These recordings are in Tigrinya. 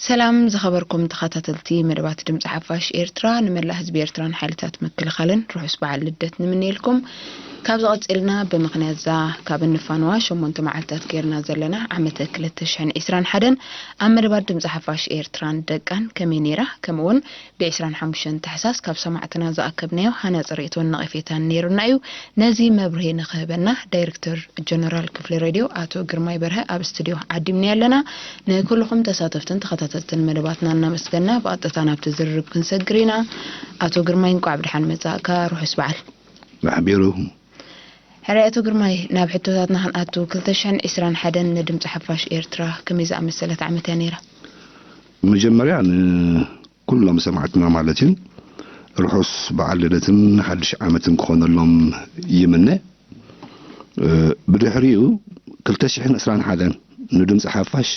ሰላም ዝኸበርኩም ተኸታተልቲ መደባት ድምፂ ሓፋሽ ኤርትራ፣ ንመላእ ህዝቢ ኤርትራን ሓይልታት ምክልኻልን ርሑስ በዓል ልደት ንምንየልኩም። ካብዚ ቀፂልና ብምኽንያት እዛ ካብ እንፋንዋ ሸሞንተ መዓልታት ጌርና ዘለና ዓመተ ክልተ ሽሕን ዕስራን ሓደን ኣብ መደባት ድምፂ ሓፋሽ ኤርትራን ደቃን ከመይ ነይራ፣ ከምኡውን ብ ዕስራን ሓሙሽተን ታሕሳስ ካብ ሰማዕትና ዝኣከብናዮ ሃናፂ ርእይቶን ነቐፌታን ነይሩና እዩ። ነዚ መብርሂ ንኽህበና ዳይሬክተር ጀነራል ክፍሊ ሬድዮ ኣቶ ግርማይ በርሀ ኣብ ስቱድዮ ዓዲምና ኣለና። ንኩልኹም ተሳተፍትን ተኸታተልትን መደባትና እናመስገና ብቐጥታ ናብቲ ዝርርብ ክንሰግር ኢና። ኣቶ ግርማይ እንቋዕ ብደሓን መጻእካ፣ ርሑስ በዓል። ኣሕቢሩ። ሕራይ ኣቶ ግርማይ፣ ናብ ሕቶታትና ክንኣቱ፣ ክልተ ሽሕን ዕስራን ሓደን ንድምፂ ሓፋሽ ኤርትራ ከመይ ዝኣመሰለት ዓመት እያ ነይራ? መጀመርያ ንኩሎም ሰማዕትና ማለት እዩ ርሑስ በዓል ልደትን ሓድሽ ዓመትን ክኾነሎም ይምነ። እ፣ ብድሕሪኡ ክልተ ሽሕን ዕስራን ሓደን ንድምፂ ሓፋሽ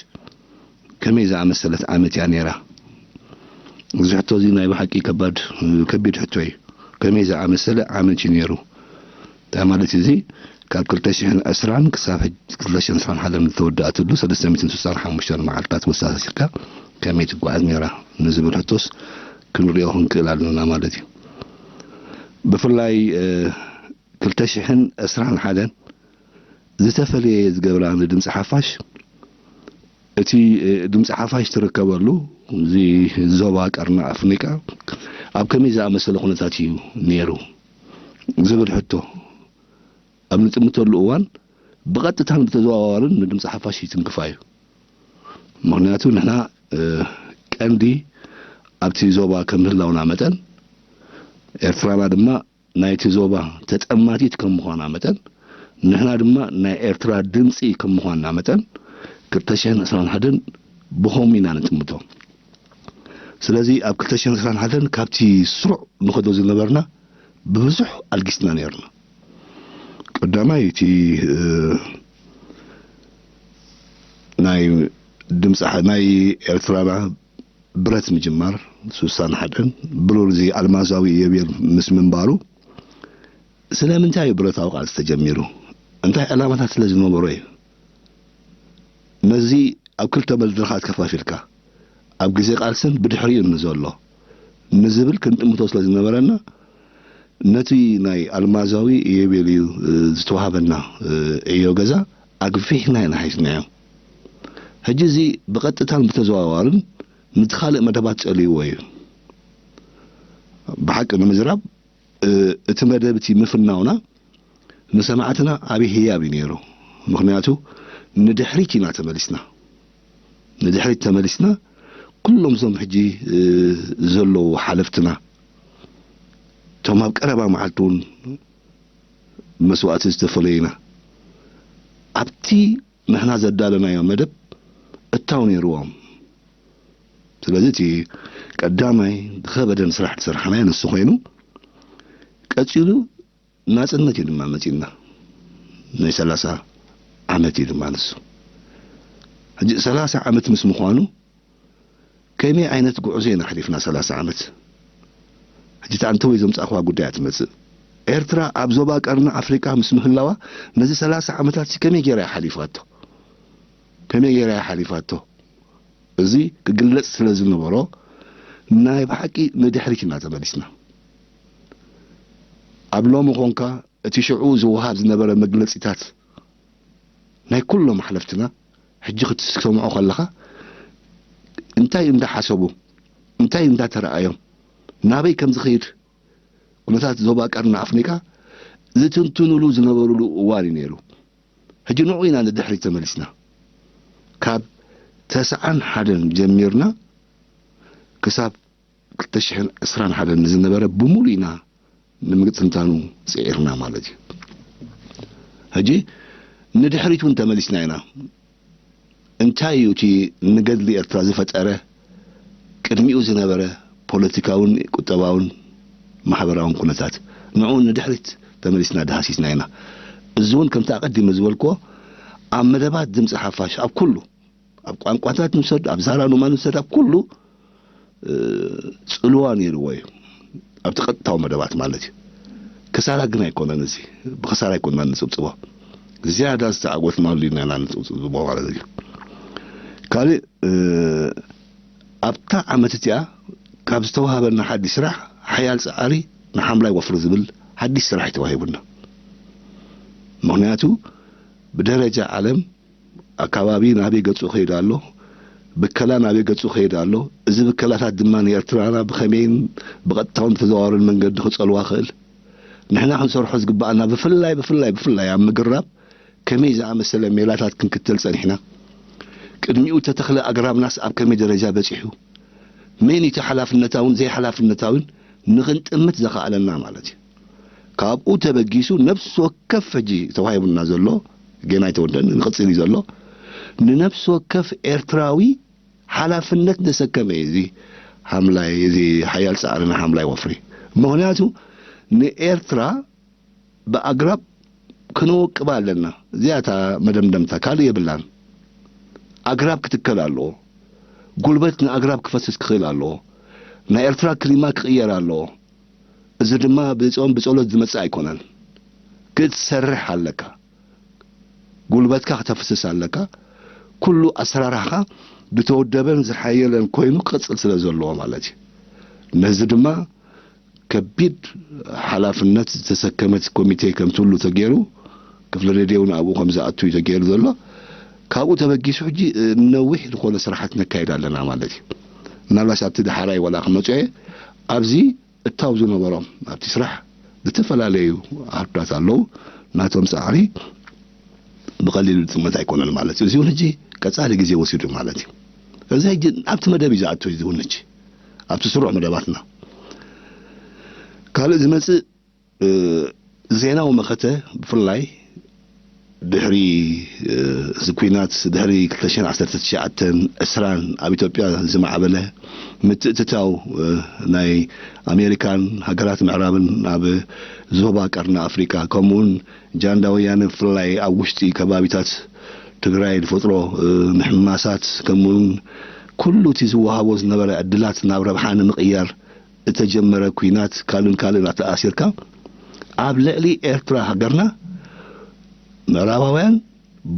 ከመይ ዝኣመሰለት ዓመት እያ ነይራ? እዚ ሕቶ እዚ ናይ ብሓቂ ከባድ፣ እ፣ ከቢድ ሕቶ እዩ። ከመይ ዝኣመሰለ ዓመት እዩ ነይሩ? እንታይ ማለት እዚ ካብ ክልተ ሽሕን ዕስራን ክሳብ ሕጂ ክልተ ሽሕን ዕስራን ሓደን ዝተወደኣትሉ ሰለስተ ሚእትን ስሳን ሓሙሽተን መዓልታት ወሳሲርካ ከመይ ትጓዓዝ ነይራ ንዝብል ሕቶስ ክንሪኦ ክንክእል ኣለና ማለት እዩ። ብፍላይ፣ እ፣ ክልተ ሽሕን ዕስራን ሓደን ዝተፈለየ ዝገብራ ንድምፂ ሓፋሽ፣ እቲ፣ እ፣ ድምፂ ሓፋሽ ትርከበሉ እዚ ዞባ ቀርኒ ኣፍሪቃ ኣብ ከመይ ዝኣመሰለ ኩነታት እዩ ነይሩ ዝብል ሕቶ ኣብ ንጥምተሉ እዋን ብቐጥታን ብተዘዋዋርን ንድምፂ ሓፋሽ ይትንክፋ እዩ። ምኽንያቱ ንሕና፣ እ፣ ቀንዲ ኣብቲ ዞባ ከም ምህላውና መጠን ኤርትራና ድማ ናይቲ ዞባ ተጠማቲት ከም ምዃና መጠን ንሕና ድማ ናይ ኤርትራ ድምፂ ከም ምዃንና መጠን ክልተ ሽሕን ዕስራን ሓደን ብኸምኡ ኢና ንጥምቶ። ስለዚ ኣብ ክልተ ሽሕን ዕስራን ሓደን ካብቲ ስሩዕ ንኸዶ ዝነበርና ብብዙሕ ኣልጊስና ነይርና። ቀዳማይ እቲ፣ እ፣ ናይ ድምፂ ሓ-፣ ናይ ኤርትራና ብረት ምጅማር ስሳን ሓደን ብሩር እዚ ኣልማዛዊ ኢዮቤል ምስ ምንባሩ ስለምንታይ እዩ ብረታዊ ቃልሲ ተጀሚሩ? እንታይ ዕላማታት ስለ ዝነበሮ እዩ? ነዚ ኣብ ክልተ መድረኻት ከፋፊልካ ኣብ ግዜ ቃልስን ብድሕሪኡ ንዘሎ ንዝብል ክንጥምቶ ስለ ዝነበረና ነቲ ናይ ኣልማዛዊ ኢዮቤልዩ፣ እ፣ ዝተዋህበና፣ እ፣ ዕዮ ገዛ ኣግፊሕና ኢና ሒዝናዮ። ሕጂ እዚ ብቐጥታን ብተዘዋዋርን ነቲ ካልእ መደባት ጸልይዎ እዩ። ብሓቂ ንምዝራብ፣ እ፣ እቲ መደብ እቲ ምፍናውና ንሰማዕትና ዓብዪ ህያብ እዩ ነይሩ። ምኽንያቱ ንድሕሪት ኢና ተመሊስና። ንድሕሪት ተመሊስና ኩሎም እዞም ሕጂ፣ እ፣ ዘለዉ ሓለፍትና፣ እቶም ኣብ ቀረባ መዓልቲ እውን መስዋእቲ ዝተፈለዩና፣ ኣብቲ ንሕና ዘዳለናዮ መደብ እታው ነይርዎም። ስለዚ እቲ ቀዳማይ ዝኸበደን ስራሕ ዝሰርሓናዮ ንሱ ኮይኑ፣ ቀጺሉ ናጽነት እዩ ድማ መጺእና። ናይ ሰላሳ ዓመት እዩ ድማ ንሱ። ሕጂ ሰላሳ ዓመት ምስ ምዃኑ ከመይ ዓይነት ጉዕዞ ኢና ኣሕሊፍና ሰላሳ ዓመት? ሕጂ እታ እንተወይ ዘምጻእኽዋ ጉዳይ እያ ትመጽእ። ኤርትራ ኣብ ዞባ ቀርኒ ኣፍሪቃ ምስ ምህላዋ ነዚ ሰላሳ ዓመታት ከመይ ገይራ እያ ሓሊፋቶ? ከመይ ገይራ እያ ሓሊፋቶ? እዚ ክግለጽ ስለ ዝነበሮ ናይ ብሓቂ ንድሕሪት ኢና ተመሊስና። ኣብ ሎሚ ኾንካ እቲ ሽዑ ዝወሃብ ዝነበረ መግለጺታት ናይ ኩሎም ሓለፍትና ሕጂ ክትሰምዖ ከለኻ እንታይ እንዳሓሰቡ፣ እንታይ እንዳተረኣዮም፣ ናበይ ከም ዝኸይድ ኩነታት ዞባ ቀርኒ ኣፍሪቃ ዝትንትኑሉ ዝነበሩሉ እዋን እዩ ነይሩ። ሕጂ ንዑ ኢና ንድሕሪት ተመሊስና። ካብ ተስዓን ሓደን ጀሚርና ክሳብ ክልተ ሽሕን ዕስራን ሓደን ንዝነበረ ብምሉእ ኢና ንምትንታኑ ጽዒርና ማለት እዩ። ሕጂ ንድሕሪት እውን ተመሊስና ኢና። እንታይ እዩ እቲ ንገድሊ ኤርትራ ዝፈጠረ ቅድሚኡ ዝነበረ ፖለቲካውን ቁጠባውን ማሕበራውን ኩነታት? ንዕኡ ንድሕሪት ተመሊስና ዳህሲስና ኢና። እዚ እውን ከምቲ ኣቐዲመ ዝበልክዎ ኣብ መደባት ድምፂ ሓፋሽ ኣብ ኩሉ ኣብ ቋንቋታት ንውሰድ፣ ኣብ ዛራ ኑማ ንውሰድ፣ ኣብ ኩሉ፣ እ፣ ጽልዋ ነይርዎ እዩ። ኣብቲ ቀጥታዊ መደባት ማለት እዩ። ክሳራ ግን ኣይኮነን፣ እዚ ብክሳራ ኣይኮንና ንጽብጽቦ። ዝያዳ ዝተዓወትናሉ ኢና ንጽብጽቦ ማለት እዩ። ካልእ፣ እ፣ ኣብታ ዓመት እቲኣ ካብ ዝተዋህበና ሓድሽ ስራሕ ሓያል ጻዕሪ ንሓምላይ ወፍሪ ዝብል ሓድሽ ስራሕ እዩ ተዋሂቡና። ምኽንያቱ ብደረጃ ዓለም ኣካባቢ ናበይ ገጹ ከይድ ኣሎ፣ ብከላ ናበይ ገጹ ከይድ ኣሎ፣ እዚ ብከላታት ድማ ንኤርትራና ብኸመይን ብቐጥታውን ብተዘዋዋርን መንገዲ ክጸልዋ ክእል፣ ንሕና ክንሰርሖ ዝግባኣና ብፍላይ ብፍላይ ብፍላይ ኣብ ምግራብ ከመይ ዝኣመሰለ ሜላታት ክንክተል ጸኒሕና፣ ቅድሚኡ ተተኽለ ኣግራብናስ ኣብ ከመይ ደረጃ በጺሑ፣ መን እቲ ሓላፍነታውን ዘይሓላፍነታውን ንኽንጥምት ዘኽኣለና ማለት እዩ። ካብኡ ተበጊሱ ነፍሲ ወከፍ ሕጂ ተዋሂቡና ዘሎ፣ ገና ኣይተወደን፣ ንቕጽል እዩ ዘሎ፣ ንነፍሲ ወከፍ ኤርትራዊ ሓላፍነት ዘሰከመ እዩ እዚ ሓምላይ፣ እዚ ሓያል ጻዕሪ ንሓምላይ ወፍሪ። ምኽንያቱ ንኤርትራ ብኣግራብ ክነወቅባ ኣለና። እዚኣ እታ መደምደምታ፣ ካልእ የብላን። ኣግራብ ክትከል ኣለዎ። ጉልበት ንኣግራብ ክፈስስ ክኽእል ኣለዎ። ናይ ኤርትራ ክሊማ ክቕየር ኣለዎ። እዚ ድማ ብጾም ብጸሎት ዝመጽእ ኣይኮነን። ክትሰርሕ ኣለካ። ጉልበትካ ክተፍስስ ኣለካ። ኩሉ ኣሰራርሓኻ ዝተወደበን ዝሓየለን ኮይኑ ክቕጽል ስለ ዘለዎ ማለት እዩ። ነዚ ድማ ከቢድ ሓላፍነት ዝተሰከመት ኮሚቴ ከም ትህሉ ተገይሩ፣ ክፍሊ ሬድዮ እውን ኣብኡ ከም ዝኣቱ እዩ ተገይሩ ዘሎ። ካብኡ ተበጊሱ ሕጂ፣ እ፣ ነዊሕ ዝኾነ ስራሓት ነካይድ ኣለና ማለት እዩ። ምናልባሽ ኣብቲ ዳሕራይ ወላ ክመጽኦ እየ፣ ኣብዚ እታው ዝነበሮም ኣብቲ ስራሕ ዝተፈላለዩ ኣህዱዳት ኣለዉ። ናቶም ጻዕሪ ብቐሊሉ ዝጥመት ኣይኮነን ማለት እዩ። እዚ እውን ሕጂ ቀጻሊ ግዜ ወሲዱ ማለት እዩ። እዚ ሕጂ ኣብቲ መደብ እዩ ዝኣቱ፣ እዚ እውን ሕጂ ኣብቲ ስሩዕ መደባትና። ካልእ ዝመጽእ፣ እ፣ ዜናዊ መኸተ፣ ብፍላይ ድሕሪ፣ እ፣ እዚ ኲናት፣ ድሕሪ ክልተ ሽሕን ዓሰርተ ትሽዓተን ዕስራን ኣብ ኢትዮጵያ ዝማዕበለ ምትእትታው፣ እ፣ ናይ ኣሜሪካን ሃገራት ምዕራብን ኣብ ዞባ ቀርኒ ኣፍሪካ፣ ከምኡውን ጃንዳ ወያነ ብፍላይ ኣብ ውሽጢ ከባቢታት ትግራይ ዝፈጥሮ፣ እ፣ ምሕማሳት፣ ከምኡውን ኩሉ እቲ ዝወሃቦ ዝነበረ ዕድላት ናብ ረብሓ ንምቕያር እተጀመረ ኲናት ካልእን ካልእን ኣተኣሲርካ፣ ኣብ ልዕሊ ኤርትራ ሃገርና ምዕራባውያን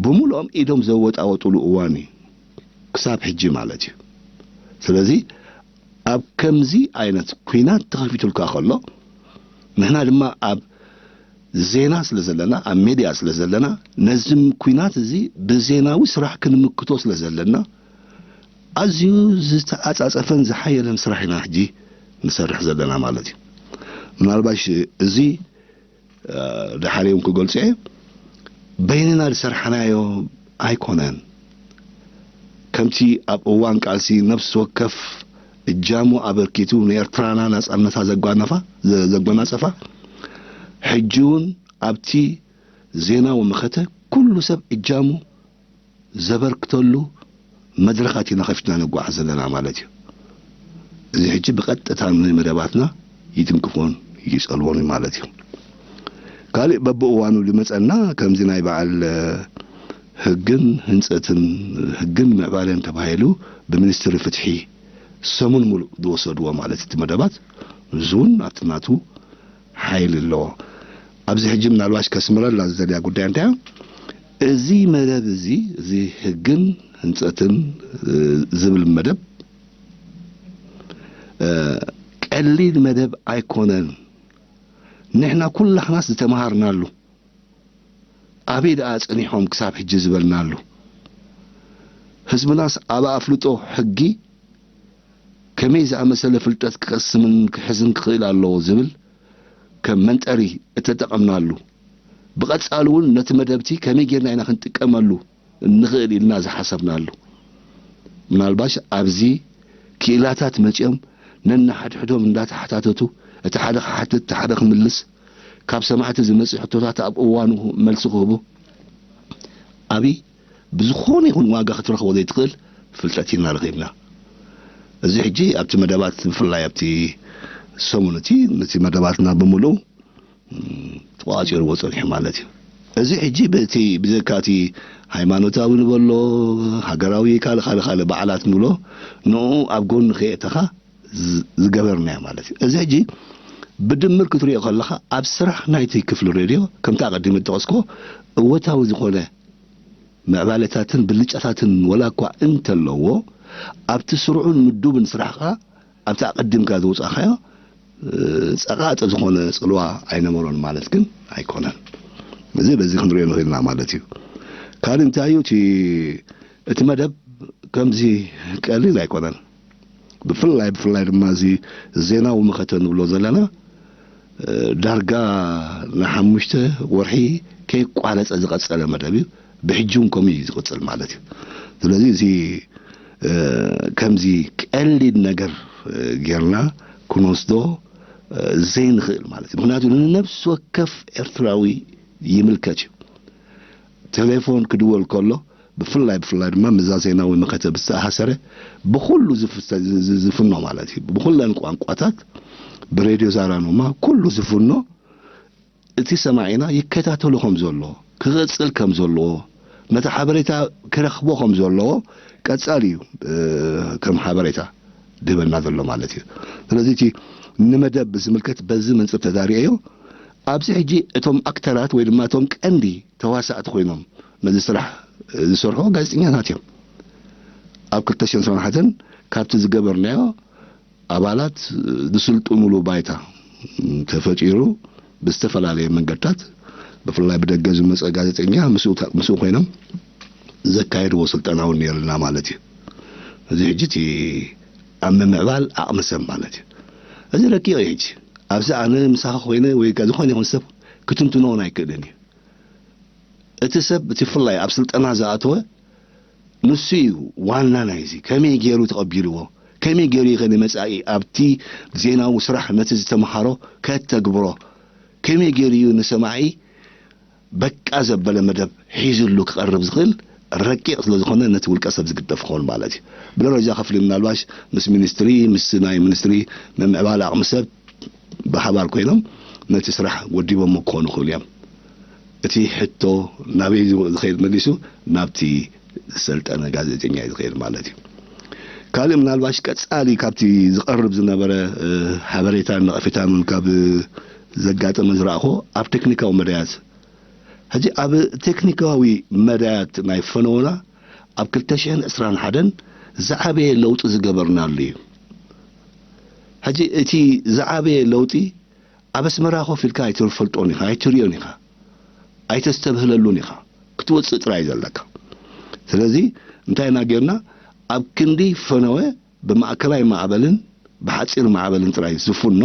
ብምሉኦም ኢዶም ዘወጣወጡሉ እዋን እዩ፣ ክሳብ ሕጂ ማለት እዩ። ስለዚ ኣብ ከምዚ ዓይነት ኲናት ተኸፊቱልካ ከሎ፣ ንሕና ድማ ኣብ ዜና ስለ ዘለና፣ ኣብ ሜድያ ስለ ዘለና፣ ነዚ ኲናት እዚ ብዜናዊ ስራሕ ክንምክቶ ስለ ዘለና፣ ኣዝዩ ዝተዓጻጸፈን ዝሓየለን ስራሕ ኢና ሕጂ ንሰርሕ ዘለና ማለት እዩ። ምናልባሽ እዚ፣ እ፣ ደሓር እውን ክገልጾ እየ፣ በይንና ዝሰርሓናዮ ኣይኮነን። ከምቲ ኣብ እዋን ቃልሲ ነፍሲ ወከፍ እጃሙ ኣበርኪቱ ንኤርትራና ናጻነታ ዘጓነፋ፣ ዘ-፣ ዘጎናጸፋ፣ ሕጂ እውን ኣብቲ ዜናዊ መኸተ ኩሉ ሰብ እጃሙ ዘበርክተሉ መድረኻት ኢና ከፊትና ንጓዓዝ ዘለና ማለት እዩ። እዚ ሕጂ ብቐጥታ ንመደባትና ይትንክፎን ይጸልዎን እዩ ማለት እዩ። ካልእ በብእዋኑ ዝመጸና ከምዚ ናይ በዓል፣ እ፣ ህግን ህንጸትን፣ ህግን ምዕባለን ተባሂሉ ብሚኒስትሪ ፍትሒ ሰሙን ሙሉእ ዝወሰድዎ ማለት እቲ መደባት፣ እዚ እውን ኣብቲ ናቱ ሓይሊ ኣለዎ። ኣብዚ ሕጂ ምናልባሽ ከስምረላ ዝደልያ ጉዳይ እንታይ እያ? እዚ መደብ እዚ፣ እዚ ህግን ህንጸትን፣ እ፣ ዝብል መደብ፣ እ፣ ቀሊል መደብ ኣይኮነን። ንሕና ኩላህናስ ዝተመሃርናሉ፣ ኣበይ ደኣ ጸኒሖም ክሳብ ሕጂ ዝበልናሉ፣ ህዝብናስ ኣብ ኣፍልጦ ሕጊ ከመይ ዝኣመሰለ ፍልጠት ክቐስምን ክሕዝን ክኽእል ኣለዎ ዝብል ከም መንጠሪ እተጠቐምናሉ፣ ብቐጻሊ እውን ነቲ መደብቲ ከመይ ጌርና ኢና ክንጥቀመሉ እንኽእል ኢልና ዝሓሰብናሉ። ምናልባሽ ኣብዚ ክኢላታት መጺኦም ነንሓድሕዶም እንዳተሓታተቱ፣ እቲ ሓደ ክሓትት፣ እቲ ሓደ ክምልስ፣ ካብ ሰማዕቲ ዝመጽእ ሕቶታት ኣብ እዋኑ መልሲ ክህቡ፣ ኣብይ ብዝኾነ ይኹን ዋጋ ክትረኽቦ ዘይትኽእል ፍልጠት ኢና ረኺብና። እዚ ሕጂ ኣብቲ መደባት፣ ብፍላይ ኣብቲ ሰሙን እቲ፣ ነቲ መደባትና ብምሉኡ፣ እም፣ ተቋጺርዎ ጸኒሑ ማለት እዩ። እዚ ሕጂ በቲ፣ ብዘካ እቲ ሃይማኖታዊ ንበሎ፣ ሃገራዊ፣ ካልእ፣ ካልእ፣ ካልእ በዓላት ንብሎ፣ ንኡ ኣብ ጎኒ ከየእተኻ ዝ-፣ ዝገበርናዮ ማለት እዩ። እዚ ሕጂ ብድምር ክትሪኦ ከለኻ፣ ኣብ ስራሕ ናይቲ ክፍሊ ሬድዮ፣ ከምቲ ኣቐዲመ ዝጠቐስኩዎ፣ እወታዊ ዝኾነ ምዕባለታትን ብልጫታትን ወላ እኳ እንተለዎ፣ ኣብቲ ስሩዕን ምዱብን ስራሕ ከኣ ኣብቲ ኣቐዲምካ ዝወጻኻዮ ጸቓጢ ዝኾነ ጽልዋ ኣይነበሮን ማለት ግን ኣይኮነን። እዚ በዚ ክንሪኦ ንኽእልና ማለት እዩ። ካልእ እንታይ እዩ እቲ እቲ መደብ ከምዚ ቀሊል ኣይኮነን። ብፍላይ ብፍላይ ድማ እዚ ዜናዊ መኸተ ንብሎ ዘለና ዳርጋ ንሓሙሽተ ወርሒ ከይቋረጸ ዝቐጸለ መደብ እዩ። ብሕጂ እውን ከምኡ እዩ ዝቕጽል ማለት እዩ። ስለዚ እዚ ከምዚ ቀሊል ነገር ጌርና ክንወስዶ ዘይንኽእል ማለት እዩ። ምክንያቱ ንነብሲ ወከፍ ኤርትራዊ ይምልከት እዩ። ቴሌፎን ክድወል ከሎ ብፍላይ ብፍላይ ድማ ምዛ ዜናዊ መኸተ ብዝተኣሳሰረ ብኩሉ ዝፍኖ ማለት እዩ። ብኩለን ቋንቋታት ብሬድዮ ዛራ ኖማ ኩሉ ዝፍኖ እቲ ሰማዒና ይከታተሎ ከም ዘሎ፣ ክቕጽል ከም ዘለዎ፣ ነቲ ሓበሬታ ክረኽቦ ከም ዘለዎ ቀጻሊ እዩ ከም ሓበሬታ ድህበና ዘሎ ማለት እዩ። ስለዚ እቲ ንመደብ ዝምልከት በዚ መንጽር ተዛሪአዮ። ኣብዚ ሕጂ እቶም ኣክተራት ወይ ድማ እቶም ቀንዲ ተዋሳእቲ ኮይኖም ነዚ ስራሕ ዝሰርሑ ጋዜጠኛታት እዮም። ኣብ ክልተ ሽሕን ዕስራን ሓደን ካብቲ ዝገበርናዮ ኣባላት ዝስልጥኑሉ ባይታ ተፈጢሩ ብዝተፈላለየ መንገድታት ብፍላይ ብደገ ዝመጸ ጋዜጠኛ ምስኡ ተ- ምስኡ ኮይኖም ዘካየድዎ ስልጠና እውን ነይርና ማለት እዩ። እዚ ሕጂ እቲ ኣብ ምምዕባል ዓቕሚ ሰብ ማለት እዩ። እዚ ረቂቕ እዩ። ሕጂ ኣብዚ ኣነ ምሳኻ ኮይነ ወይ ከ ዝኾነ ይኹን ሰብ ክትንትኖ እውን ኣይክእልን እዩ። እቲ ሰብ እቲ ብፍላይ ኣብ ስልጠና ዝኣተወ ንሱ እዩ ዋና ናይዚ። ከመይ ገይሩ ተቐቢልዎ? ከመይ ገይሩ እዩ ከ ንመጻኢ ኣብቲ ዜናዊ ስራሕ ነቲ ዝተምሃሮ ከተግብሮ? ከመይ ገይሩ እዩ ንሰማዒ በቃ ዘበለ መደብ ሒዝሉ ክቐርብ ዝኽእል? ረቂቕ ስለ ዝኾነ ነቲ ውልቀ ሰብ ዝግደፍ ክኸውን ማለት እዩ። ብደረጃ ክፍሊ ምናልባሽ ምስ ሚኒስትሪ፣ ምስ ናይ ሚኒስትሪ ምምዕባል ዓቕሚ ሰብ ብሓባር ኮይኖም ነቲ ስራሕ ወዲቦሞ ክኾኑ ይኽእሉ እዮም። እቲ ሕቶ ናበይ ዝኸይድ መሊሱ ናብቲ ዝሰልጠነ ጋዜጠኛ እዩ ዝኸይድ ማለት እዩ። ካልእ ምናልባሽ ቀጻሊ ካብቲ ዝቐርብ ዝነበረ ሓበሬታን ነቐፌታን እውን ካብ ዘጋጠመ ዝረኣኹ ኣብ ቴክኒካዊ መዳያት ሕጂ ኣብ ቴክኒካዊ መዳያት ናይ ፈነወና ኣብ ክልተ ሽሕን ዕስራን ሓደን ዝዓበየ ለውጢ ዝገበርናሉ እዩ። ሕጂ እቲ ዝዓበየ ለውጢ ኣብ ኣስመራ ኮፍ ኢልካ ኣይትፈልጦን ኢኻ፣ ኣይትሪኦን ኢኻ፣ ኣይተስተብህለሉን ኢኻ፣ ክትወጽእ ጥራይ ዘለካ። ስለዚ እንታይ ኢና ጌርና? ኣብ ክንዲ ፈነወ ብማእከላይ ማዕበልን ብሓጺር ማዕበልን ጥራይ ዝፍኖ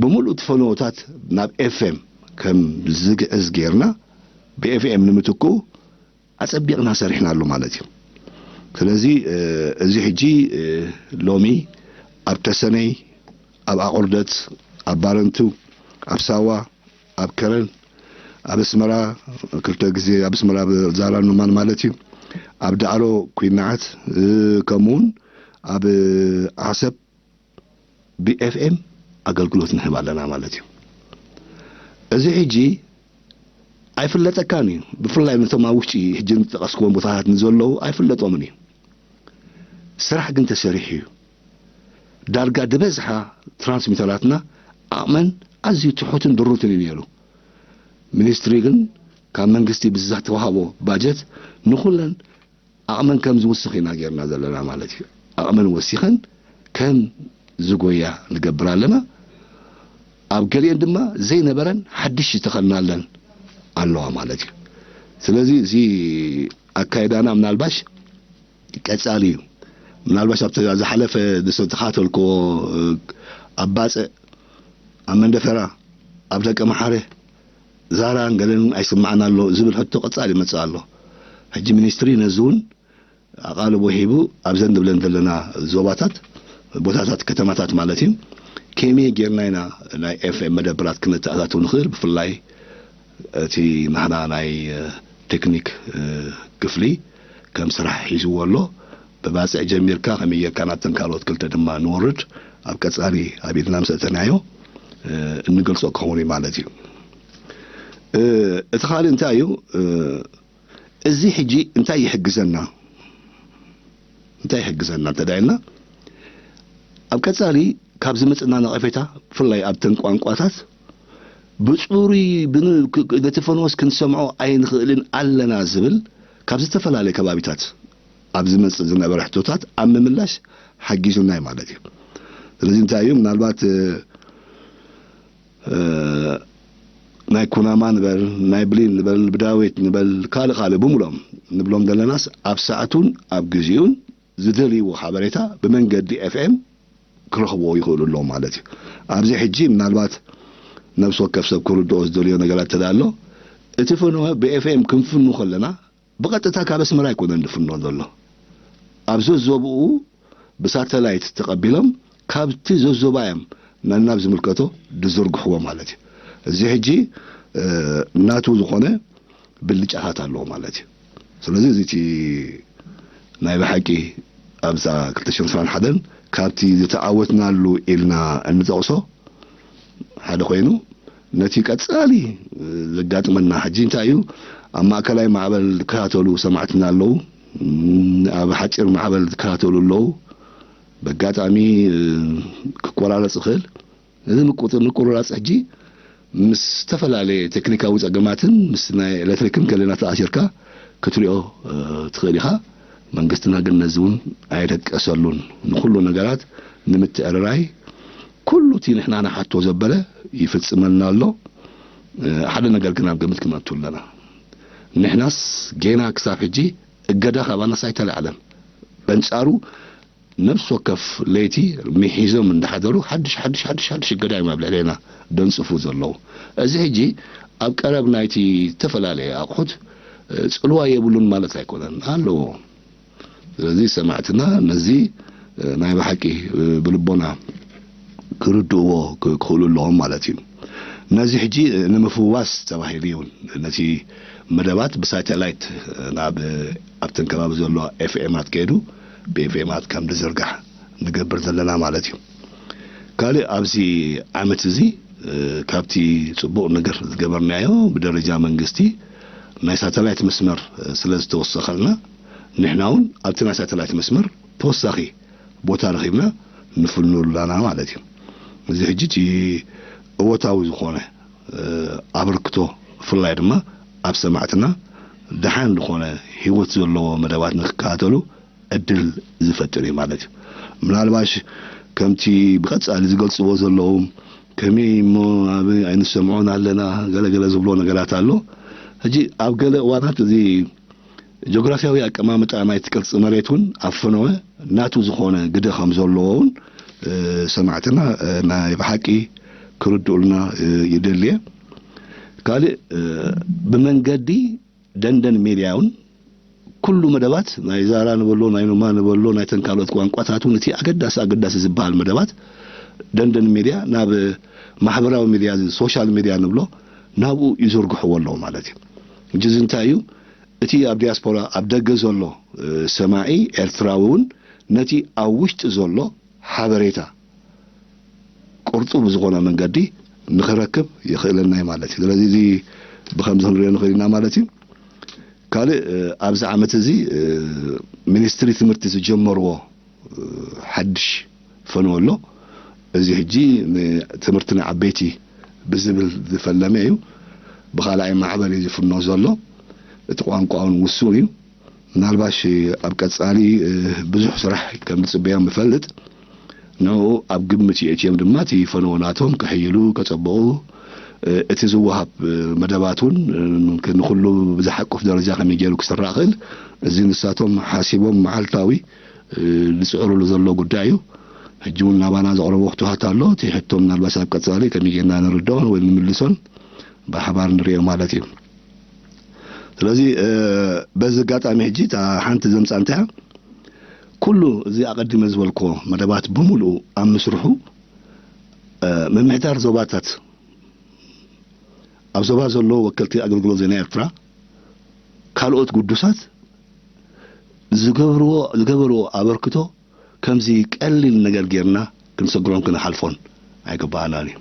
ብምሉእ እቲ ፈነወታት ናብ ኤፍኤም ከም ዝግዕዝ ጌርና ብኤፍኤም ንምትክኡ ኣጸቢቕና ሰሪሕናሉ ማለት እዩ። ስለዚ እዚ ሕጂ ሎሚ ኣብ ተሰነይ፣ ኣብ ኣቑርደት፣ ኣብ ባረንቱ፣ ኣብ ሳዋ፣ ኣብ ከረን፣ ኣብ ኣስመራ ክልተ ግዜ ኣብ ኣስመራ ዛራ ኖማን ማለት እዩ። ኣብ ዳዕሮ ኩናዓት ከምኡውን ኣብ ዓሰብ ብኤፍኤም ኣገልግሎት ንህብ ኣለና ማለት እዩ። እዚ ሕጂ ኣይፍለጠካን እዩ። ብፍላይ ነቶም ኣብ ውሽጢ ሕጂ ንጠቐስክዎም ቦታታት ንዘለዉ ኣይፍለጦምን እዩ። ስራሕ ግን ተሰሪሑ እዩ። ዳርጋ ዝበዝሓ ትራንስሚተራትና ዓቕመን ኣዝዩ ትሑትን ድሩትን እዩ ነይሩ። ሚኒስትሪ ግን ካብ መንግስቲ ብዝተዋሃቦ ባጀት ንኹለን ዓቕመን ከም ዝውስኽ ኢና ጌርና ዘለና ማለት እዩ። ዓቕመን ወሲኸን ከም ዝጎያ ንገብር ኣለና። ኣብ ገሊአን ድማ ዘይነበረን ሓድሽ ዝተኸልናለን ኣለዋ ማለት እዩ። ስለዚ እዚ ኣካይዳና ምናልባሽ ቀጻሊ እዩ። ምናልባሽ ኣብቲ ዝሓለፈ ዝተኻተልክዎ ኣብ ባጽዕ፣ ኣብ መንደፈራ፣ ኣብ ደቀ መሓረ ዛራን ገለን ኣይስማዕን ኣሎ ዝብል ሕቶ ቀጻሊ ይመጽእ ኣሎ። ሕጂ ሚኒስትሪ ነዚ እውን ኣቓልቦ ሂቡ ኣብዘን ንብለን ዘለና ዞባታት፣ ቦታታት፣ ከተማታት ማለት እዩ፣ ከመይ ጌርና ኢና ናይ ኤፍኤም መደብራት ክነተኣታትው ንኽእል? ብፍላይ እቲ ናህና ናይ ቴክኒክ ክፍሊ ከም ስራሕ ሒዝዎ ኣሎ። ብባጽዕ ጀሚርካ ከመይ ጌርካ ናብተን ካልኦት ክልተ ድማ ንወርድ ኣብ ቀጻሊ ኣብ ኢድና ምስ ኣእተናዮ እንገልጾ ክኸውን እዩ ማለት እዩ። እቲ ካልእ እንታይ እዩ? እዚ ሕጂ እንታይ ይሕግዘና? እንታይ ይሕግዘና እንተ ኢልና ኣብ ቀጻሊ ካብ ዝመጽና ነቐፌታ ብፍላይ ኣብተን ቋንቋታት ብጽሩይ ነቲ ፈነወስ ክንሰምዖ ኣይንኽእልን ኣለና ዝብል ካብ ዝተፈላለየ ከባቢታት ኣብ ዝመጽእ ዝነበረ ሕቶታት ኣብ ምምላሽ ሓጊዙናይ ማለት እዩ። ስለዚ እንታይ እዩ ምናልባት ናይ ኩናማ ንበል፣ ናይ ብሊን ንበል፣ ብዳዊት ንበል፣ ካልእ ካልእ ብምሎም ንብሎም ዘለናስ ኣብ ሰዓቱን ኣብ ግዜኡን ዝደልይዎ ሓበሬታ ብመንገዲ ኤፍኤም ክረኽብዎ ይኽእሉ ኣለዉ ማለት እዩ። ኣብዚ ሕጂ ምናልባት ነብሲ ወከፍ ሰብ ክርድኦ ዝደልዮ ነገራት ተዳሎ እቲ ፍኖ ብኤፍኤም ክንፍኑ ከለና ብቐጥታ ካብ ኣስመራ ኣይኮነን ዝፍኖ ዘሎ። ኣብ ዘዞብኡ ብሳተላይት ተቐቢሎም ካብቲ ዘዞባ እዮም ነናብ ዝምልከቶ ዝዝርግሕዎ ማለት እዩ። እዚ ሕጂ ናቱ ዝኾነ ብልጫታት ኣለዎ ማለት እዩ። ስለዚ እዚ እቲ ናይ ብሓቂ ኣብዛ ክልተ ሽሕን ዕስራን ሓደን ካብቲ ዝተዓወትናሉ ኢልና እንጠቕሶ ሓደ ኮይኑ ነቲ ቀጻሊ ዘጋጥመና ሕጂ እንታይ እዩ ኣብ ማእከላይ ማዕበል ዝከታተሉ ሰማዕትና ኣለዉ። ኣብ ሓጺር ማዕበል ዝከታተሉ ኣለዉ። በጋጣሚ ክቆራረጽ ይኽእል። እዚ ምቁርራጽ ሕጂ ምስ ዝተፈላለየ ቴክኒካዊ ጸገማትን ምስ ናይ ኤሌክትሪክን ገለና ተኣሲርካ ክትሪኦ ትኽእል ኢኻ። መንግስትና ግን ነዚ እውን ኣየደቀሰሉን። ንኩሉ ነገራት ንምትዕርራይ ኩሉ እቲ ንሕና ንሓቶ ዘበለ ይፍጽመልና ኣሎ። ሓደ ነገር ግን ኣብ ግምት ክነእቱ ኣለና። ንሕናስ ጌና ክሳብ ሕጂ እገዳ ካባናስ ኣይተላዕለን። በንጻሩ ነብሲ ወከፍ ለይቲ ምሒዞም እንዳሓደሩ ሓድሽ ሓድሽ ሓድሽ ሓድሽ እገዳ እዮም ኣብ ልዕሌና ደንጽፉ ዘለዉ። እዚ ሕጂ ኣብ ቀረብ ናይቲ ዝተፈላለየ ኣቑሑት ጽልዋ የብሉን ማለት ኣይኮነን ኣለዎ። ስለዚ ሰማዕትና ነዚ ናይ ብሓቂ ብልቦና ክርድእዎ ክኽእሉ ኣለዎም ማለት እዩ። ነዚ ሕጂ ንምፍዋስ ተባሂሉ እውን ነቲ መደባት ብሳተላይት ናብ ኣብተን ከባቢ ዘሎ ኤፍኤማት ከይዱ ብኤፍኤማት ከም ዝዝርጋሕ ንገብር ዘለና ማለት እዩ። ካልእ ኣብዚ ዓመት እዚ ካብቲ ጽቡቕ ነገር ዝገበርናዮ ብደረጃ መንግስቲ ናይ ሳተላይት መስመር ስለ ዝተወሰኸልና ንሕና እውን ኣብቲ ናይ ሳተላይት መስመር ተወሳኺ ቦታ ረኺብና ንፍኑ ኣለና ማለት እዩ። እዚ ሕጂ እቲ እወታዊ ዝኾነ ኣበርክቶ ብፍላይ ድማ ኣብ ሰማዕትና ደሓን ዝኾነ ህይወት ዘለዎ መደባት ንክከታተሉ ዕድል ዝፈጥር እዩ ማለት እዩ። ምናልባሽ ከምቲ ብቐጻሊ ዝገልጽዎ ዘለዉ ከመይ እሞ ኣብ ኣይንሰምዖን ኣለና ገለገለ ዝብሎ ነገራት ኣሎ። ሕጂ ኣብ ገለ እዋናት እዚ ጂኦግራፊያዊ ኣቀማምጣ ናይቲ ቅርጺ መሬት እውን ኣብ ፈነወ ናቱ ዝኾነ ግደ ከም ዘለዎ እውን ሰማዕትና ናይ ብሓቂ ክርድኡልና ይደልየ። ካልእ ብመንገዲ ደንደን ሜድያ እውን ኩሉ መደባት ናይ ዛራ ንበሎ ናይ ኑማ ንበሎ ናይተን ካልኦት ቋንቋታት እውን እቲ ኣገዳሲ ኣገዳሲ ዝበሃል መደባት ደንደን ሜድያ ናብ ማሕበራዊ ሚድያ ሶሻል ሚድያ ንብሎ ናብኡ ይዝርግሕዎ ኣለዉ ማለት እዩ። እንጂ እዚ እንታይ እዩ እቲ ኣብ ዲያስፖራ ኣብ ደገ ዘሎ ሰማዒ ኤርትራዊ እውን ነቲ ኣብ ውሽጢ ዘሎ ሓበሬታ ቅርጡብ ብዝኾነ መንገዲ ንኽረክብ ይኽእለና እዩ ማለት እዩ። ስለዚ እዚ ብኸምዚ ክንሪኦ ንኽእል ኢና ማለት እዩ። ካልእ ኣብዚ ዓመት እዚ ሚኒስትሪ ትምህርቲ ዝጀመርዎ ሓድሽ ፈነወ ኣሎ። እዚ ሕጂ ንትምህርቲ ንዓበይቲ ብዝብል ዝፈለመ እዩ። ብኻልኣይ ማዕበል እዩ ዝፍኖ ዘሎ። እቲ ቋንቋ እውን ውሱን እዩ። ምናልባሽ ኣብ ቀጻሊ ብዙሕ ስራሕ ከም ዝጽበዮም እፈልጥ። ንዕኡ ኣብ ግምት የእትዮም ድማ እቲ ፈነወ ናቶም ከሕይሉ ከጸብቑ እቲ ዝወሃብ መደባት እውን ንኩሉ ብዝሓቁፍ ደረጃ ከመይ ገይሩ ክስራእ ክእል እዚ ንሳቶም ሓሲቦም መዓልታዊ ዝጽዕሩሉ ዘሎ ጉዳይ እዩ። ሕጂ እውን ናባና ዘቕረቦ ክቱሃት ኣሎ። እቲ ሕቶ ምናልባሽ ኣብ ቀጻሊ ከመይ ጌርና ንርድኦን ወይ ንምልሶን ብሓባር ንሪኦ ማለት እዩ። ስለዚ በዚ ኣጋጣሚ ሕጂ እታ ሓንቲ ዘምጻ እንታይ ኩሉ እዚ ኣቐዲመ ዝበልኮ መደባት ብምሉኡ ኣብ ምስርሑ ምምሕዳር ዞባታት ኣብ ዞባ ዘለዉ ወከልቲ ኣገልግሎት ዜና ኤርትራ ካልኦት ግዱሳት ዝገብርዎ ዝገበርዎ ኣበርክቶ ከምዚ ቀሊል ነገር ጌርና ክንሰግሮን ክንሓልፎን ኣይግባኣናን እዩ።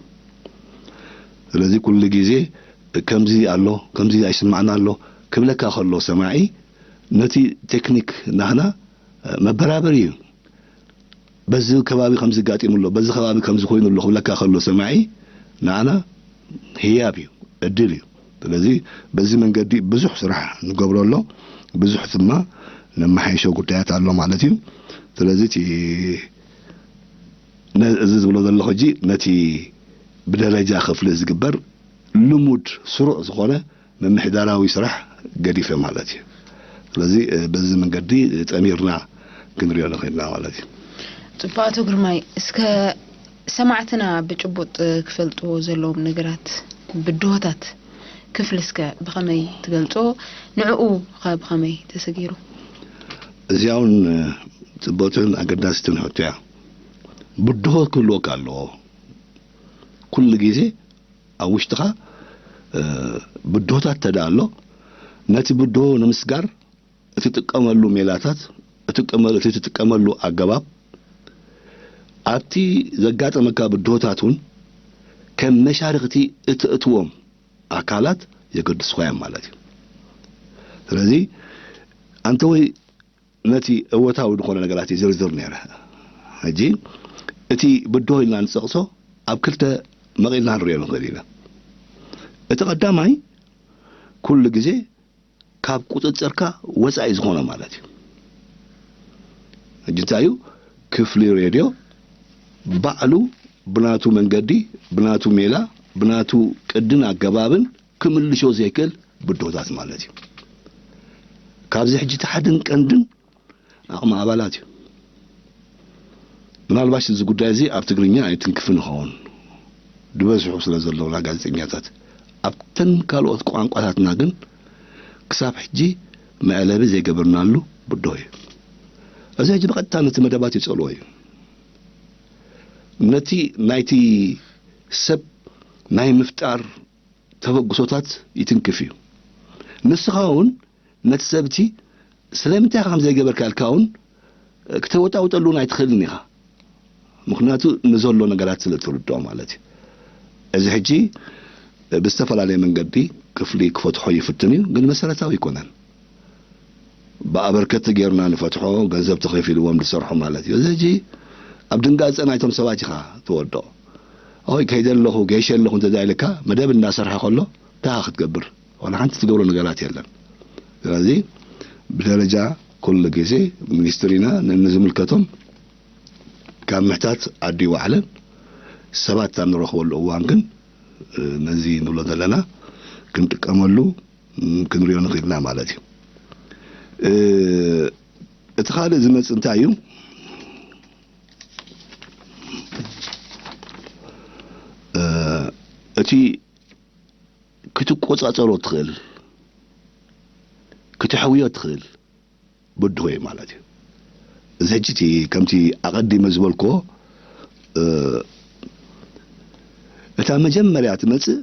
ስለዚ ኩሉ ግዜ ከምዚ ኣሎ ከምዚ ኣይስማዕና ኣሎ ክብለካ ከሎ ሰማዒ ነቲ ቴክኒክ ናህና መበራበሪ እዩ። በዚ ከባቢ ከምዚ ጋጢሙ ኣሎ በዚ ከባቢ ከምዚ ኮይኑ ኣሎ ክብለካ ከሎ ሰማዒ ንዓና ህያብ እዩ ዕድል እዩ። ስለዚ በዚ መንገዲ ብዙሕ ስራሕ ንገብሮ ኣሎ ብዙሕ ድማ ነመሓይሾ ጉዳያት ኣሎ ማለት እዩ። ስለዚ እቲ ነ- እዚ ዝብሎ ዘለኹ ሕጂ ነቲ ብደረጃ ክፍሊ ዝግበር ልሙድ ስሩዕ ዝኾነ ምምሕዳራዊ ስራሕ ገዲፈ ማለት እዩ። ስለዚ በዚ መንገዲ ጠሚርና ክንሪኦ ንኽእልና ማለት እዩ። ጽቡቅ ኣቶ ግርማይ፣ እስከ ሰማዕትና ብጭቡጥ ክፈልጥዎ ዘለዎም ነገራት፣ ብድሆታት ክፍሊ እስከ ብኸመይ ትገልጾ? ንዕኡ ኸ ብኸመይ ተሰጊሩ? እዚኣ እውን ጽቡቕትን ኣገዳሲትን ሕቶ እያ። ብድሆ ክህልወካ ኣለዎ። ኩሉ ግዜ ኣብ ውሽጥኻ ብድሆታት ተዳ ኣሎ፣ ነቲ ብድሆ ንምስጋር እትጥቀመሉ ሜላታት፣ እትጥቀመሉ እቲ እትጥቀመሉ ኣገባብ፣ ኣብቲ ዘጋጠመካ ብድሆታት እውን ከም መሻርክቲ እትእትዎም ኣካላት የገድስኻ እዮም ማለት እዩ። ስለዚ ኣንተ ወይ ነቲ እወታዊ ዝኾነ ነገራት ይዝርዝር ነይረ። ሕጂ እቲ ብድሆ ኢልና ንጸቕሶ ኣብ ክልተ መቒልና ንሪኦ ንኽእል ኢና። እቲ ቀዳማይ ኩሉ ግዜ ካብ ቁጽጽርካ ወጻኢ ዝኾነ ማለት እዩ። ሕጂ እንታይ እዩ? ክፍሊ ሬድዮ ባዕሉ ብናቱ መንገዲ፣ ብናቱ ሜላ፣ ብናቱ ቅድን ኣገባብን ክምልሾ ዘይክእል ብድሆታት ማለት እዩ። ካብዚ ሕጂ እቲ ሓድን ቀንድን ዓቕሚ ኣባላት እዩ። ምናልባሽ እዚ ጉዳይ እዚ ኣብ ትግርኛ ኣይትንክፍን ይኸውን፣ ዝበዝሑ ስለ ዘለውና ጋዜጠኛታት። ኣብተን ካልኦት ቋንቋታትና ግን ክሳብ ሕጂ መዕለቢ ዘይገበርናሉ ብድሆ እዩ። እዚ ሕጂ ብቐጥታ ነቲ መደባት ይጸልዎ እዩ። ነቲ ናይቲ ሰብ ናይ ምፍጣር ተበግሶታት ይትንክፍ እዩ። ንስኻ እውን ነቲ ሰብ እቲ ስለምንታይ ኢኻ ከም ዘይገበርካ ኢልካ እውን ክተወጣውጠሉ እውን ኣይትኽእልን ኢኻ። ምኽንያቱ ንዘሎ ነገራት ስለ እትርድኦ ማለት እዩ። እዚ ሕጂ ብዝተፈላለየ መንገዲ ክፍሊ ክፈትሖ ይፍትን እዩ፣ ግን መሰረታዊ ኣይኮነን። ብኣበርከቲ ጌርና ንፈትሖ፣ ገንዘብ ተኸፊልዎም ዝሰርሑ ማለት እዩ። እዚ ሕጂ ኣብ ድንጋጸ ናይቶም ሰባት ኢኻ ትወድኦ። ኦይ ከይደ ኣለኹ፣ ገይሸ ኣለኹ እንተ ኢልካ፣ መደብ እንዳሰርሐ ከሎ እንታይ ክትገብር? ዋላ ሓንቲ ትገብሮ ነገራት የለን። ስለዚ ብደረጃ ኩሉ ግዜ ሚኒስትሪና ንዝምልከቶም ካብ ምሕታት ዓዲ ይወዓለን ሰባት ኣብ ንረኽበሉ እዋን ግን ነዚ ንብሎ ዘለና ክንጥቀመሉ ክንሪኦ ንኽእልና ማለት እዩ። እቲ ካልእ ዝመጽእ እንታይ እዩ? እቲ ክትቆጻጸሮ ትኽእል፣ ክትሕውዮ ትኽእል ብድሆ እዩ ማለት እዩ። እዚ ሕጂ እቲ ከምቲ ኣቐዲመ ዝበልክዎ፣ እ፣ እታ መጀመርያ ትመጽእ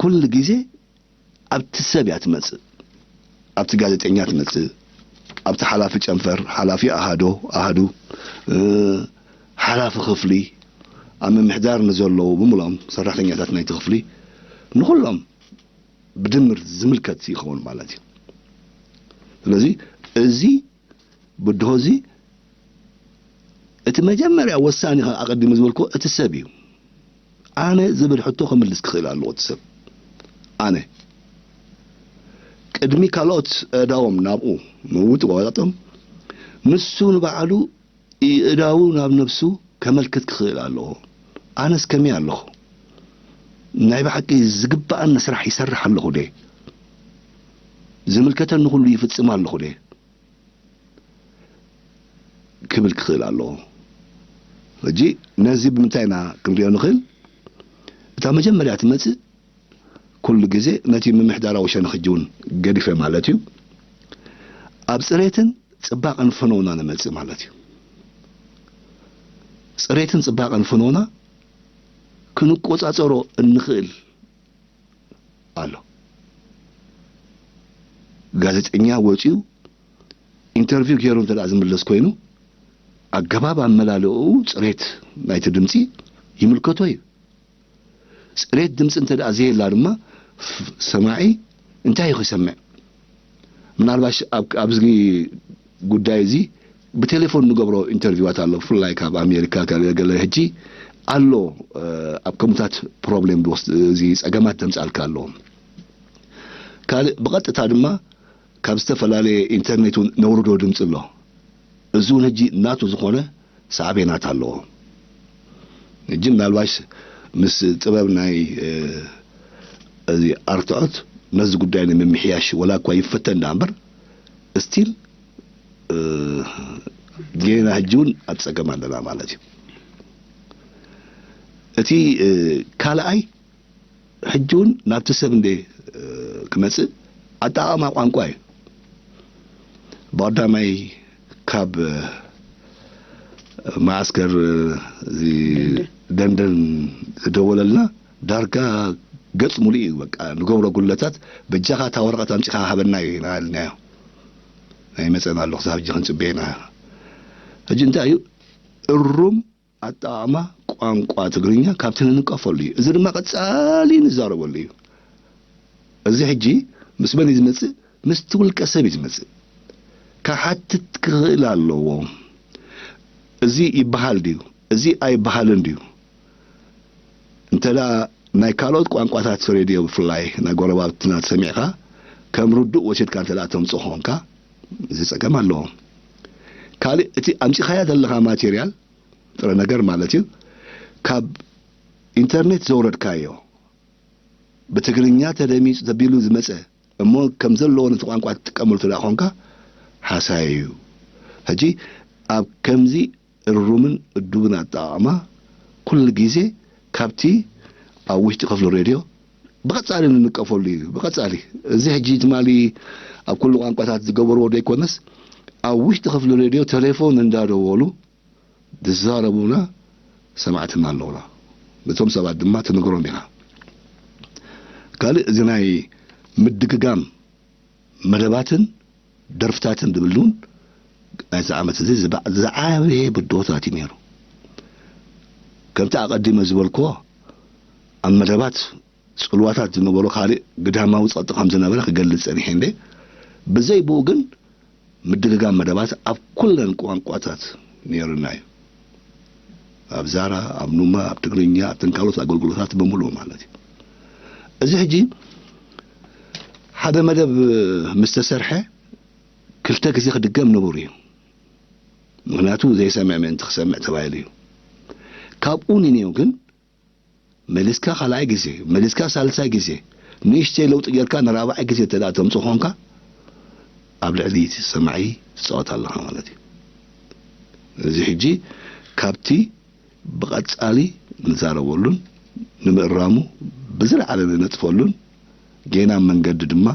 ኩሉ ግዜ ኣብቲ ሰብ እያ ትመጽእ። ኣብቲ ጋዜጠኛ ትመጽእ፣ ኣብቲ ሓላፊ ጨንፈር፣ ሓላፊ ኣሃዶ፣ ኣሃዱ፣ እ፣ ሓላፊ ክፍሊ፣ ኣብ ምምሕዳር ንዘለዉ ብምልኦም ሰራሕተኛታት ናይቲ ክፍሊ፣ ንኹሎም ብድምር ዝምልከት ይኸውን ማለት እዩ። ስለዚ እዚ ብድሆ እዚ እቲ መጀመርያ ወሳኒ፣ ኣቐዲመ ዝበልክዎ፣ እቲ ሰብ እዩ። ኣነ ዝብል ሕቶ ክምልስ ክኽእል ኣለዎ እቲ ሰብ። ኣነ ቅድሚ ካልኦት ኣእዳዎም ናብኡ ምውጥዋጦም፣ ንሱ ንባዕሉ ይእዳዉ ናብ ነብሱ ከመልክት ክኽእል ኣለዎ። ኣነስ ከመይ ኣለኹ? ናይ ብሓቂ ዝግብኣኒ ስራሕ ይሰርሕ ኣለኹ ደ? ዝምልከተኒ ኩሉ ይፍጽም ኣለኹ ደ? ክብል ክኽእል ኣለዎ። ሕጂ ነዚ ብምንታይ ኢና ክንሪኦ ንኽእል? እታ መጀመርያ ትመጽእ ኩሉ ግዜ ነቲ ምምሕዳራዊ ሸነኽ ሕጂ እውን ገዲፈ ማለት እዩ። ኣብ ጽሬትን ጽባቐን ፈነውና ንመጽእ ማለት እዩ። ጽሬትን ጽባቐን ፈነውና ክንቆጻጸሮ እንኽእል ኣሎ። ጋዜጠኛ ወጺኡ ኢንተርቪው ገይሩ እንተ ደኣ ዝምለስ ኮይኑ፣ ኣገባብ ኣመላልእኡ ጽሬት ናይቲ ድምጺ ይምልከቶ እዩ። ጽሬት ድምጺ እንተ ደኣ ዘየላ ድማ ፍ-፣ ሰማዒ እንታይ እዩ ክሰምዕ? ምናልባሽ ኣብ-፣ ኣብዚ ጉዳይ እዚ ብቴሌፎን ንገብሮ ኢንተርቪዋት ኣሎ፣ ብፍላይ ካብ ኣሜሪካ፣ ካብ ገለ ሕጂ ኣሎ፣ እ፣ ኣብ ከምኡታት ፕሮብሌም ዝወስድ፣ እዚ ጸገማት ዘምጻልካ ኣለዎም። ካልእ ብቐጥታ ድማ ካብ ዝተፈላለየ ኢንተርኔት እውን ነውርዶ ድምፂ ኣሎ። እዚ እውን ሕጂ ናቱ ዝኾነ ሳዕቤናት ኣለዎ። ሕጂ ምናልባሽ ምስ ጥበብ ናይ እዚ ኣርትዖት ነዚ ጉዳይ ንምምሕያሽ ወላ እኳ ይፈተን ዳ እምበር፣ እስቲል ጌና ሕጂ እውን ኣብ ፀገም ኣለና ማለት እዩ። እቲ ካልኣይ ሕጂ እውን ናብቲ ሰብ እንደ ክመፅእ ኣጠቓቕማ ቋንቋ እዩ። ብቐዳማይ ካብ መዓስከር እዚ ደንደን ዝደወለልና ዳርጋ ገፅ ሙሉእ እዩ። በቃ ንገብሮ ጉለታት በጃኻ እታ ወረቐት ኣምፂኻ ሃበና እዩ ናልናዮ። ናይ መፀና ኣለኹ ሳብ ሕጂ ክንፅበየና። ሕጂ እንታይ እዩ እሩም ኣጠቓቕማ ቋንቋ ትግርኛ ካብቲ ንንቀፈሉ እዩ። እዚ ድማ ቀጻሊ ንዛረበሉ እዩ። እዚ ሕጂ ምስ መን እዩ ዝመጽእ? ምስቲ ውልቀ ሰብ እዩ ዝመጽእ። ክሓትት ክኽእል ኣለዎ። እዚ ይበሃል ድዩ? እዚ ኣይበሃልን ድዩ? እንተ ደኣ ናይ ካልኦት ቋንቋታት ሬድዮ ብፍላይ ናይ ጎረባብትና ሰሚዕካ ከም ርዱእ ወሲድካ እንተ ደኣ ተምጽኦ ኾንካ እዚ ጸገም ኣለዎ። ካልእ እቲ ኣምጺኻያ ዘለኻ ማቴርያል ጥረ ነገር ማለት እዩ። ካብ ኢንተርኔት ዘውረድካዮ ብትግርኛ ተደሚጹ ተቢሉ ዝመጸ እሞ ከም ዘለዎ ነቲ ቋንቋ ትጥቀመሉ ተደኣ ኾንካ ሓሳይ እዩ። ሕጂ ኣብ ከምዚ እሩምን እዱብን ኣጠቓቕማ ኩሉ ግዜ ካብቲ ኣብ ውሽጢ ክፍሊ ሬድዮ ብቐጻሊ ንንቀፈሉ እዩ። ብቐጻሊ እዚ ሕጂ ትማሊ ኣብ ኩሉ ቋንቋታት ዝገበርዎ ዘይኮነስ ኣብ ውሽጢ ክፍሊ ሬድዮ ቴሌፎን እንዳደወሉ ዝዛረቡና ሰማዕትና ኣለውና። ነቶም ሰባት ድማ ትነግሮም ኢኻ። ካልእ እዚ ናይ ምድግጋም መደባትን ደርፍታትን ዝብል እውን ናይዚ ዓመት እዚ ዝባ- ዝዓበየ ብድሆታት እዩ ነይሩ። ከምቲ ኣቐዲመ ዝበልክዎ ኣብ መደባት ጽልዋታት ዝነበሮ ካልእ ግዳማዊ ጸቕጢ ከም ዝነበረ ክገልጽ ጸኒሐ እንደ ብዘይ ብኡ ግን ምድግጋም መደባት ኣብ ኩለን ቋንቋታት ነይሩና እዩ። ኣብ ዛራ፣ ኣብ ኑማ፣ ኣብ ትግርኛ፣ ኣብተን ካልኦት ኣገልግሎታት ብምሉኡ ማለት እዩ። እዚ ሕጂ ሓደ መደብ ምስ ተሰርሐ ክልተ ግዜ ክድገም ንቡር እዩ። ምኽንያቱ ዘይሰምዕ ምእንቲ ክሰምዕ ተባሂሉ እዩ። ካብኡ ንኔው ግን መሊስካ ካልኣይ ግዜ፣ መሊስካ ሳልሳይ ግዜ፣ ንእሽተይ ለውጢ ጌርካ ንራብዓይ ግዜ እንተ ደኣ ተምጽኦ ኾንካ፣ ኣብ ልዕሊ እቲ ሰማዒ ትጻወት ኣለኻ ማለት እዩ። እዚ ሕጂ ካብቲ ብቐጻሊ ንዛረበሉን ንምእራሙ ብዝለዓለ ንነጥፈሉን ጌና መንገዲ ድማ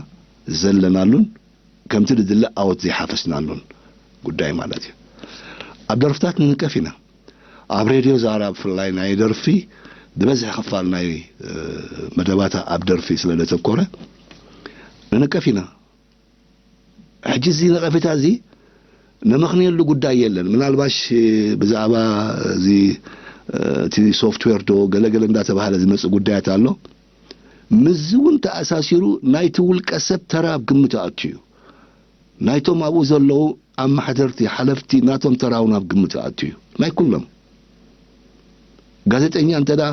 ዘለናሉን ከምቲ ዝድለ ኣወት ዘይሓፈስናሉን ጉዳይ ማለት እዩ። ኣብ ደርፍታት ንንቀፍ ኢና። ኣብ ሬድዮ ዛራ ብፍላይ ናይ ደርፊ ዝበዝሐ ክፋል ናይ መደባታ ኣብ ደርፊ ስለ ዘተኮረ ንንቀፍ ኢና። ሕጂ እዚ ነቐፌታ እዚ ነመኽንየሉ ጉዳይ የለን። ምናልባሽ ብዛዕባ እዚ እቲ ሶፍትዌር ዶ ገለገለ እንዳተባሃለ ዝመፅእ ጉዳያት ኣሎ። ምስዚ እውን ተኣሳሲሩ ናይቲ ውልቀ ሰብ ተራ ኣብ ግምት ኣእትዩ ናይቶም ኣብኡ ዘለዉ ኣማሕደርቲ ሓለፍቲ ናቶም ተራ እውን ኣብ ግምት ኣእትዩ ናይ ኩሎም ጋዜጠኛ እንተ ደኣ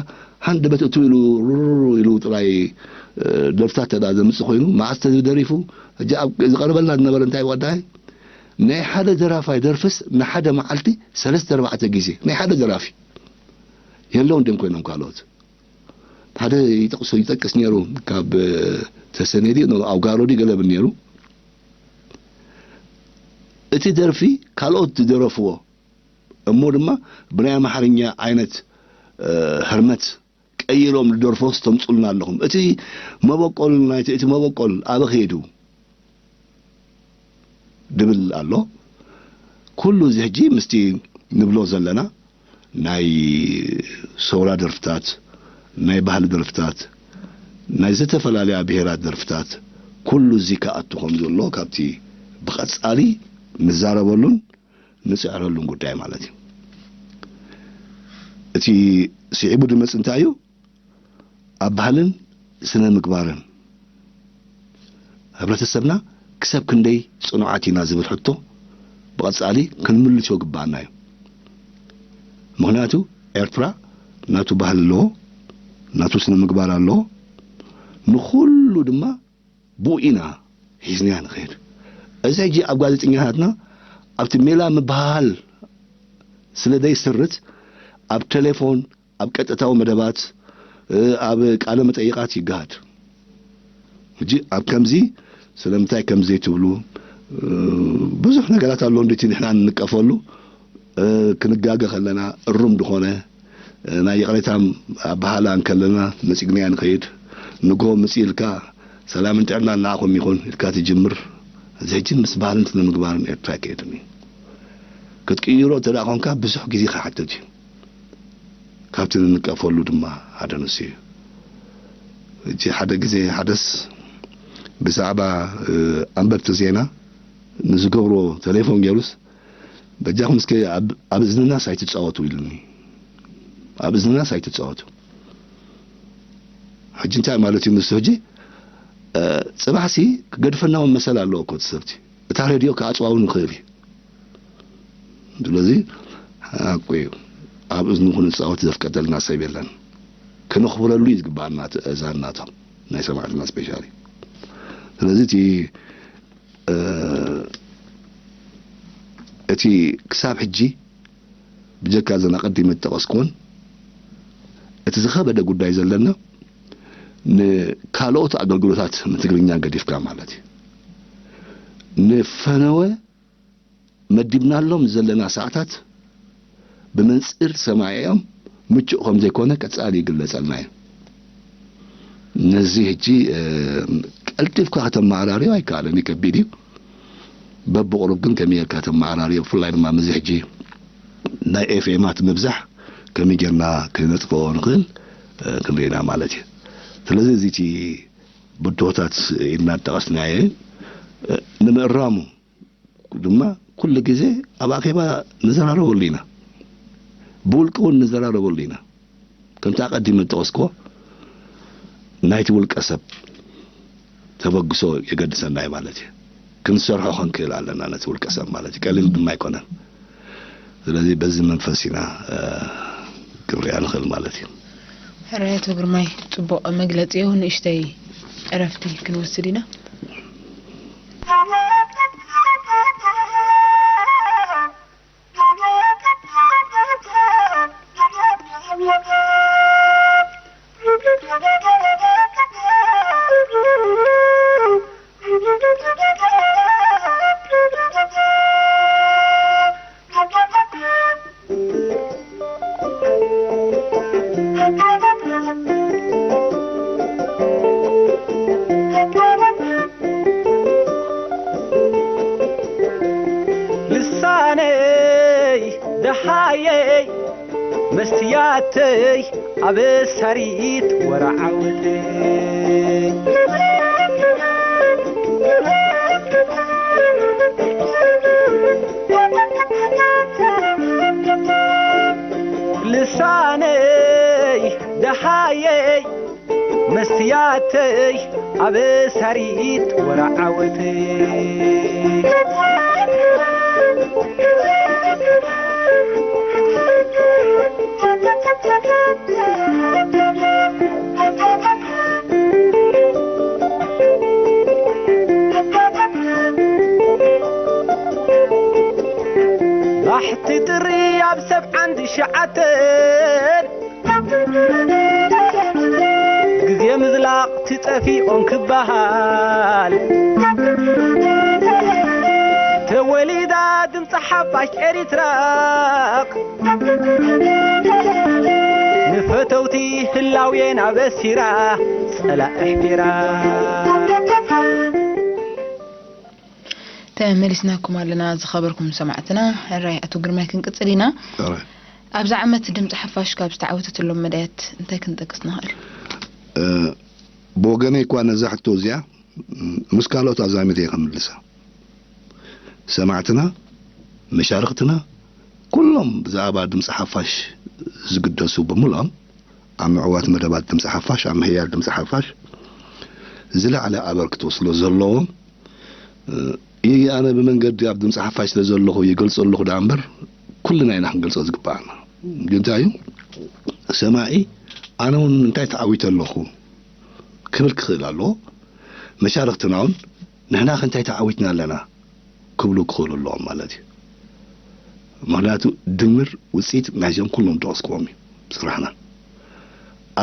ሃንደበት እቱ ኢሉ ሩሩሩ ኢሉ ጥራይ ደርፍታት እንተ ደኣ ዘምጽእ ኮይኑ መዓስ ተደሪፉ ሕጂ ኣብ ዝቐርበልና ዝነበረ እንታይ ወዳይ ናይ ሓደ ደራፋይ ደርፍስ ንሓደ መዓልቲ ሰለስተ ኣርባዕተ ግዜ ናይ ሓደ ደራፊ የለውን ድም ኮይኖም ካልኦት ሓደ ይጠቅሶ ይጠቅስ ነይሩ ካብ ተሰኔዲ ኣብ ጋሮዲ ገለብ ነይሩ እቲ ደርፊ ካልኦት ዝደረፍዎ እሞ ድማ ብናይ ኣምሓርኛ ዓይነት ህርመት ቀይሮም ዝደርፎስ ተምፁልና ኣለኹም። እቲ መበቆል ናይቲ እቲ መበቆል ኣበ ከይዱ ድብል ኣሎ። ኩሉ እዚ ሕጂ ምስቲ ንብሎ ዘለና ናይ ሰውራ ደርፍታት፣ ናይ ባህሊ ደርፍታት፣ ናይ ዝተፈላለያ ብሄራት ደርፍታት ኩሉ እዚ ክኣቱ ከም ዘሎ ካብቲ ብቐጻሊ ንዛረበሉን ንጽዕረሉን ጉዳይ ማለት እዩ። እቲ ስዒቡ ድመጽ እንታይ እዩ? ኣብ ባህልን ስነ ምግባርን ሕብረተሰብና ክሰብ ክንደይ ጽኑዓት ኢና ዝብል ሕቶ ብቐጻሊ ክንምልሶ ግባኣና እዩ። ምኽንያቱ ኤርትራ ናቱ ባህሊ ኣለዎ፣ ናቱ ስነ ምግባር ኣለዎ። ንኹሉ ድማ ብኡ ኢና ሒዝናያ ንኸይድ። እዚ ሕጂ ኣብ ጋዜጠኛታትና ኣብቲ ሜላ ምብህሃል ስለ ዘይስርት፣ ኣብ ቴሌፎን፣ ኣብ ቀጥታዊ መደባት፣ እ፣ ኣብ ቃለ መጠይቃት ይገሃድ። ሕጂ ኣብ ከምዚ ስለምንታይ ከምዚ ዘይትብሉ፣ እ፣ ብዙሕ ነገራት ኣሎ እንዲቲ ንሕና እንንቀፈሉ፣ እ፣ ክንጋገ ከለና እሩም ዝኾነ፣ እ፣ ናይ ይቕሬታ ኣበሃህላ እንከለና ነጺግናዮ ንኸይድ። ንግሆ ምጽእ ኢልካ ሰላምን ጥዕናን ንዓኹም ይኹን ኢልካ ትጅምር። እዚ ሕጂ ምስ ባህልን ስነ ምግባርን ኤርትራ ኣይከይድን እዩ። ክትቅይሮ እንተ ደኣ ኾንካ ብዙሕ ግዜ ክሓትት እዩ። ካብቲ ንንቀፈሉ ድማ ሓደ ንሱ እዩ። ሕጂ ሓደ ግዜ ሓደስ ብዛዕባ፣ እ፣ ኣንበብቲ ዜና ንዝገብሮ ቴሌፎን ገይሩስ፣ በጃኹም እስከ ኣብ፣ ኣብ እዝንናስ ኣይትጻወቱ ኢሉኒ። ኣብ እዝንናስ ኣይትጻወቱ። ሕጂ እንታይ ማለት እዩ ንሱ? ሕጂ፣ እ፣ ጽባሕሲ ክገድፈና እውን መሰል ኣለዎ እኮ እቲ ሰብቲ። እታ ሬድዮ ክኣጽዋ እውን ይኽእል እዩ። ስለዚ ሓቁ እዩ። ኣብ እዝኑ ክንጻወት ዘፍቀደልና ሰብ የለን። ከነኽብረሉ እዩ ዝግባኣና እቲ እዛን ናቶም ናይ ሰማዕትና ስፔሻሊ። ስለዚ እቲ፣ እ፣ እቲ ክሳብ ሕጂ ብጀካ እዘን ኣቐዲመ ዝጠቐስኩወን፣ እቲ ዝኸበደ ጉዳይ ዘለና ንካልኦት ኣገልግሎታት ንትግርኛ ገዲፍካ ማለት እዩ። ንፈነወ መዲብናሎም ዘለና ሰዓታት ብመንጽር ሰማዒኦም ምቹእ ከም ዘይኮነ ቀጻሊ ይግለጸልና እዩ። ነዚ ሕጂ፣ እ፣ ቀልጢፍካ ከተመዓራርዮ ኣይከኣልን እዩ፣ ከቢድ እዩ። በብቑሩብ ግን ከመይ ጌርካ ተመዓራርዮ፣ ብፍላይ ድማ ምስዚ ሕጂ ናይ ኤፍኤማት ምብዛሕ ከመይ ጌርና ክነጥፍኦ ንኽእል፣ እ፣ ክንርኢ ኢና ማለት እዩ። ስለዚ እዚ እቲ ብድሆታት ኢልና ዝጠቐስናዮ፣ እ፣ ንምእራሙ ድማ ኩሉ ግዜ ኣብ ኣኼባ ንዘራረበሉ ኢና። ብውልቂ እውን ንዘራረበሉ ኢና። ከምቲ ኣቐዲመ ዝጠቐስክዎ ናይቲ ውልቀ ሰብ ተበግሶ የገድሰና እዩ ማለት እዩ። ክንሰርሖ ክንክእል ኣለና ነቲ ውልቀ ሰብ ማለት እዩ። ቀሊል ድማ ኣይኮነን። ስለዚ በዚ መንፈስ ኢና፣ እ፣ ክንሪኣ ንኽእል ማለት እዩ። ሕራይ ኣቶ ግርማይ፣ ጽቡቕ መግለጺ እዩ። ንእሽተይ ዕረፍቲ ክንወስድ ኢና። ልሳነይ ደሃየይ መስትያተይ ኣበሳሪት ወረዓውተይ ልሳነይ ደሃየይ መስትያተይ ኣበሳሪት ወረዓውተይ ባሕቲ ጥሪ ኣብ ሰብዓን ትሽዓተን ግዜ ምዝላቕ ትጠፊኦም ክበሃል ተወሊዳ ድምፂ ሓፋሽ ኤሪትራ ንፈተውቲ ህላዌና በሲራ ጸላኢ ኣሕፊራ። ተመሊስናኩም ኣለና ዝኸበርኩም ሰማዕትና። ሕራይ ኣቶ ግርማይ ክንቅጽል ኢና። ሕራይ። ኣብዚ ዓመት ድምፂ ሓፋሽ ካብ ዝተዓወተትሎም መዳያት እንታይ ክንጠቅስ ንኽእል? እ፣ ብወገነይ እኳ ነዛ ሕቶ እዚኣ፣ ም፣ ምስ ካልኦት ኣዛሚደ እየ ከምልሳ። ሰማዕትና፣ መሻርኽትና፣ ኩሎም ብዛዕባ ድምፂ ሓፋሽ ዝግደሱ ብምልኦም፣ ኣብ ምዕዋት መደባት ድምፂ ሓፋሽ፣ ኣብ ምሕያል ድምፂ ሓፋሽ ዝለዓለ ኣበርክቶ ስለ ዘለዎም፣ እ፣ ይህ ኣነ ብመንገዲ ኣብ ድምፂ ሓፋሽ ስለ ዘለኹ ይገልፆ ኣለኹ ደኣ እምበር፣ ኩልና ኢና ክንገልፆ ዝግባኣና። ግን እንታይ እዩ፣ ሰማዒ ኣነ እውን እንታይ ተዓዊተ ኣለኹ ክብል ክኽእል ኣለዎ። መሻርኽትና እውን ንሕና ከ እንታይ ተዓዊትና ኣለና ክብሉ ክኽእሉ ኣለዎም ማለት እዩ። ምኽንያቱ ድምር ውፅኢት ናይዚኦም ኩሎም ዝጠቐስክዎም እዩ ስራሕና።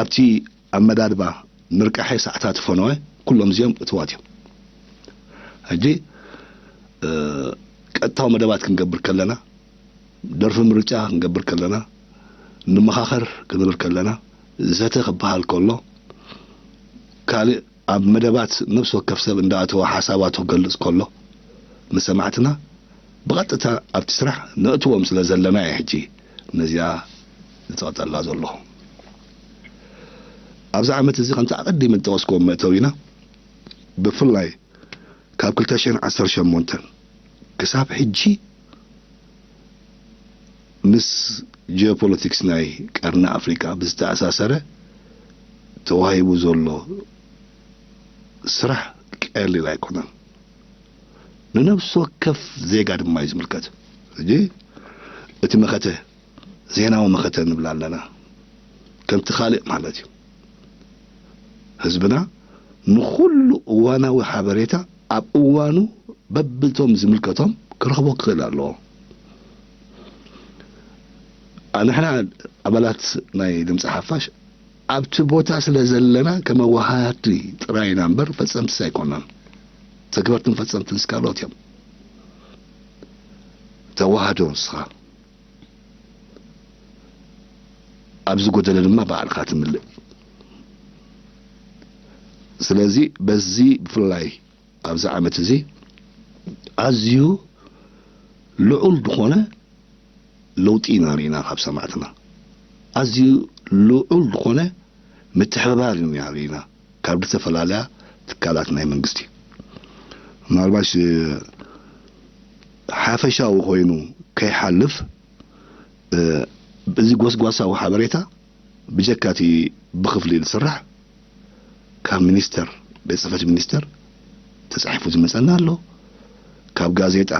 ኣብቲ ኣመዳድባ ምርቃሐ ሰዓታት ፈነወ ኩሎም እዚኦም እትዋት እዮም። ሕጂ ቀጥታዊ መደባት ክንገብር ከለና፣ ደርፊ ምርጫ ክንገብር ከለና፣ ንመኻኸር ክንብል ከለና፣ ዘተ ክበሃል ከሎ፣ ካልእ ኣብ መደባት ነፍሲ ወከፍ ሰብ እንዳኣተወ ሓሳባቱ ክገልጽ ከሎ፣ ንሰማዕትና ብቐጥታ ኣብቲ ስራሕ ነእትዎም ስለ ዘለና እየ ሕጂ ነዚኣ ዝጸቕጠላ ዘለኹ። ኣብዚ ዓመት እዚ ከምቲ ኣቐዲመ ዝጠቐስክዎ መእተዊና ብፍላይ ካብ ክልተ ሽሕን ዓሰርተ ሸሞንተን ክሳብ ሕጂ ምስ ጂኦፖለቲክስ ናይ ቀርኒ ኣፍሪቃ ብዝተኣሳሰረ ተዋሂቡ ዘሎ ስራሕ ቀሊል ኣይኮነን። ንነፍሲ ወከፍ ዜጋ ድማ እዩ ዝምልከት። ሕጂ እቲ መኸተ ዜናዊ መኸተ ንብል ኣለና። ከምቲ ካልእ ማለት እዩ። ህዝብና ንኹሉ እዋናዊ ሓበሬታ ኣብ እዋኑ በብቶም ዝምልከቶም ክረኽቦ ክኽእል ኣለዎ። ኣንሕና ኣባላት ናይ ድምፂ ሓፋሽ ኣብቲ ቦታ ስለ ዘለና ከመ ወሃድቲ ጥራይ ኢና እምበር ፈፀምትስ ኣይኮናን። ተግበርትን ፈፀምትን እስካልኦት እዮም። ተዋህዶ ንስኻ ኣብዚ ጎደለ ድማ ባዕልኻ ትምልእ። ስለዚ በዚ ብፍላይ ኣብዚ ዓመት እዚ ኣዝዩ ልዑል ዝኾነ ለውጢ ኢና ርኢና ካብ ሰማዕትና። ኣዝዩ ልዑል ዝኾነ ምትሕብባር ኢና ርኢና ካብ ዝተፈላለያ ትካላት ናይ መንግስቲ። ምናልባሽ ሓፈሻዊ ኮይኑ ከይሓልፍ፣ እዚ ጎስጓሳዊ ሓበሬታ ብጀካ እቲ ብክፍሊ ዝስራሕ ካብ ሚኒስተር፣ ቤት ጽሕፈት ሚኒስተር ተጻሒፉ ዝመጸና ኣሎ። ካብ ጋዜጣ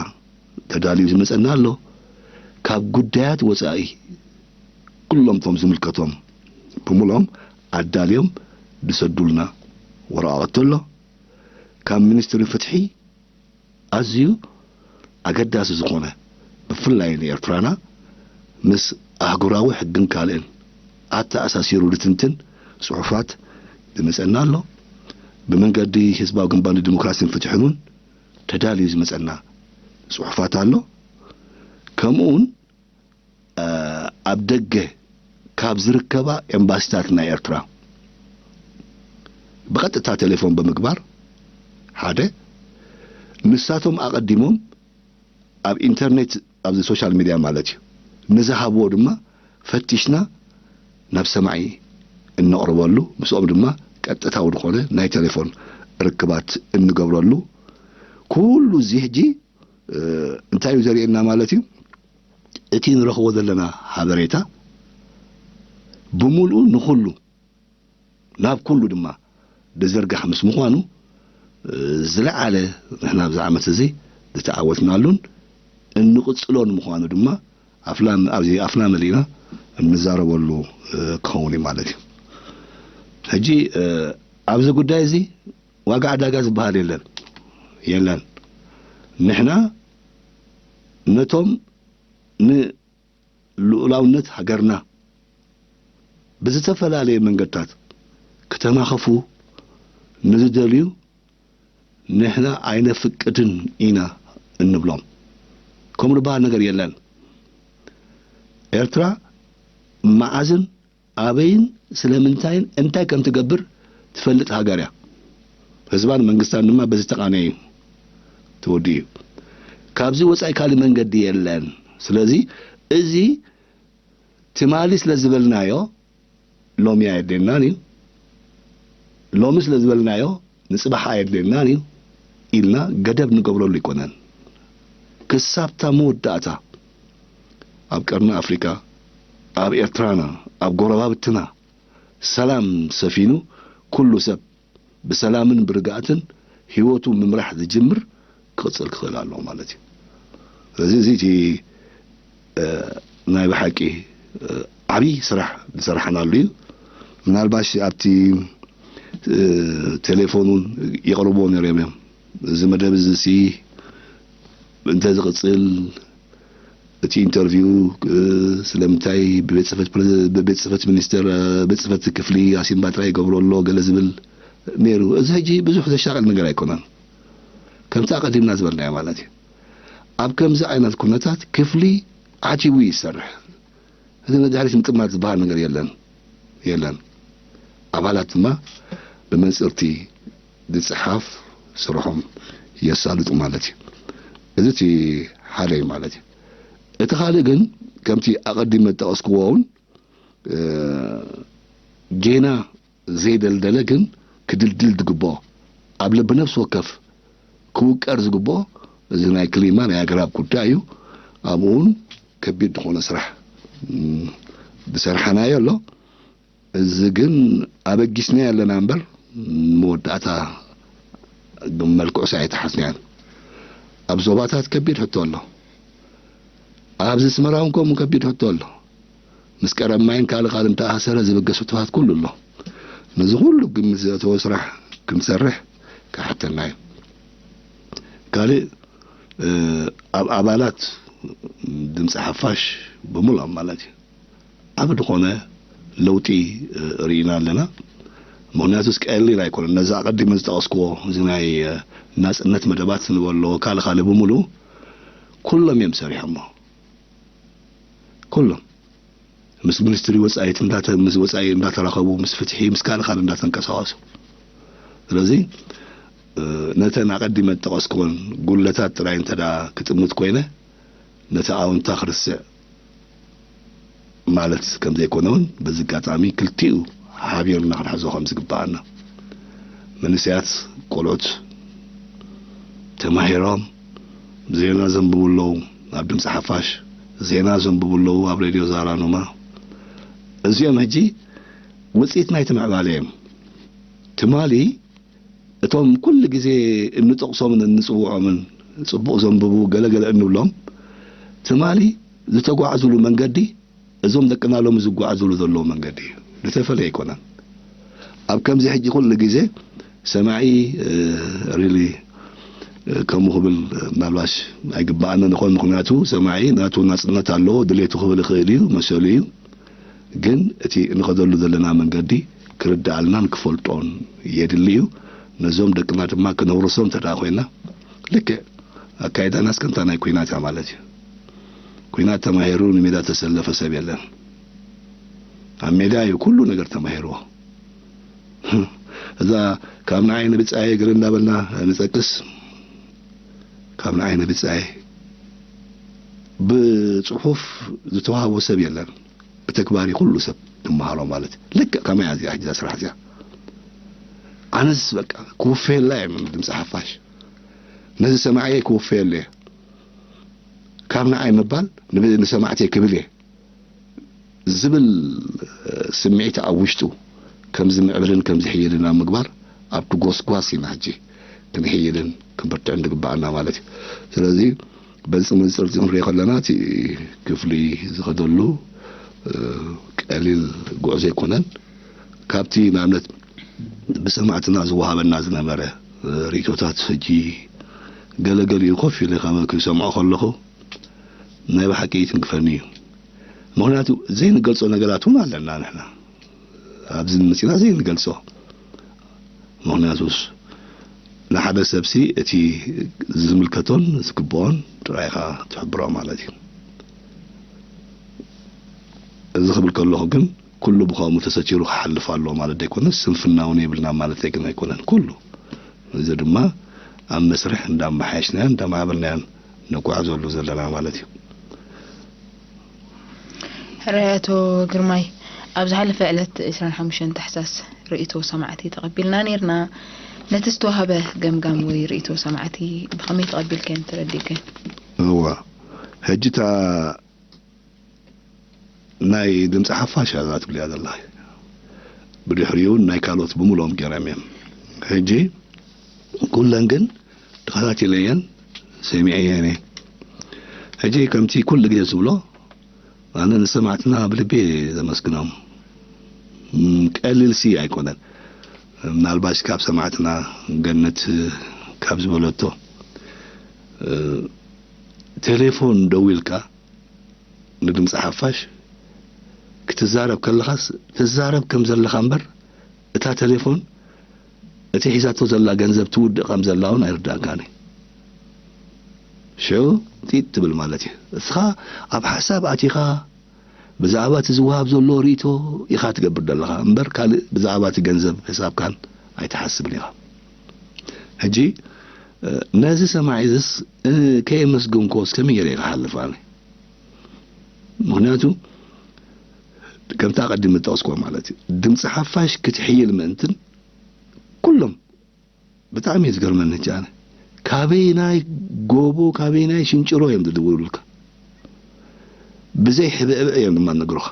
ተዳልዩ ዝመጸና ኣሎ። ካብ ጉዳያት ወጻኢ ኩሎም እቶም ዝምልከቶም ብምልኦም ኣዳልዮም ዝሰዱልና ወረቓቕቲ ኣሎ። ካብ ሚኒስትሪ ፍትሒ ኣዝዩ ኣገዳሲ ዝኾነ፣ ብፍላይ ንኤርትራና ምስ ኣህጉራዊ ሕግን ካልእን ኣተኣሳሲሩ ዝትንትን ጽሑፋት ዝመጸና ኣሎ። ብመንገዲ ህዝባዊ ግንባር ንዲሞክራሲን ፍትሕን እውን ተዳልዩ ዝመጸና ጽሑፋት ኣሎ። ከምኡውን ኣብ ደገ ካብ ዝርከባ ኤምባሲታት ናይ ኤርትራ ብቐጥታ ቴሌፎን ብምግባር፣ ሓደ፣ ንሳቶም ኣቐዲሞም ኣብ ኢንተርኔት፣ ኣብዚ ሶሻል ሚድያ ማለት እዩ፣ ንዝሃብዎ ድማ ፈቲሽና ናብ ሰማዒ እነቕርበሉ፣ ምስኦም ድማ ቀጥታዊ ዝኾነ ናይ ቴሌፎን ርክባት እንገብረሉ፣ ኩሉ እዚ ሕጂ እንታይ እዩ ዘርእየና ማለት እዩ? እቲ ንረኽቦ ዘለና ሓበሬታ ብምልኡ ንኹሉ፣ ናብ ኩሉ ድማ ዝዝርጋሕ ምስ ምዃኑ፣ ዝለዓለ ንሕና ኣብዚ ዓመት እዚ ዝተዓወትናሉን እንቕጽሎን ምዃኑ ድማ ኣፍና፣ ኣብዚ ኣፍና መሊእና እንዛረበሉ ክኸውን እዩ ማለት እዩ። ሕጂ ኣብዚ ጉዳይ እዚ ዋጋ ዕዳጋ ዝበሃል የለን፣ የለን። ንሕና ነቶም ንልኡላውነት ሃገርና ብዝተፈላለየ መንገድታት ክተናኸፉ ንዝደልዩ ንሕና ኣይነፍቅድን ኢና እንብሎም። ከምኡ ዝበሃል ነገር የለን። ኤርትራ መዓዝን ኣበይን ስለምንታይን እንታይ ከም ትገብር ትፈልጥ ሃገር እያ። ህዝባን መንግስታን ድማ በዚ ተቓነየ እዩ፣ ተወዲኡ እዩ። ካብዚ ወጻኢ ካልእ መንገዲ የለን። ስለዚ እዚ ትማሊ ስለ ዝበልናዮ ሎሚ ኣየድልየናን እዩ፣ ሎሚ ስለ ዝበልናዮ ንጽባሕ ኣየድልየናን እዩ ኢልና ገደብ ንገብረሉ ኣይኮነን። ክሳብታ መወዳእታ ኣብ ቀርኒ ኣፍሪቃ፣ ኣብ ኤርትራና፣ ኣብ ጎረባብትና ሰላም ሰፊኑ ኩሉ ሰብ ብሰላምን ብርግኣትን ህይወቱ ምምራሕ ዝጅምር ክቕጽል ክኽእል ኣለዎ ማለት እዩ። ስለዚ እዚ እቲ ናይ ብሓቂ ዓብዪ ስራሕ ዝሰራሕናሉ እዩ። ምናልባሽ ኣብቲ ቴሌፎን እውን የቕርብዎ ነይሮም እዮም። እዚ መደብ እዚ ሲ እንተ ዝቕጽል እቲ ኢንተርቪው፣ እ፣ ስለምንታይ ብቤት ጽሕፈት ፕሬ-፣ ብቤት ጽሕፈት ሚኒስተር፣ እ፣ ቤት ጽሕፈት ክፍሊ ኣሲምባ ጥራይ ይገብሮ ኣሎ ገለ ዝብል ነይሩ። እዚ ሕጂ ብዙሕ ዘሻቕል ነገር ኣይኮነን። ከምቲ ኣቐዲምና ዝበልናዮ ማለት እዩ። ኣብ ከምዚ ዓይነት ኩነታት ክፍሊ ዓቲቡ ይሰርሕ። እዚ ንድሕሪት ምጥማት ዝበሃል ነገር የለን፣ የለን። ኣባላት ድማ ብመንጽርቲ ዝጸሓፍ ስርሖም የሳልጡ ማለት እዩ። እዚ እቲ ሓደ እዩ ማለት እዩ። እቲ ካልእ ግን ከምቲ ኣቐዲመ ዝጠቐስክዎ እውን፣ እ፣ ጌና ዘይደልደለ ግን ክድልድል ዝግብኦ፣ ኣብ ልቢ ነፍሲ ወከፍ ክውቀር ዝግብኦ፣ እዚ ናይ ክሊማ ናይ ኣግራብ ጉዳይ እዩ። ኣብኡ እውን ከቢድ ዝኾነ ስራሕ፣ እም፣ ዝሰርሓናዮ ኣሎ። እዚ ግን ኣበጊስና ኣለና እምበር፣ መወዳእታ ግን መልክዑስ ኣይተሓዝናዮን። ኣብ ዞባታት ከቢድ ሕቶ ኣሎ። ኣብዚ ኣስመራ እውን ከምኡ ከቢድ ሕቶ ኣሎ። ምስ ቀረብ ማይን ካልእ ካልእ እንተኣሰረ ዝብገስ ሕቶታት ኩሉ ኣሎ። ነዚ ኩሉ ግምት ዘእተወ ስራሕ ክንሰርሕ ክሓተና እዩ። ካልእ፣ እ፣ ኣብ ኣባላት ድምፂ ሓፋሽ ብምሉኦም ማለት እዩ ዓቢ ዝኾነ ለውጢ፣ እ፣ ርኢና ኣለና። ምኽንያቱስ ቀሊል ኣይኮነን። ነዚ ኣቐዲመ ዝጠቐስክዎ እዚ ናይ፣ እ፣ ናጽነት መደባት ንበሎ ካልእ ካልእ ብምሉኡ ኩሎም እዮም ሰሪሖሞ። ኩሎም ምስ ሚኒስትሪ ወጻኢት እንዳተ-፣ ምስ ወጻኢ እንዳተራኸቡ፣ ምስ ፍትሒ፣ ምስ ካልእ ካልእ እንዳተንቀሳቐሱ። ስለዚ፣ እ፣ ነተን ኣቐዲመ ዝጠቐስክወን ጉድለታት ጥራይ እንተ ደኣ ክጥምት ኮይነ፣ ነቲ ኣወንታ ክርስዕ ማለት ከም ዘይኮነ እውን በዚ ኣጋጣሚ ክልቲኡ ሓቢርና ክንሕዞ ከም ዝግብኣና። መንእሰያት ቆልዑት ተማሂሮም ዜና ዘንብቡ ኣለዉ፣ ኣብ ድምፂ ሓፋሽ ዜና ዘንብቡ ኣለዉ፣ ኣብ ሬድዮ ዛራ ኑማ። እዚኦም ሕጂ ውፅኢት ናይቲ ምዕባለ እዮም። ትማሊ እቶም ኩሉ ግዜ እንጠቕሶምን እንጽውዖምን ጽቡቕ ዘንብቡ ገለገለ እንብሎም፣ ትማሊ ዝተጓዕዙሉ መንገዲ እዞም ደቅና ሎሚ ዝጓዓዙሉ ዘለዉ መንገዲ እዩ። ዝተፈለየ ኣይኮነን። ኣብ ከምዚ ሕጂ ኩሉ ግዜ ሰማዒ፣ እ፣ ሪሊ፣ እ፣ ከምኡ ክብል ምናልባሽ ኣይግባኣንን ይኾን። ምኽንያቱ ሰማዒ ናቱ ናጽነት ኣለዎ፣ ድሌቱ ክብል ይኽእል እዩ፣ መሰሉ እዩ። ግን እቲ እንኸደሉ ዘለና መንገዲ ክርድኣልናን ክፈልጦን የድሊ እዩ። ነዞም ደቅና ድማ ክነውርሶም እንተ ደኣ ኮይና፣ ልክዕ ኣካይዳና እስከ እንታ ናይ ኲናት እያ ማለት እዩ። ኲናት ተማሂሩ ንሜዳ ተሰለፈ ሰብ የለን። ኣብ ሜዳ እዩ ኩሉ ነገር ተማሂርዎ። እዛ ካብ ንዓይ ንብጻየ እግሪ እንዳበልና ንጸቅስ፣ ካብ ንዓይ ንብጻየ ብጽሑፍ ዝተዋህቦ ሰብ የለን። ብተግባር እዩ ኩሉ ሰብ ዝመሃሮ ማለት እዩ። ልክዕ ከመይ እያ እዚኣ ሕጂ እዛ ስራሕ እዚኣ? ኣነስ በቃ ክውፈየላ እየ፣ ምን ድምፂ ሓፋሽ ነዚ ሰማዕየ ክውፈየሉ እየ። ካብ ንዓይ ምባል ንብ-፣ ንሰማዕተይ ክብል እየ ዝብል ስምዒት ኣብ ውሽጡ ከም ዝምዕብልን ከም ዝሕይልን ኣብ ምግባር ኣብቲ ጎስጓስ ኢና ሕጂ ክንሕይልን ክንብርትዕን ዝግብኣና ማለት እዩ። ስለዚ በዚ መነጽር እዚ ክንሪኦ ከለና እቲ ክፍሊ ዝኸደሉ፣ እ፣ ቀሊል ጉዕዞ ኣይኮነን። ካብቲ ንኣብነት ብሰማዕትና ዝወሃበና ዝነበረ፣ እ፣ ርእይቶታት ሕጂ ገለገሊኡ ኮፍ ኢለ ካብ ክሰምዖ ከለኹ ናይ ብሓቂ ይትንክፈኒ እዩ። ምኽንያቱ ዘይንገልጾ ነገራት እውን ኣለና ንሕና። ኣብዚ መጺና ዘይንገልጾ። ምኽንያቱስ ንሓደ ሰብሲ እቲ ዝምልከቶን ዝግብኦን ጥራይ ኢኻ ትሕብሮ ማለት እዩ። እዚ ክብል ከለኹ ግን ኩሉ ብኸምኡ ተሰቲሩ ክሓልፍ ኣለዎ ማለት ዘይኮነ፣ ስንፍና እውን የብልና ማለት ግን ኣይኮነን። ኩሉ እዚ ድማ ኣብ መስርሕ እንዳመሓየሽናዮን እንዳማዕበልናዮን ንጓዓዘሉ ዘለና ማለት እዩ። ሕራይ ኣቶ ግርማይ፣ ኣብ ዝሓለፈ ዕለት ዕስራን ሓሙሽተን ታሕሳስ ርእይቶ ሰማዕቲ ተቐቢልና ነይርና። ነቲ ዝተዋህበ ገምጋም ወይ ርእይቶ ሰማዕቲ ብኸመይ ተቐቢልክዮን ተረዲእክዮን? እዋ፣ ሕጂ እታ ናይ ድምፂ ሓፋሽ እያ እዛ ትብልያ ዘለኺ። ብድሕሪኡ ናይ ካልኦት ብምልኦም ገይሮም እዮም። ሕጂ ኩለን ግን ተኸታቲለየን ሰሚዐየን እየ። ሕጂ ከምቲ ኩሉ ግዜ ዝብሎ፣ ኣነ ንሰማዕትና ብልቢ እየ ዘመስግኖም። እም፣ ቀሊል ሲ ኣይኮነን። ምናልባሽ ካብ ሰማዕትና ገነት ካብ ዝበለቶ፣ እ፣ ቴሌፎን ደዊልካ ንድምፂ ሓፋሽ ክትዛረብ ከለኻስ ትዛረብ ከም ዘለኻ እምበር፣ እታ ቴሌፎን እቲ ሒዛቶ ዘላ ገንዘብ ትውድእ ከም ዘላ እውን ኣይርዳእካን እዩ። ሽዑ ጢጥ ትብል ማለት እዩ። እስኻ ኣብ ሓሳብ ኣቲኻ ብዛዕባ እቲ ዝወሃብ ዘሎ ርእይቶ ኢኻ ትገብር ዘለኻ እምበር፣ ካልእ ብዛዕባ እቲ ገንዘብ ሕሳብካን ኣይትሓስብን ኢኻ። ሕጂ ነዚ ሰማዒ እዝስ ከየመስገንኮስ ከመይ ገይረ ክሓልፍ ኣነ? ምኽንያቱ ከምቲ ኣቐዲመ ዝጠቕስኩዎ ማለት እዩ፣ ድምፂ ሓፋሽ ክትሕይል ምእንትን ኩሎም ብጣዕሚ እዩ ዝገርመኒ። ሕጂ ኣነ ካበይናይ ጎቦ ካበይናይ ሽንጭሮ እዮም ዝድውሉልካ፣ ብዘይ ሕብእብእ እዮም ድማ ነግሩኻ።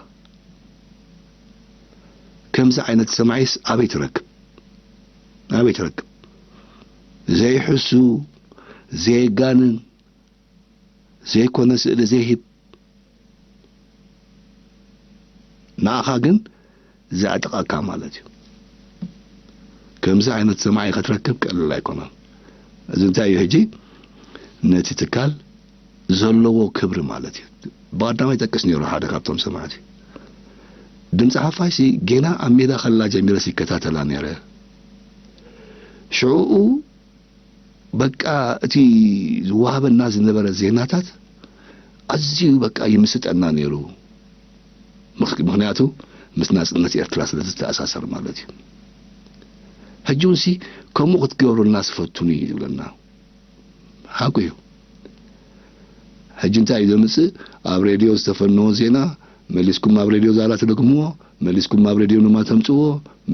ከምዚ ዓይነት ሰማዒስ ኣበይ ትረክብ? ኣበይ ትረክብ? ዘይሕሱ፣ ዘየጋንን፣ ዘይኮነ ስእሊ ዘይህብ፣ ንኣኻ ግን ዘዕጥቐካ ማለት እዩ። ከምዚ ዓይነት ሰማዒ ክትረክብ ቀለል ኣይኮነን። እዚ እንታይ እዩ ሕጂ ነቲ ትካል ዘለዎ ክብሪ ማለት እዩ። ብቐዳማይ ይጠቅስ ነይሩ ሓደ ካብቶም ሰማዕቲ፣ ድምፂ ሓፋሽ ሲ ጌና ኣብ ሜዳ ከላ ጀሚረ ሲከታተላ ነይረ። ሽዕኡ በቃ እቲ ዝወሃበና ዝነበረ ዜናታት ኣዝዩ በቃ ይምስጠና ነይሩ። ምኽ- ምኽንያቱ ምስ ናጽነት ኤርትራ ስለ ዝተኣሳሰር ማለት እዩ። ሕጂ እውን ሲ ከምኡ ክትገብሩልና ስፈቱኒ እዩ ዝብለና። ሓቁ እዩ። ሕጂ እንታይ እዩ ዘምጽእ? ኣብ ሬድዮ ዝተፈነወ ዜና መሊስኩም ኣብ ሬድዮ ዛራ ትደግምዎ፣ መሊስኩም ኣብ ሬድዮ ንማ ተምጽዎ፣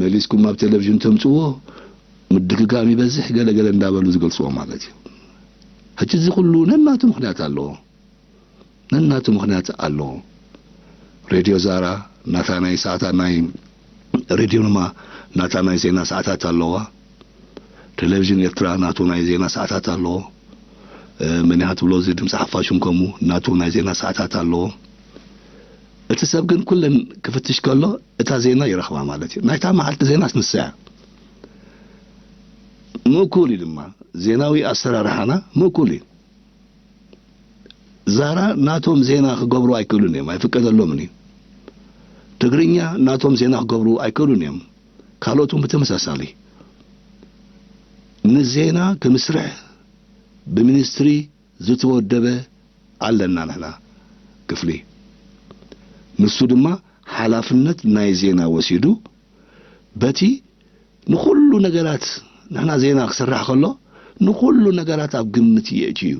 መሊስኩም ኣብ ቴሌቪዥን ተምጽዎ፣ ምድግጋም ይበዝሕ ገለ ገለ እንዳበሉ ዝገልጽዎ ማለት እዩ። ሕጂ እዚ ኩሉ ነናቱ ምኽንያት ኣለዎ። ነናቱ ምኽንያት ኣለዎ። ሬድዮ ዛራ ናታ ናይ ሰዓታት ናይ ሬድዮ ንማ ናታ ናይ ዜና ሰዓታት ኣለዋ። ቴሌቪዥን ኤርትራ ናቱ ናይ ዜና ሰዓታት ኣለዎ። መኒሃ ትብሎ እዚ ድምፂ ሓፋሽን ከምኡ ናቱ ናይ ዜና ሰዓታት ኣለዎ። እቲ ሰብ ግን ኩለን ክፍትሽ ከሎ እታ ዜና ይረኽባ ማለት እዩ። ናይታ መዓልቲ ዜና ንሳ እያ። ምእኩል እዩ ድማ ዜናዊ ኣሰራርሓና ምእኩል እዩ። ዛራ ናቶም ዜና ክገብሩ ኣይክእሉን እዮም፣ ኣይፍቀደሎምን እዩ። ትግርኛ ናቶም ዜና ክገብሩ ኣይክእሉን እዮም። ካልኦት እውን ብተመሳሳሊ ንዜና ክምስርሕ ብሚኒስትሪ ዝተወደበ ኣለና ንሕና ክፍሊ። ንሱ ድማ ሓላፍነት ናይ ዜና ወሲዱ በቲ ንኹሉ ነገራት ንሕና ዜና ክስራሕ ከሎ ንኹሉ ነገራት ኣብ ግምት የእትዩ እዩ።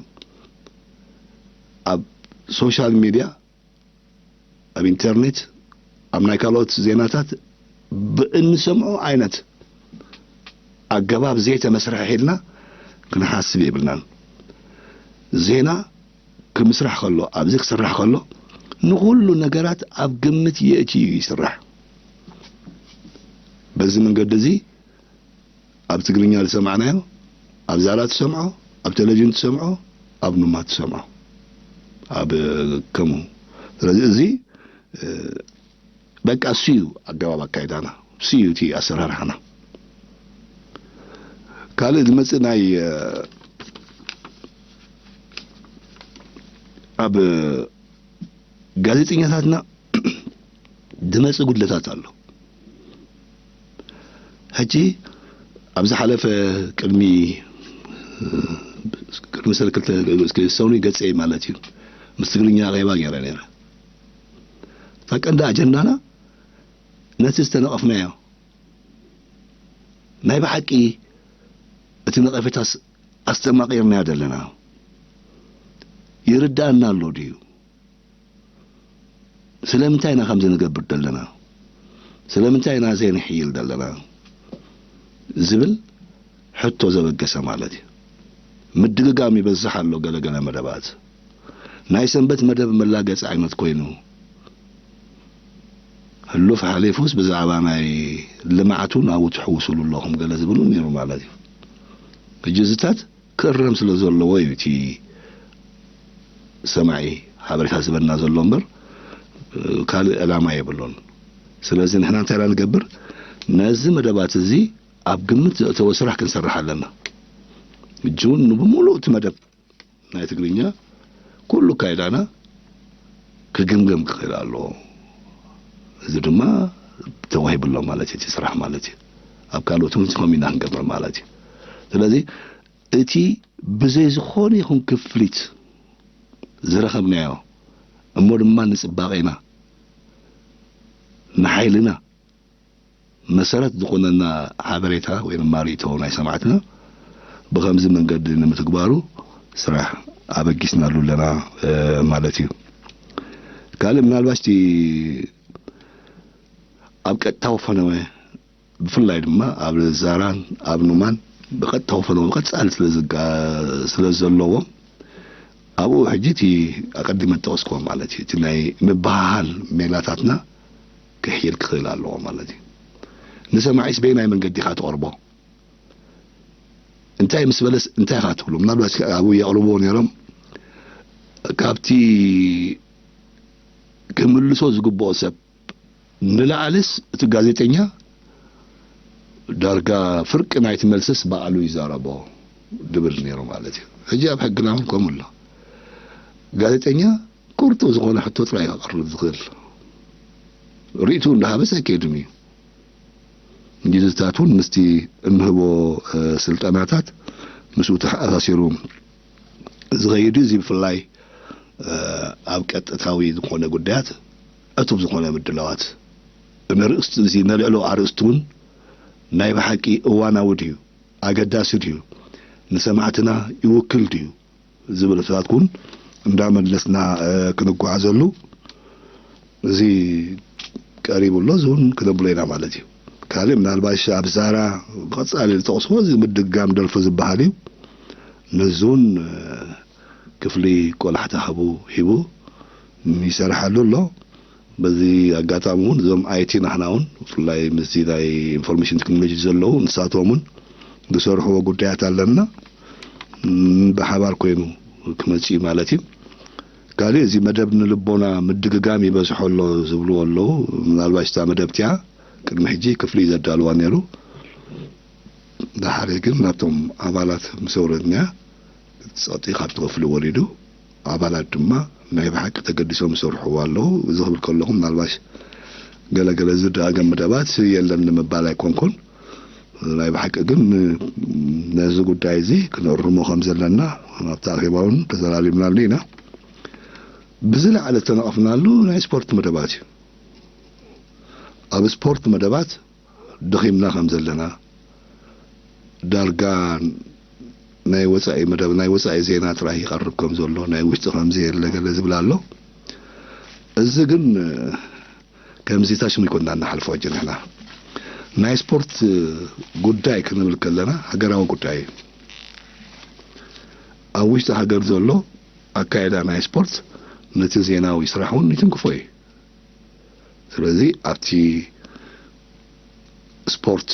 ኣብ ሶሻል ሚድያ፣ ኣብ ኢንተርኔት፣ ኣብ ናይ ካልኦት ዜናታት ብእንሰምዖ ዓይነት ኣገባብ ዘይተመስርሐ ሒልና ክንሓስብ የብልናን። ዜና ክምስራሕ ከሎ፣ ኣብዚ ክስራሕ ከሎ ንኹሉ ነገራት ኣብ ግምት የእትዩ ይስራሕ። በዚ መንገዲ እዚ ኣብ ትግርኛ ዝሰማዕናዮ ኣብ ዛራ ትሰምዖ፣ ኣብ ቴሌቪዥን ትሰምዖ፣ ኣብ ኑማ ትሰምዖ፣ ኣብ ከምኡ። ስለዚ እዚ በቃ እሱ እዩ ኣገባብ ኣካይዳና፣ እሱ እዩ እቲ ኣሰራርሓና። ካልእ ዝመፅእ ናይ ኣብ ጋዜጠኛታትና ዝመፅእ ጉድለታት ኣሎ። ሕጂ ኣብ ዝሓለፈ ቅድሚ ቅድሚ ሰለ ክልተ ሰሙን ገፀ ማለት እዩ ምስ ትግርኛ ኣኼባ ገይረ ነይረ። እታ ቀንዲ ኣጀንዳና ነቲ ዝተነቐፍናዮ ናይ ብሓቂ እቲ ነቐፌታስ ኣስተማቒርናዮ ዘለና ይርዳእና ኣሎ ድዩ? ስለምንታይ ኢና ከምዚ ንገብር ዘለና? ስለምንታይ ኢና ዘይንሕይል ዘለና? ዝብል ሕቶ ዘበገሰ ማለት እዩ። ምድግጋም ይበዝሕ ኣሎ ገለገለ መደባት። ናይ ሰንበት መደብ መላገፂ ዓይነት ኮይኑ፣ ህሉፍ ሓሊፉስ ብዛዕባ ናይ ልምዓቱ ናብኡ ትሕውስሉ ኣለኹም ገለ ዝብሉ ነይሩ ማለት እዩ። ሕጂ እዚታት ክእረም ስለ ዘለዎ እዩ እቲ ሰማዒ ሓበሬታ ዝህበና ዘሎ እምበር ካልእ ዕላማ የብሉን። ስለዚ ንሕና እንታይ ኢና ንገብር? ነዚ መደባት እዚ ኣብ ግምት ዘእተወ ስራሕ ክንሰርሕ ኣለና። ሕጂ እውን ንብሙሉእ እቲ መደብ ናይ ትግርኛ ኩሉ ኣካይዳና ክግምገም ክኽእል ኣለዎ። እዚ ድማ ተዋሂቡ ኣሎ ማለት እዩ፣ እቲ ስራሕ ማለት እዩ። ኣብ ካልኦት እውን ከምኡ ኢና ክንገብር ማለት እዩ። ስለዚ እቲ ብዘይ ዝኾነ ይኹን ክፍሊት ዝረኸብናዮ እሞ ድማ ንጽባቄና፣ ንሓይልና መሰረት ዝኾነና ሓበሬታ ወይ ድማ ርእይቶ ናይ ሰማዕትና ብኸምዚ መንገዲ ንምትግባሩ ስራሕ ኣበጊስናሉ ኣለና ማለት እዩ። ካልእ ምናልባት እቲ ኣብ ቀጥታዊ ፈነወ ብፍላይ ድማ ኣብ ዛራን ኣብ ኑማን ብቐጥታዊ ፈነወ ብቐጻሊ ስለ ዘለዎም ኣብኡ ሕጂ እቲ ኣቐዲመ ዝጠቐስክዎ ማለት እዩ፣ እቲ ናይ ምብህሃል ሜላታትና ክሕይል ክኽእል ኣለዎ ማለት እዩ። ንሰማዒስ በየናይ መንገዲ ኢኻ ትቐርቦ? እንታይ ምስ በለስ እንታይ ኢኻ ትብሉ? ምናልባት ኣብኡ የቕርብዎ ነይሮም። ካብቲ ክምልሶ ዝግብኦ ሰብ ንላዕልስ እቲ ጋዜጠኛ ዳርጋ ፍርቂ ናይቲ መልስስ ባዕሉ ይዛረቦ ድብል ነይሩ ማለት እዩ። ሕጂ ኣብ ሕግና እውን ከምኡ ኣሎ። ጋዜጠኛ ቁርጡው ዝኾነ ሕቶ ጥራይ ከቕርብ ዝኽእል፣ ርእይትኡ እንዳሃበስ ኣይከይድን እዩ። እንግሊዝታት እውን ምስቲ እንህቦ ስልጠናታት ምስኡ ተሓሳሲሩ ዝኸይድ እዩ። እዚ ብፍላይ ኣብ ቀጥታዊ ዝኾነ ጉዳያት ዕቱብ ዝኾነ ምድላዋት ነርእስቲ እዚ ነልዕሎ ኣርእስቲ እውን ናይ ብሓቂ እዋናዊ ድዩ፣ ኣገዳሲ ድዩ፣ ንሰማዕትና ይውክል ድዩ ዝብል ሕቶታት እውን እንዳመለስና ክንጓዓዘሉ እዚ ቀሪቡ ኣሎ። እዚ እውን ክነብሎ ኢና ማለት እዩ። ካልእ ምናልባሽ ኣብ ዛራ ብቐጻሊ ዝጠቕስዎ እዚ ምድጋም ደርፊ ዝበሃል እዩ። ነዚ እውን ክፍሊ ቆላሕታ ሃቡ ሂቡ ይሰርሓሉ ኣሎ። በዚ ኣጋጣሚ እውን እዞም ኣይቲ ናህና እውን ብፍላይ ምስዚ ናይ ኢንፎርሜሽን ቴክኖሎጂ ዘለዉ ንሳቶም እውን ዝሰርሕዎ ጉዳያት ኣለና። ብሓባር ኮይኑ ክመጽእ እዩ ማለት እዩ። ካልእ እዚ መደብ ንልቦና ምድግጋም ይበዝሖ ኣሎ ዝብልዎ ኣለዉ። ምናልባሽ እታ መደብ እቲኣ ቅድሚ ሕጂ ክፍሊ እዩ ዘዳልዋ ነይሩ። ድሓር ግን ናብቶም ኣባላት ምስ ኣውረድናያ ጸቕጢ ካብቲ ክፍሊ ወሪዱ። ኣባላት ድማ ናይ ብሓቂ ተገዲሶም ይሰርሕዎ ኣለዉ። እዚ ክብል ከለኹ ምናልባሽ ገለገለ ዝደጋገም መደባት የለን ንምባል ኣይኮንኩን። ናይ ብሓቂ ግን ነዚ ጉዳይ እዚ ክንእርሞ ከም ዘለና ኣብቲ ኣኼባ እውን ተዘራሪብናሉ ኢና። ብዝለዓለ ዝተነቐፍናሉ ናይ ስፖርት መደባት እዩ። ኣብ ስፖርት መደባት ደኺምና ከም ዘለና፣ ዳርጋ ናይ ወጻኢ መደብ፣ ናይ ወጻኢ ዜና ጥራይ ይቐርብ ከም ዘሎ፣ ናይ ውሽጢ ከምዚ የለ ገለ ዝብል ኣሎ። እዚ ግን ከምዚ ታሽሙ ይኮንና እናሓልፎ ሕጂ ንሕና ናይ ስፖርት ጉዳይ ክንብል ከለና ሃገራዊ ጉዳይ እዩ። ኣብ ውሽጢ ሃገር ዘሎ ኣካይዳ ናይ ስፖርት ነቲ ዜናዊ ስራሕ እውን ይትንክፎ እዩ። ስለዚ ኣብቲ ስፖርት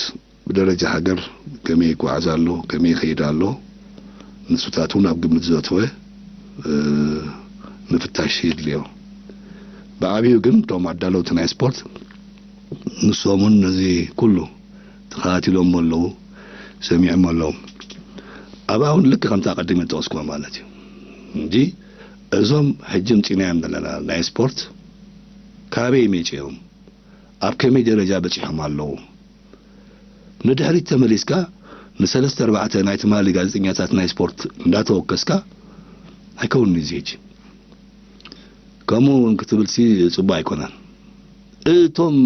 ብደረጃ ሃገር ከመይ ይጓዓዝ ኣሎ፣ ከመይ ይኸይድ ኣሎ፣ ንሱታት እውን ኣብ ግምት ዘእተወ ምፍታሽ የድልዮ። ብዓብዩ ግን እቶም ኣዳለውቲ ናይ ስፖርት ንሶም እውን ነዚ ኩሉ ተኸታቲሎም ኣለዉ፣ ሰሚዖም ኣለዉ። ኣብኣ እውን ልክ ከምቲ ኣቐዲመ ዝጠቐስኩዎ ማለት እዩ እንጂ እዞም ሕጂ ምፂናዮም ዘለና ናይ ስፖርት ካበይ መፂኦም፣ ኣብ ከመይ ደረጃ በፂሖም ኣለዉ? ንድሕሪት ተመሊስካ ንሰለስተ ኣርባዕተ ናይ ትማሊ ጋዜጠኛታት ናይ ስፖርት እንዳተወከስካ ኣይከውንን እዩ ሕጂ። ከምኡ እውን ክትብልሲ ፅቡቅ ኣይኮነን። እቶም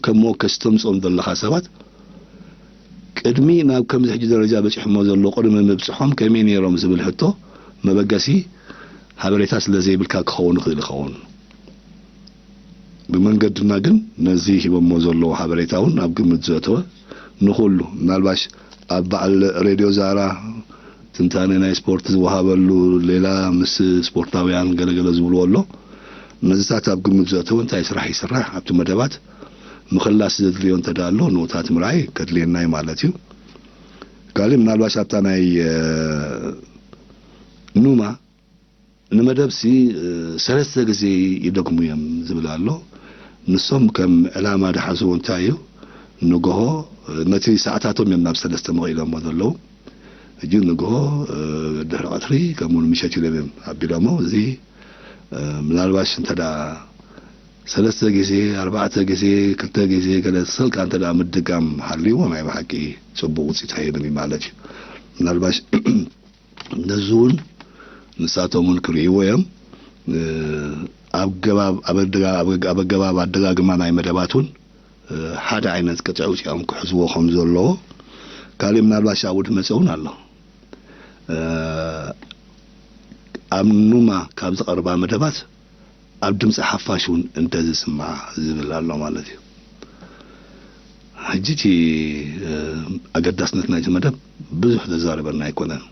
ከም መወከሲ ተምፅኦም ዘለኻ ሰባት ቅድሚ ናብ ከምዚ ሕጂ ደረጃ በፂሖሞ ዘሎ ቅድሚ ምብፅሖም ከመይ ነይሮም ዝብል ሕቶ መበገሲ ሓበሬታ ስለ ዘይብልካ ክኸውን ይኽእል ይኸውን። ብመንገድና ግን ነዚ ሂቦሞ ዘለዉ ሓበሬታ እውን ኣብ ግምት ዘእተወ ንኹሉ ምናልባሽ ኣብ በዓል ሬድዮ ዛራ ትንታነ ናይ ስፖርት ዝወሃበሉ ሌላ ምስ ስፖርታውያን ገለገለ ዝብልዎ ኣሎ። ነዚታት ኣብ ግምት ዘእተወ እንታይ ስራሕ ይስራሕ ኣብቲ መደባት ምኽላስ ዘድልዮ እንተ ደኣ ኣሎ ንኡታት ምርኣይ ከድልየና እዩ ማለት እዩ። ካልእ ምናልባሽ ኣብታ ናይ ኑማ ንመደብሲ ሰለስተ ግዜ ይደግሙ እዮም ዝብል ኣሎ። ንሶም ከም ዕላማ ድሓዝዎ እንታይ እዩ ንግሆ ነቲ ሰዓታቶም እዮም ናብ ሰለስተ መቒሎሞ ዘለዉ። ሕጂ ንግሆ ድሕሪ ቀትሪ ከምኡ ምሸት ኢሎም እዮም ኣቢሎሞ። እዚ ምናልባሽ እንተ ሰለስተ ግዜ ኣርባዕተ ግዜ ክልተ ግዜ ገለ ስልካ እንተ ምድጋም ሃልይዎ ናይ ብሓቂ ጽቡቕ ውፅኢት ኣይህብን እዩ ማለት እዩ። ምናልባሽ ነዚ እውን ንሳቶም እውን ክርእይዎ እዮም። ኣብ ገባብ ኣብ ኣገባብ ኣደጋግማ ናይ መደባት እውን ሓደ ዓይነት ቅጥዒ ውፅኦም ክሕዝዎ ከም ዘለዎ። ካሊእ ምናልባሽ ኣብኡ ድመፀ እውን ኣሎ። ኣብ ኑማ ካብ ዝቐርባ መደባት ኣብ ድምፂ ሓፋሽ እውን እንተዝስማዕ ዝብል ኣሎ ማለት እዩ። ሕጂ እቲ ኣገዳስነት ናይቲ መደብ ብዙሕ ዘዛርበና ኣይኮነን።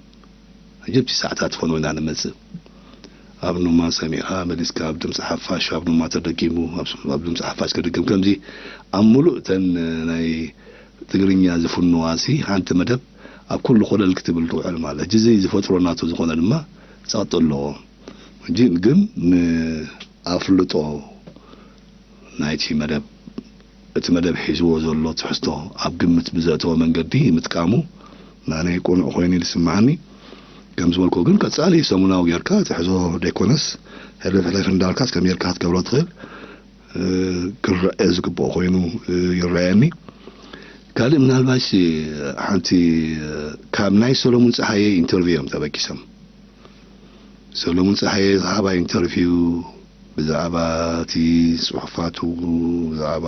ሕጂ ኣብቲ ሰዓታት ፈኖ ኢና ንመፅእ። ኣብ ኑማ ሰሚዕኻ መሊስካ ኣብ ድምፂ ሓፋሽ ኣብ ኑማ ተደጊሙ ኣብ ድምፂ ሓፋሽ ክድግም ከምዚ ኣብ ሙሉእ እተን ናይ ትግርኛ ዝፍንዋ ሲ ሓንቲ መደብ ኣብ ኩሉ ኮለል ክትብል ትውዕል ማለት ሕጂ እዚ ዝፈጥሮ ናቱ ዝኾነ ድማ ጸቕጢ ኣለዎ። ሕጂ ግን ንኣፍልጦ ናይቲ መደብ እቲ መደብ ሒዝዎ ዘሎ ትሕዝቶ ኣብ ግምት ብዘእተወ መንገዲ ምጥቃሙ ናነይ ቅኑዕ ኮይኑ ዝስምዓኒ። ከም ዝበልኩ ግን ቀጻሊ ሰሙናዊ ጌርካ ትሕዞ ዘይኮነስ ሕልፍ ሕልፍ እንዳልካስ ከም ጌርካ ክትገብሮ ትኽእል ክረአ ዝግብኦ ኮይኑ ይረኣየኒ። ካልእ ምናልባሽ ሓንቲ ካብ ናይ ሰሎሙን ጸሃየ ኢንተርቪው እዮም ተበጊሶም። ሰሎሙን ጸሃየ ዝሃባ ኢንተርቪው ብዛዕባ እቲ ጽሑፋቱ ብዛዕባ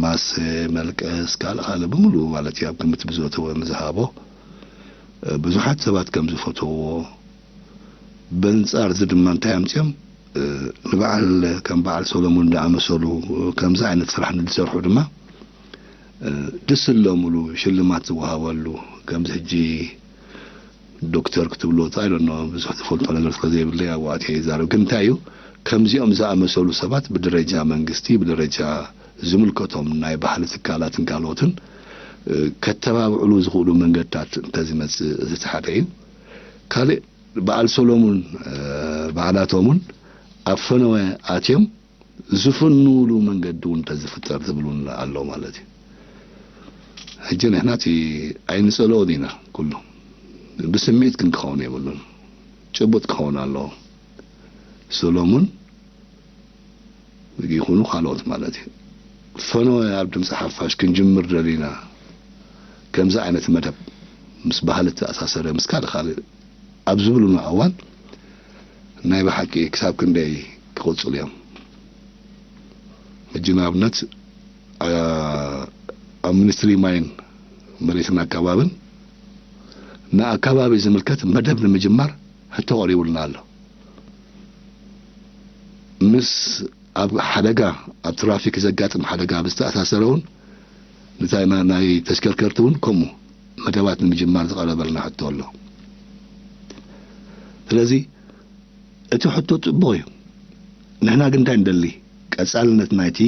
ማሰ መልቀስ ካልእ ካልእ ብምሉኡ ማለት እዩ ኣብ ግምት ብዝወተወ ንዝሃቦ ብዙሓት ሰባት ከም ዝፈተዎ በንጻር እዚ ድማ እንታይ ኣምጽኦም ንበዓል ከም በዓል ሰሎሙን ዝኣመሰሉ ከምዚ ዓይነት ስራሕ ንዝሰርሑ ድማ ዝስለሙሉ ሽልማት ዝወሃበሉ ከምዚ ሕጂ ዶክተር ክትብሎ ትኣይሎ ኖ ብዙሕ ዝፈልጦ ነገር ስለዘይብለይ ኣብኡ ኣትየ ይዛረብ ግን እንታይ እዩ ከምዚኦም ዝኣመሰሉ ሰባት ብደረጃ መንግስቲ ብደረጃ ዝምልከቶም ናይ ባህሊ ትካላትን ካልኦትን ከተባብዕሉ ዝኽእሉ መንገድታት እንተዝመፅእ እዚ ሓደ እዩ። ካልእ በዓል ሰሎሙን በዓላቶምን ኣብ ፈነወ ኣትዮም ዝፍንውሉ መንገዲ እውን እንተዝፍጠር ዝብል እውን ኣሎ ማለት እዩ። ሕጂ ንሕና እቲ ኣይንጸልኦ ዲና ኩሉ ብስምዒት ግን ክኸውን የብሉን። ጭቡጥ ክኸውን ኣለዎ። ሰሎሙን ይኹኑ ካልኦት ማለት እዩ። ፈነወ ኣብ ድምፂ ሓፋሽ ክንጅምር ደሊና ከምዚ ዓይነት መደብ ምስ ባህሊ ተኣሳሰረ ምስ ካልእ ካልእ ኣብ ዝብሉና እዋን ናይ ብሓቂ ክሳብ ክንደይ ክቕፅሉ እዮም? ሕጂ ንኣብነት ኣብ ሚኒስትሪ ማይን መሬትን ኣካባብን ንኣካባቢ ዝምልከት መደብ ንምጅማር ሕቶ ቀሪቡልና ኣሎ። ምስ ኣብ ሓደጋ ኣብ ትራፊክ ዘጋጥም ሓደጋ ብዝተኣሳሰረ እውን ንታይ ናይ ተሽከርከርቲ እውን ከምኡ መደባት ንምጅማር ዝቐረበልና ሕቶ ኣሎ። ስለዚ እቲ ሕቶ ጽቡቕ እዩ። ንሕና ግን እንታይ ንደሊ ቀጻልነት ናይቲ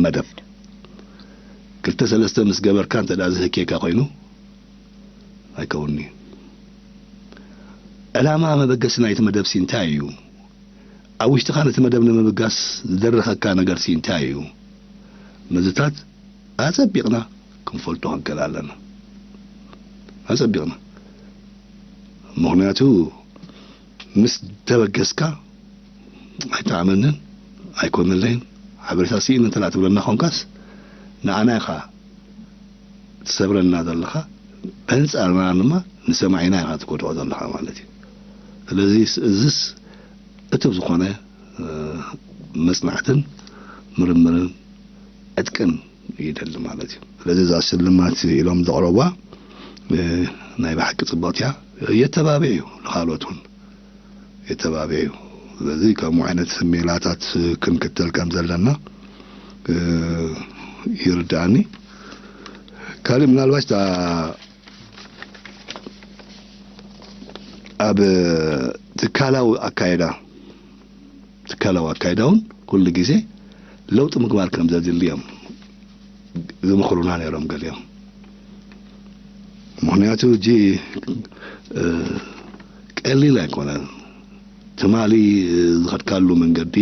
መደብ ክልተ ሰለስተ ምስ ገበርካ እንተ ዝህኬካ ኮይኑ ኣይከውንኒ። ዕላማ መበገሲ ናይቲ መደብ ሲ እንታይ እዩ? ኣብ ውሽጥኻ ነቲ መደብ ንምብጋስ ዝደረኸካ ነገር ሲ እንታይ እዩ? ነዚታት ኣጸቢቕና ክንፈልጦ ክንክእል ኣለና። ኣጸቢቕና ምኽንያቱ ምስ ተበገስካ ኣይጠዓመንን ኣይኮነለይን ሓበሬታ ስኢን እንተ ትብለና ኮንካስ ንኣና ኢኻ ትሰብረና ዘለኻ በንጻርና ድማ ንሰማዒና ኢኻ ትጎድኦ ዘለኻ ማለት እዩ። ስለዚ እዝስ እትብ ዝኾነ መጽናዕትን ምርምርን ዕጥቅን ይደሊ ማለት እዩ። ስለዚ እዛ ሽልማት ኢሎም ዘቕረቧ ናይ ብሓቂ ጽብቕቲ እያ። የተባብዕ እዩ ንኻልኦት እውን የተባብዕ እዩ። ስለዚ ከምኡ ዓይነት ሜላታት ክንክተል ከም ዘለና ይርድኣኒ። ካልእ ምናልባሽ እታ ኣብ ትካላዊ ኣካይዳ ትካላዊ ኣካይዳ እውን ኩሉ ግዜ ለውጢ ምግባር ከም ዘድሊ እዮም ዝምኽሩና ነይሮም ገሊኦም። ምኽንያቱ እጂ ቀሊል ኣይኮነን። ትማሊ ዝኸድካሉ መንገዲ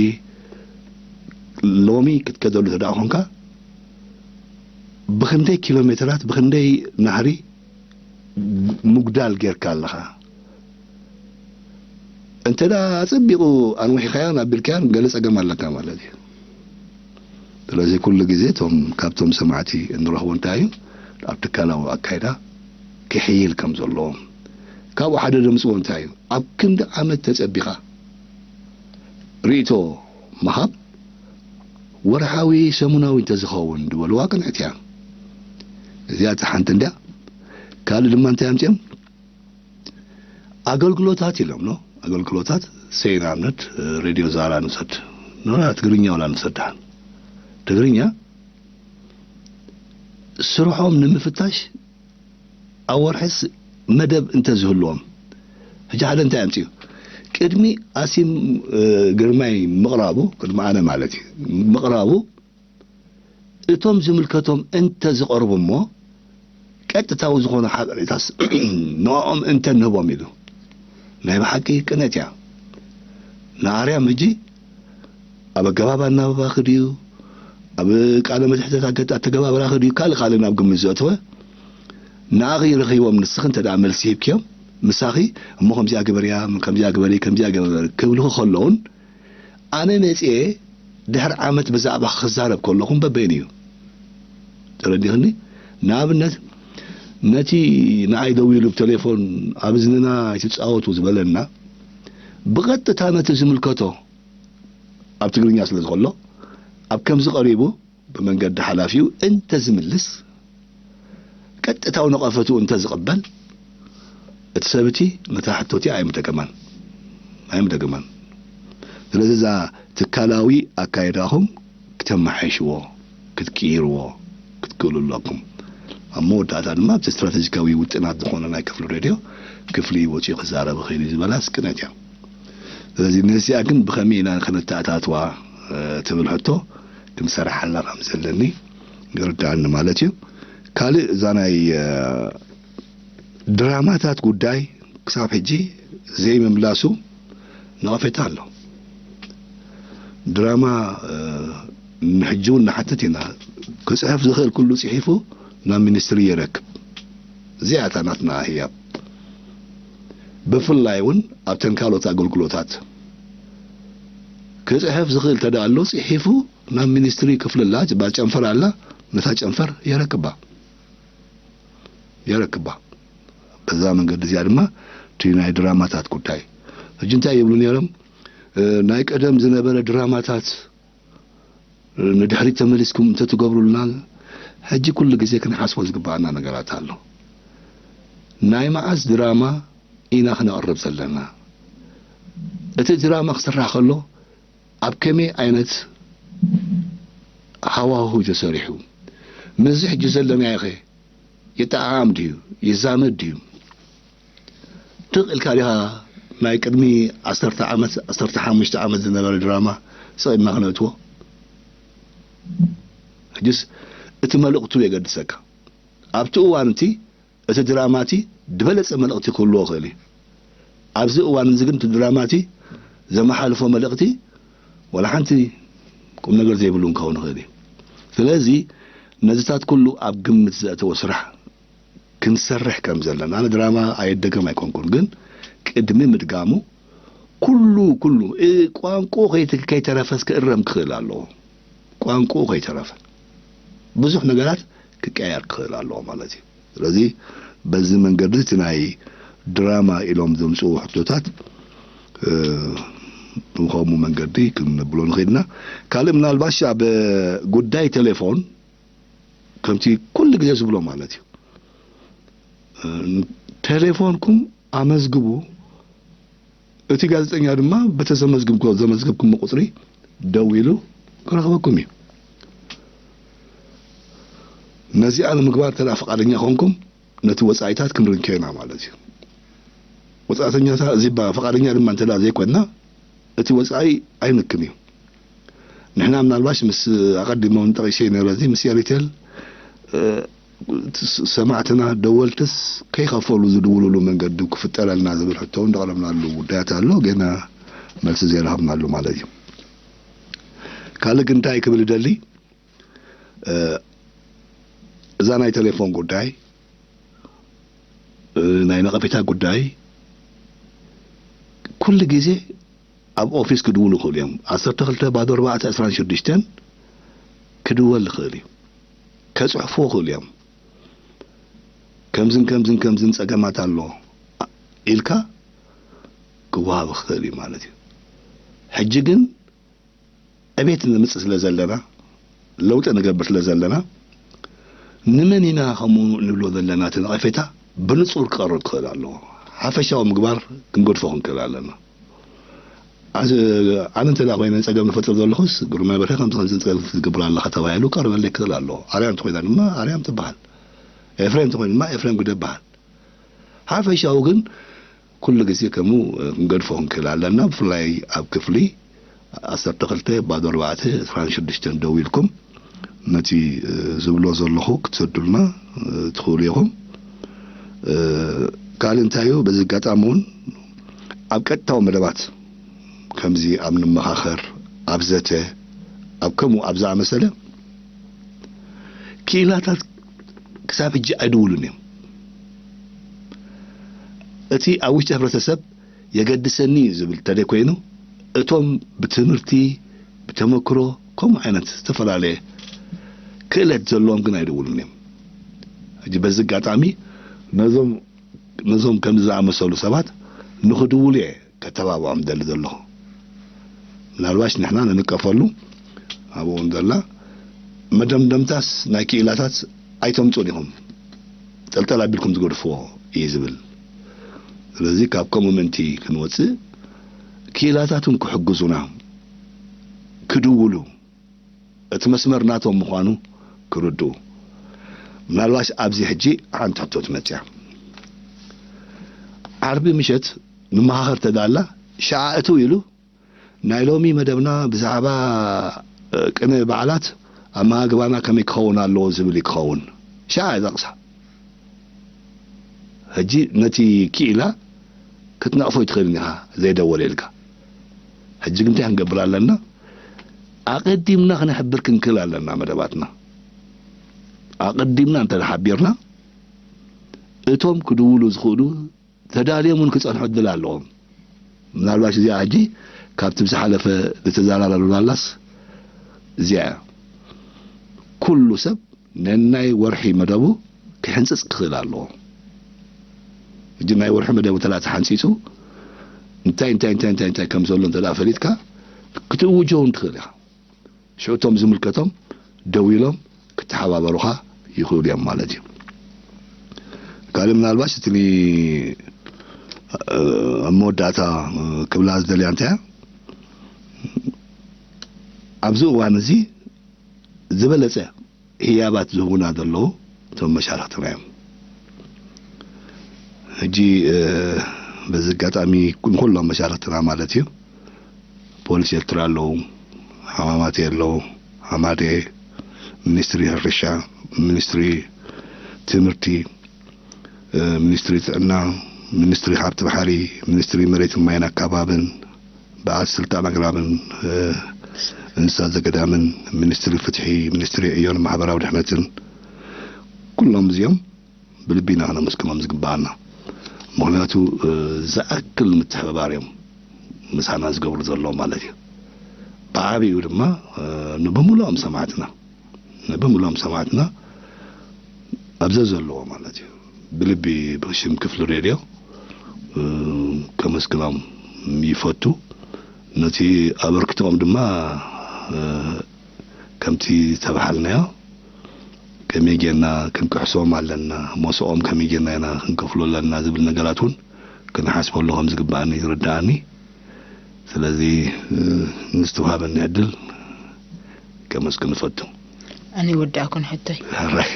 ሎሚ ክትከደሉ ተደኣ ኮንካ ብክንደይ ኪሎ ሜትራት ብክንደይ ናህሪ ምጉዳል ጌርካ ኣለኻ። እንተ ደኣ ኣጸቢቑ ኣንዊሕካዮን ኣቢልካዮን ገለ ጸገም ኣለካ ማለት እዩ። ስለዚ ኩሉ ግዜ እቶም ካብቶም ሰማዕቲ እንረኽቦ እንታይ እዩ፣ ኣብ ትካላዊ ኣካይዳ ክሕይል ከም ዘለዎም። ካብኡ ሓደ ደምፅዎ እንታይ እዩ፣ ኣብ ክንዲ ዓመት ተጸቢኻ ርእቶ ምሃብ፣ ወርሓዊ ሰሙናዊ እንተዝኸውን ዝበልዋ ቅንዕቲ እያ። እዚኣ እቲ ሓንቲ እንድያ። ካልእ ድማ እንታይ ኣምፅኦም፣ ኣገልግሎታት ኢሎም ኖ ኣገልግሎታት ሰይ ንኣብነት ሬድዮ ዛራ ንውሰድ፣ ኖ ትግርኛ ወላ ንውሰድ ደሓን። ትግርኛ ስርሖም ንምፍታሽ ኣብ ወርሕስ መደብ እንተዝህልዎም። ሕጂ ሓደ እንታይ ኣምፅኡ፣ ቅድሚ ኣሲም ግርማይ ምቕራቡ፣ ቅድሚ ኣነ ማለት እዩ ምቕራቡ፣ እቶም ዝምልከቶም እንተ ዝቐርቡ እሞ ቀጥታዊ ዝኾነ ሓበሬታስ ንዕኦም እንተ ንህቦም ኢሉ። ናይ ብሓቂ ቅነት እያ። ንኣርያም ሕጂ ኣብ ኣገባብ ኣናባባኺ ድዩ፣ ኣብ ቃለ መትሕተት ኣገ- ኣተገባብራኺ ድዩ፣ ካልእ ካልእ ናብ ግምት ዘእተወ ንኣኺ ረኺቦም ንስኺ እንተ ደኣ መልሲ ሂብክዮም ምሳኺ እሞ ከምዚኣ ግበርያ፣ ከምዚኣ ግበሪ፣ ከምዚኣ ግበሪ ክብልኺ ከለውን ኣነ መጽየ ድሕሪ ዓመት ብዛዕባ ክዛረብ ከለኹም በበይኑ እዩ። ተረዲኽኒ? ንኣብነት ነቲ ንዓይ ደዊሉ ብቴሌፎን ኣብ እዝንና ኣይትጻወቱ ዝበለና ብቐጥታ ነቲ ዝምልከቶ ኣብ ትግርኛ ስለ ዝኸሎ ኣብ ከምዚ ቀሪቡ ብመንገዲ ሓላፊኡ እንተ ዝምልስ ቀጥታዊ ነቐፈትኡ እንተ ዝቕበል እቲ ሰብ እቲ ነታ ሕቶ እቲኣ ኣይምደገማን ኣይምደገማን። ስለዚ እዛ ትካላዊ ኣካይዳኹም ክተመሓይሽዎ ክትቅይርዎ ክትክእሉ ኣለኩም። ኣብ መወዳእታ ድማ ኣብቲ ስትራተጂካዊ ውጥናት ዝኾነ ናይ ክፍሊ ሬድዮ ክፍሊ ወፂኡ ክዛረብ ይኽእል እዩ ዝበላስ ቅነት እያ። ስለዚ ነዚኣ ግን ብኸመይ ኢና ከነተኣታትዋ ትብል ሕቶ ክንሰርሓላ ከም ዘለኒ ይርድኣኒ ማለት እዩ። ካልእ እዛ ናይ ድራማታት ጉዳይ ክሳብ ሕጂ ዘይምምላሱ ነቐፌታ ኣሎ። ድራማ ንሕጂ እውን ንሓትት ኢና። ክፅሕፍ ዝኽእል ኩሉ ፅሒፉ ናብ ሚኒስትሪ የረክብ። እዚኣ እታ ናትና ህያብ። ብፍላይ እውን ኣብተን ካልኦት ኣገልግሎታት ክፅሕፍ ዝኽእል ተዳ ኣሎ ፅሒፉ ናብ ሚኒስትሪ ክፍልላ ዝበሃል ጨንፈር ኣላ። ነታ ጨንፈር የረክባ የረክባ። በዛ መንገዲ እዚኣ ድማ እቲ ናይ ድራማታት ጉዳይ ሕጂ እንታይ ይብሉ ነይሮም? ናይ ቀደም ዝነበረ ድራማታት ንድሕሪት ተመሊስኩም እንተትገብሩልና። ሕጂ ኩሉ ግዜ ክንሓስቦ ዝግባኣና ነገራት ኣሎ። ናይ መዓስ ድራማ ኢና ክነቕርብ ዘለና? እቲ ድራማ ክስራሕ ከሎ ኣብ ከመይ ዓይነት ሃዋሁ ተሰሪሑ? ምስዚ ሕጂ ዘለናዮ ኸ ይጠዓዓም ድዩ? ይዛመድ ድዩ? ትቕ ኢልካ ዲኻ ናይ ቅድሚ ዓሰርተ ዓመት ዓሰርተ ሓሙሽተ ዓመት ዝነበረ ድራማ ስቕ ኢልና ክነእትዎ? ሕጅስ እቲ መልእኽቱ የገድሰካ። ኣብቲ እዋን እቲ እቲ ድራማ እቲ ዝበለጸ መልእኽቲ ክህልዎ ይኽእል እዩ። ኣብዚ እዋን እዚ ግን እቲ ድራማ እቲ ዘመሓልፎ መልእኽቲ ዋላ ሓንቲ ቁም ነገር ዘይብሉ ክኸውን ይኽእል እዩ። ስለዚ ነዚታት ኩሉ ኣብ ግምት ዘእተወ ስራሕ ክንሰርሕ ከም ዘለና። ኣነ ድራማ ኣየደገም ኣይኮንኩን፣ ግን ቅድሚ ምድጋሙ ኩሉ ኩሉ እ- ቋንቋ ከይተ- ከይተረፈስ ክእረም ክኽእል ኣለዎ። ቋንቋ ከይተረፈ ብዙሕ ነገራት ክቀየር ክኽእል ኣለዎ ማለት እዩ። ስለዚ በዚ መንገዲ እቲ ናይ ድራማ ኢሎም ዘምፅኡ ሕቶታት እ፣ ብኸምኡ መንገዲ ክንብሎ ንኽእል ኢና። ካልእ ምናልባሽ ኣብ ጉዳይ ቴሌፎን ከምቲ ኩሉ ግዜ ዝብሎ ማለት እዩ። እ፣ ቴሌፎንኩም ኣመዝግቡ፣ እቲ ጋዜጠኛ ድማ በቲ ዘመዝግብኩ- ዘመዝገብኩሞ ቁፅሪ ደዊሉ ክረኽበኩም እዩ። ነዚኣ ንምግባር እንተ ደኣ ፈቓደኛ ኮንኩም ነቲ ወጻኢታት ክንርንከዮ ኢና ማለት እዩ። ወጻእተኛታት እዚ ባ- ፈቓደኛ ድማ እንተ ደኣ ዘይኮንና እቲ ወጻኢ ኣይንክን እዩ። ንሕና ምናልባሽ ምስ ኣቐዲመ እውን ጠቒሰ ነይረ፣ እዚ ምስ ኤሪቴል እ፣ ስ- ሰማዕትና ደወልትስ ከይኸፈሉ ዝድውሉሉ መንገዲ ክፍጠረልና ዝብል ሕቶ እውን ዘቕረብናሉ ጉዳያት ኣሎ። ገና መልሲ ዘይረኸብናሉ ማለት እዩ። ካልእ ግን እንታይ ክብል ይደሊ፣ እ፣ እዛ ናይ ቴሌፎን ጉዳይ ናይ ነቐፌታ ጉዳይ ኩሉ ግዜ ኣብ ኦፊስ ክድውሉ ይኽእሉ እዮም። ዓሰርተ ክልተ ባዶ ኣርባዕተ ዕስራን ሽዱሽተን ክድወል ይኽእል እዩ። ከጽሕፉ ይኽእሉ እዮም። ከምዝን ከምዝን ከምዝን ጸገማት ኣሎ ኢልካ ክወሃብ ይኽእል እዩ ማለት እዩ። ሕጂ ግን ዕቤት ንምጽእ ስለ ዘለና፣ ለውጢ ንገብር ስለ ዘለና፣ ንመን ኢና ከምኡ ንብሎ ዘለና እቲ ነቐፌታ ብንጹር ክቐርብ ክኽእል ኣለዎ። ሓፈሻዊ ምግባር ክንገድፎ ክንክእል ኣለና። ኣነ እንተ ኮይነ ጸገም ንፈጥር ዘለኹስ፣ ግርማይ በርሀ ከምዚ ከምዚ ጸገም ትገብር ኣለኻ ተባሂሉ ክቐርበለይ ክኽእል ኣለዎ። ኣርያም እንተኮይና ድማ ኣርያም ትበሃል። ኤፍሬም እንተኮይኑ ድማ ኤፍሬም ግደ ይበሃል። ሓፈሻዊ ግን ኩሉ ግዜ ከምኡ ክንገድፎ ክንክእል ኣለና። ብፍላይ ኣብ ክፍሊ ዓሰርተ ክልተ ባዶ ኣርባዕተ ዕስራን ሽዱሽተን ደዊልኩም ነቲ ዝብሎ ዘለኹ ክትሰዱልና ትኽእሉ ኢኹም። ካልእ እንታይ እዩ፣ በዚ ኣጋጣሚ እውን ኣብ ቀጥታዊ መደባት ከምዚ ኣብ ንመኻኸር፣ ኣብ ዘተ፣ ኣብ ከምኡ ኣብ ዝኣመሰለ ክኢላታት ክሳብ ሕጂ ኣይድውሉን እዮም። እቲ ኣብ ውሽጢ ሕብረተሰብ የገድሰኒ እዩ ዝብል እንተደይ ኮይኑ፣ እቶም ብትምህርቲ፣ ብተመክሮ፣ ከምኡ ዓይነት ዝተፈላለየ ክእለት ዘለዎም ግን ኣይድውሉን እዮም። ሕጂ በዚ ኣጋጣሚ ነዞም ነዞም ከምዚ ዝኣመሰሉ ሰባት ንኽድውሉ እየ ከተባብዖም ደሊ ዘለኹ። ምናልባሽ ንሕና ንንቀፈሉ ኣብኡ እውን ዘላ መደምደምታስ ናይ ክኢላታት ኣይተምጹን ኢኹም፣ ጠልጠል ኣቢልኩም ዝገድፍዎ እዩ ዝብል። ስለዚ ካብ ከምኡ ምእንቲ ክንወጽእ ክኢላታትን ክሕግዙና ክድውሉ እቲ መስመር ናቶም ምዃኑ ክርድኡ። ምናልባሽ ኣብዚ ሕጂ ሓንቲ ሕቶ ትመጽያ። ዓርቢ ምሸት ንመኻኸር ተዳላ ሸዓ እትው ኢሉ ናይ ሎሚ መደብና ብዛዕባ ቅነ በዓላት ኣመጋግባና ከመይ ክኸውን ኣለዎ ዝብል እዩ ክኸውን። ሸዓ ይጠቕሳ። ሕጂ ነቲ ክኢላ ክትነቕፎ ይትኽእልን ኢኻ ዘይደወለ ኢልካ። ሕጂ ግን እንታይ ክንገብር ኣለና? ኣቐዲምና ክነሕብር ክንክእል ኣለና መደባትና። ኣቐዲምና እንተ ሓቢርና እቶም ክድውሉ ዝኽእሉ ተዳልዮም እውን ክጸንሑ ዕድል ኣለዎም። ምናልባሽ እዚኣ ሕጂ ካብቲ ብዝሓለፈ ዝተዘራረብናላስ እዚኣ እያ። ኩሉ ሰብ ነናይ ወርሒ መደቡ ክሕንጽጽ ክኽእል ኣለዎ። ሕጂ ናይ ወርሒ መደቡ እንተ ተሓንጺጹ እንታይ እንታይ እንታይ እንታይ እንታይ ከም ዘሎ እንተ ፈሊጥካ ክትእውጆ እውን ትኽእል ኢኻ። ሽዑ እቶም ዝምልከቶም ደው ኢሎም ክተሓባበሩኻ ይኽእሉ እዮም ማለት እዩ። ካልእ ምናልባሽ እቲ ኣብ መወዳእታ ክብላ ዝደልያ እንታይ እያ፣ ኣብዚ እዋን እዚ ዝበለጸ ህያባት ዝህቡና ዘለዉ እቶም መሻርኽትና እዮም። ሕጂ በዚ ኣጋጣሚ ንኩሎም መሻርኽትና ማለት እዩ፣ ፖሊስ ኤርትራ ኣለዉ፣ ሓማማቴ ኣለዉ፣ ሓማዴ፣ ሚኒስትሪ ሕርሻ፣ ሚኒስትሪ ትምህርቲ፣ ሚኒስትሪ ጥዕና፣ ሚኒስትሪ ሃብቲ ባሕሪ፣ ሚኒስትሪ መሬትን ማይን ኣካባብን በዓል ስልጣን ኣግራብን እንስሳ ዘገዳምን፣ ሚኒስትሪ ፍትሒ፣ ሚኒስትሪ ዕዮን ማሕበራዊ ድሕነትን፣ ኩሎም እዚኦም ብልቢ ኢና ክነመስግኖም ዝግባኣና። ምኽንያቱ ዝኣክል ምትሕብባር እዮም ምሳና ዝገብሩ ዘለዉ ማለት እዩ። ብዓብኡ ድማ ንብምሉኦም ሰማዕትና ንብምሉኦም ሰማዕትና ኣብ ዘዘለዎ ማለት እዩ ብልቢ ብሽም ክፍሊ ሬድዮ ከመስግኖም ይፈቱ። ነቲ ኣበርክቶኦም ድማ ከምቲ ዝተባሃልናዮ ከመይ ጌርና ክንክሕሶም ኣለና፣ ሞስኦም ከመይ ጌርና ኢና ክንከፍሎ ኣለና ዝብል ነገራት እውን ክንሓስበሉ ከም ዝግባኣኒ ይርዳኣኒ። ስለዚ ንዝተዋሃበኒ ዕድል ከመስግን እፈቱ። ኣነ ይወዳእኩን ሕቶይ። ሕራይ።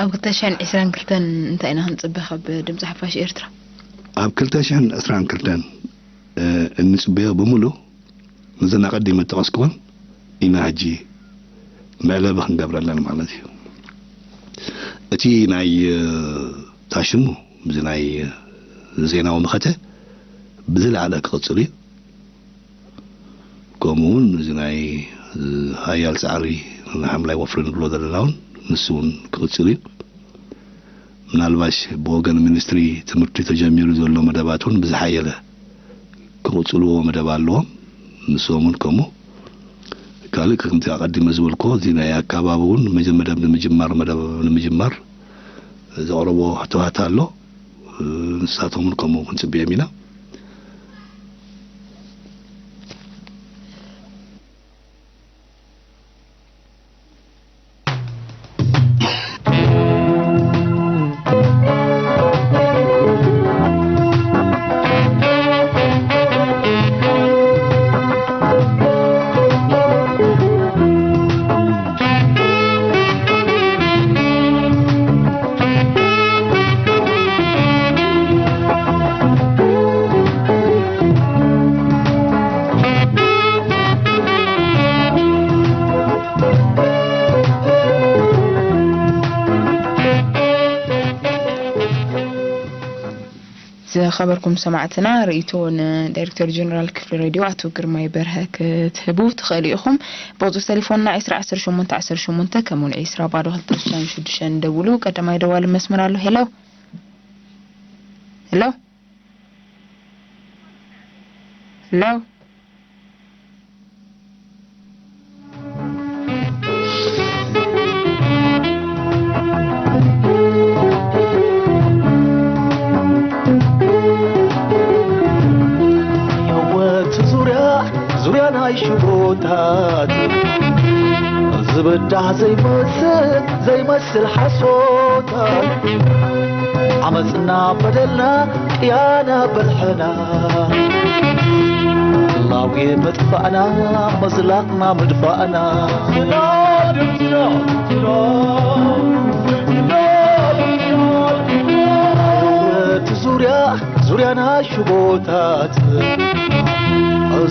ኣብ ክልተ ሽሕን ዕስራን ክልተን እንታይ ኢና ክንጽበ ካብ ድምጺ ሓፋሽ ኤርትራ? ኣብ ክልተ ሽሕን ዕስራን ክልተን እንጽበዮ ብምሉእ ነዘን ኣቐዲመ ዝጠቐስኩወን ኢና ሕጂ መዕለቢ ክንገብረለን ማለት እዩ። እቲ ናይ ታሽሙ እዚ ናይ ዜናዊ መኸተ ብዝለዓለ ክቕጽል እዩ። ከምኡ እውን እዚ ናይ ሓያል ጻዕሪ ንሓምላይ ወፍሪ ንብሎ ዘለና እውን ንሱ እውን ክቕጽል እዩ። ምናልባሽ ብወገን ሚኒስትሪ ትምህርቲ ተጀሚሩ ዘሎ መደባት እውን ብዝሓየለ ክቕጽልዎ መደብ ኣለዎም። ንሶም እውን ከምኡ። ካልእ ከምቲ ኣቐዲመ ዝበልክዎ፣ እዚ ናይ ኣካባቢ እውን መጀ-፣ መደብ ንምጅማር፣ መደብ ንምጅማር ዘቕረቦ ሕቶታት ኣሎ። ንሳቶም እውን ከምኡ ክንጽበዮም ኢና። ዝኸበርኩም ሰማዕትና፣ ርእይቶ ንዳይሬክተር ጀነራል ክፍሊ ሬድዮ ኣቶ ግርማይ በርሀ ክትህቡ ትኽእሉ ኢኹም። ብቑጽሪ ተሌፎንና ዕስራ ዓሰርተ ሸሞንተ ዓሰርተ ሸሞንተ፣ ከምኡውን ዕስራ ባዶ ክልተ ሽዱሽተ ሽዱሽተ ደውሉ። ቀዳማይ ደዋሊ መስመር ኣሎ። ሄሎ፣ ሄሎ፣ ሄሎ። ህይወት ዙርያ ዙርያ ናይ ሽቦታት ዝብዳህ ዘይመስል ዘይመስል ሓሶታት ዓመፅና በደልና ቅያና በልሐና ላውጌ መጥፋእና መዝላቕና ምድፋእና እቲ ዙርያ ዙርያና ሽቦታት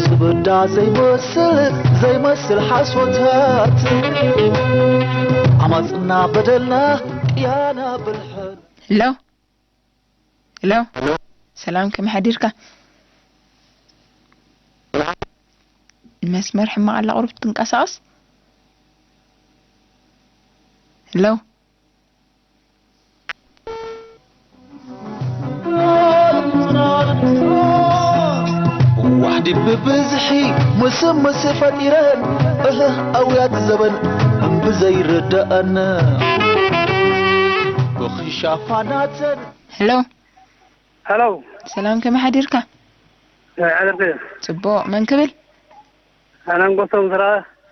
ዝብዳ ዘይመስል ዘይመስል ሓሶታት ዓማፅና በደልና ቅያና ብልሐን ሄሎ፣ ሄሎ። ሰላም፣ ከመይ ሓዲርካ? መስመር ሕማቕ ኣላ፣ ቁሩብ ትንቀሳቐስ። ሄሎ። ዋሕዲ ብብዝሒ ምስምስ ፈጢረን፣ እህ፣ ኣውያት ዘበን እምብዘይርደኣን ብኽሻፋናተን። ሄሎ። ሄሎ። ሰላም፣ ከመይ ሓዲርካ? ኣይ፣ ዓለም ከ? ጽቡቕ። መን ክብል? ኣነ ኣንገሶም ስራ።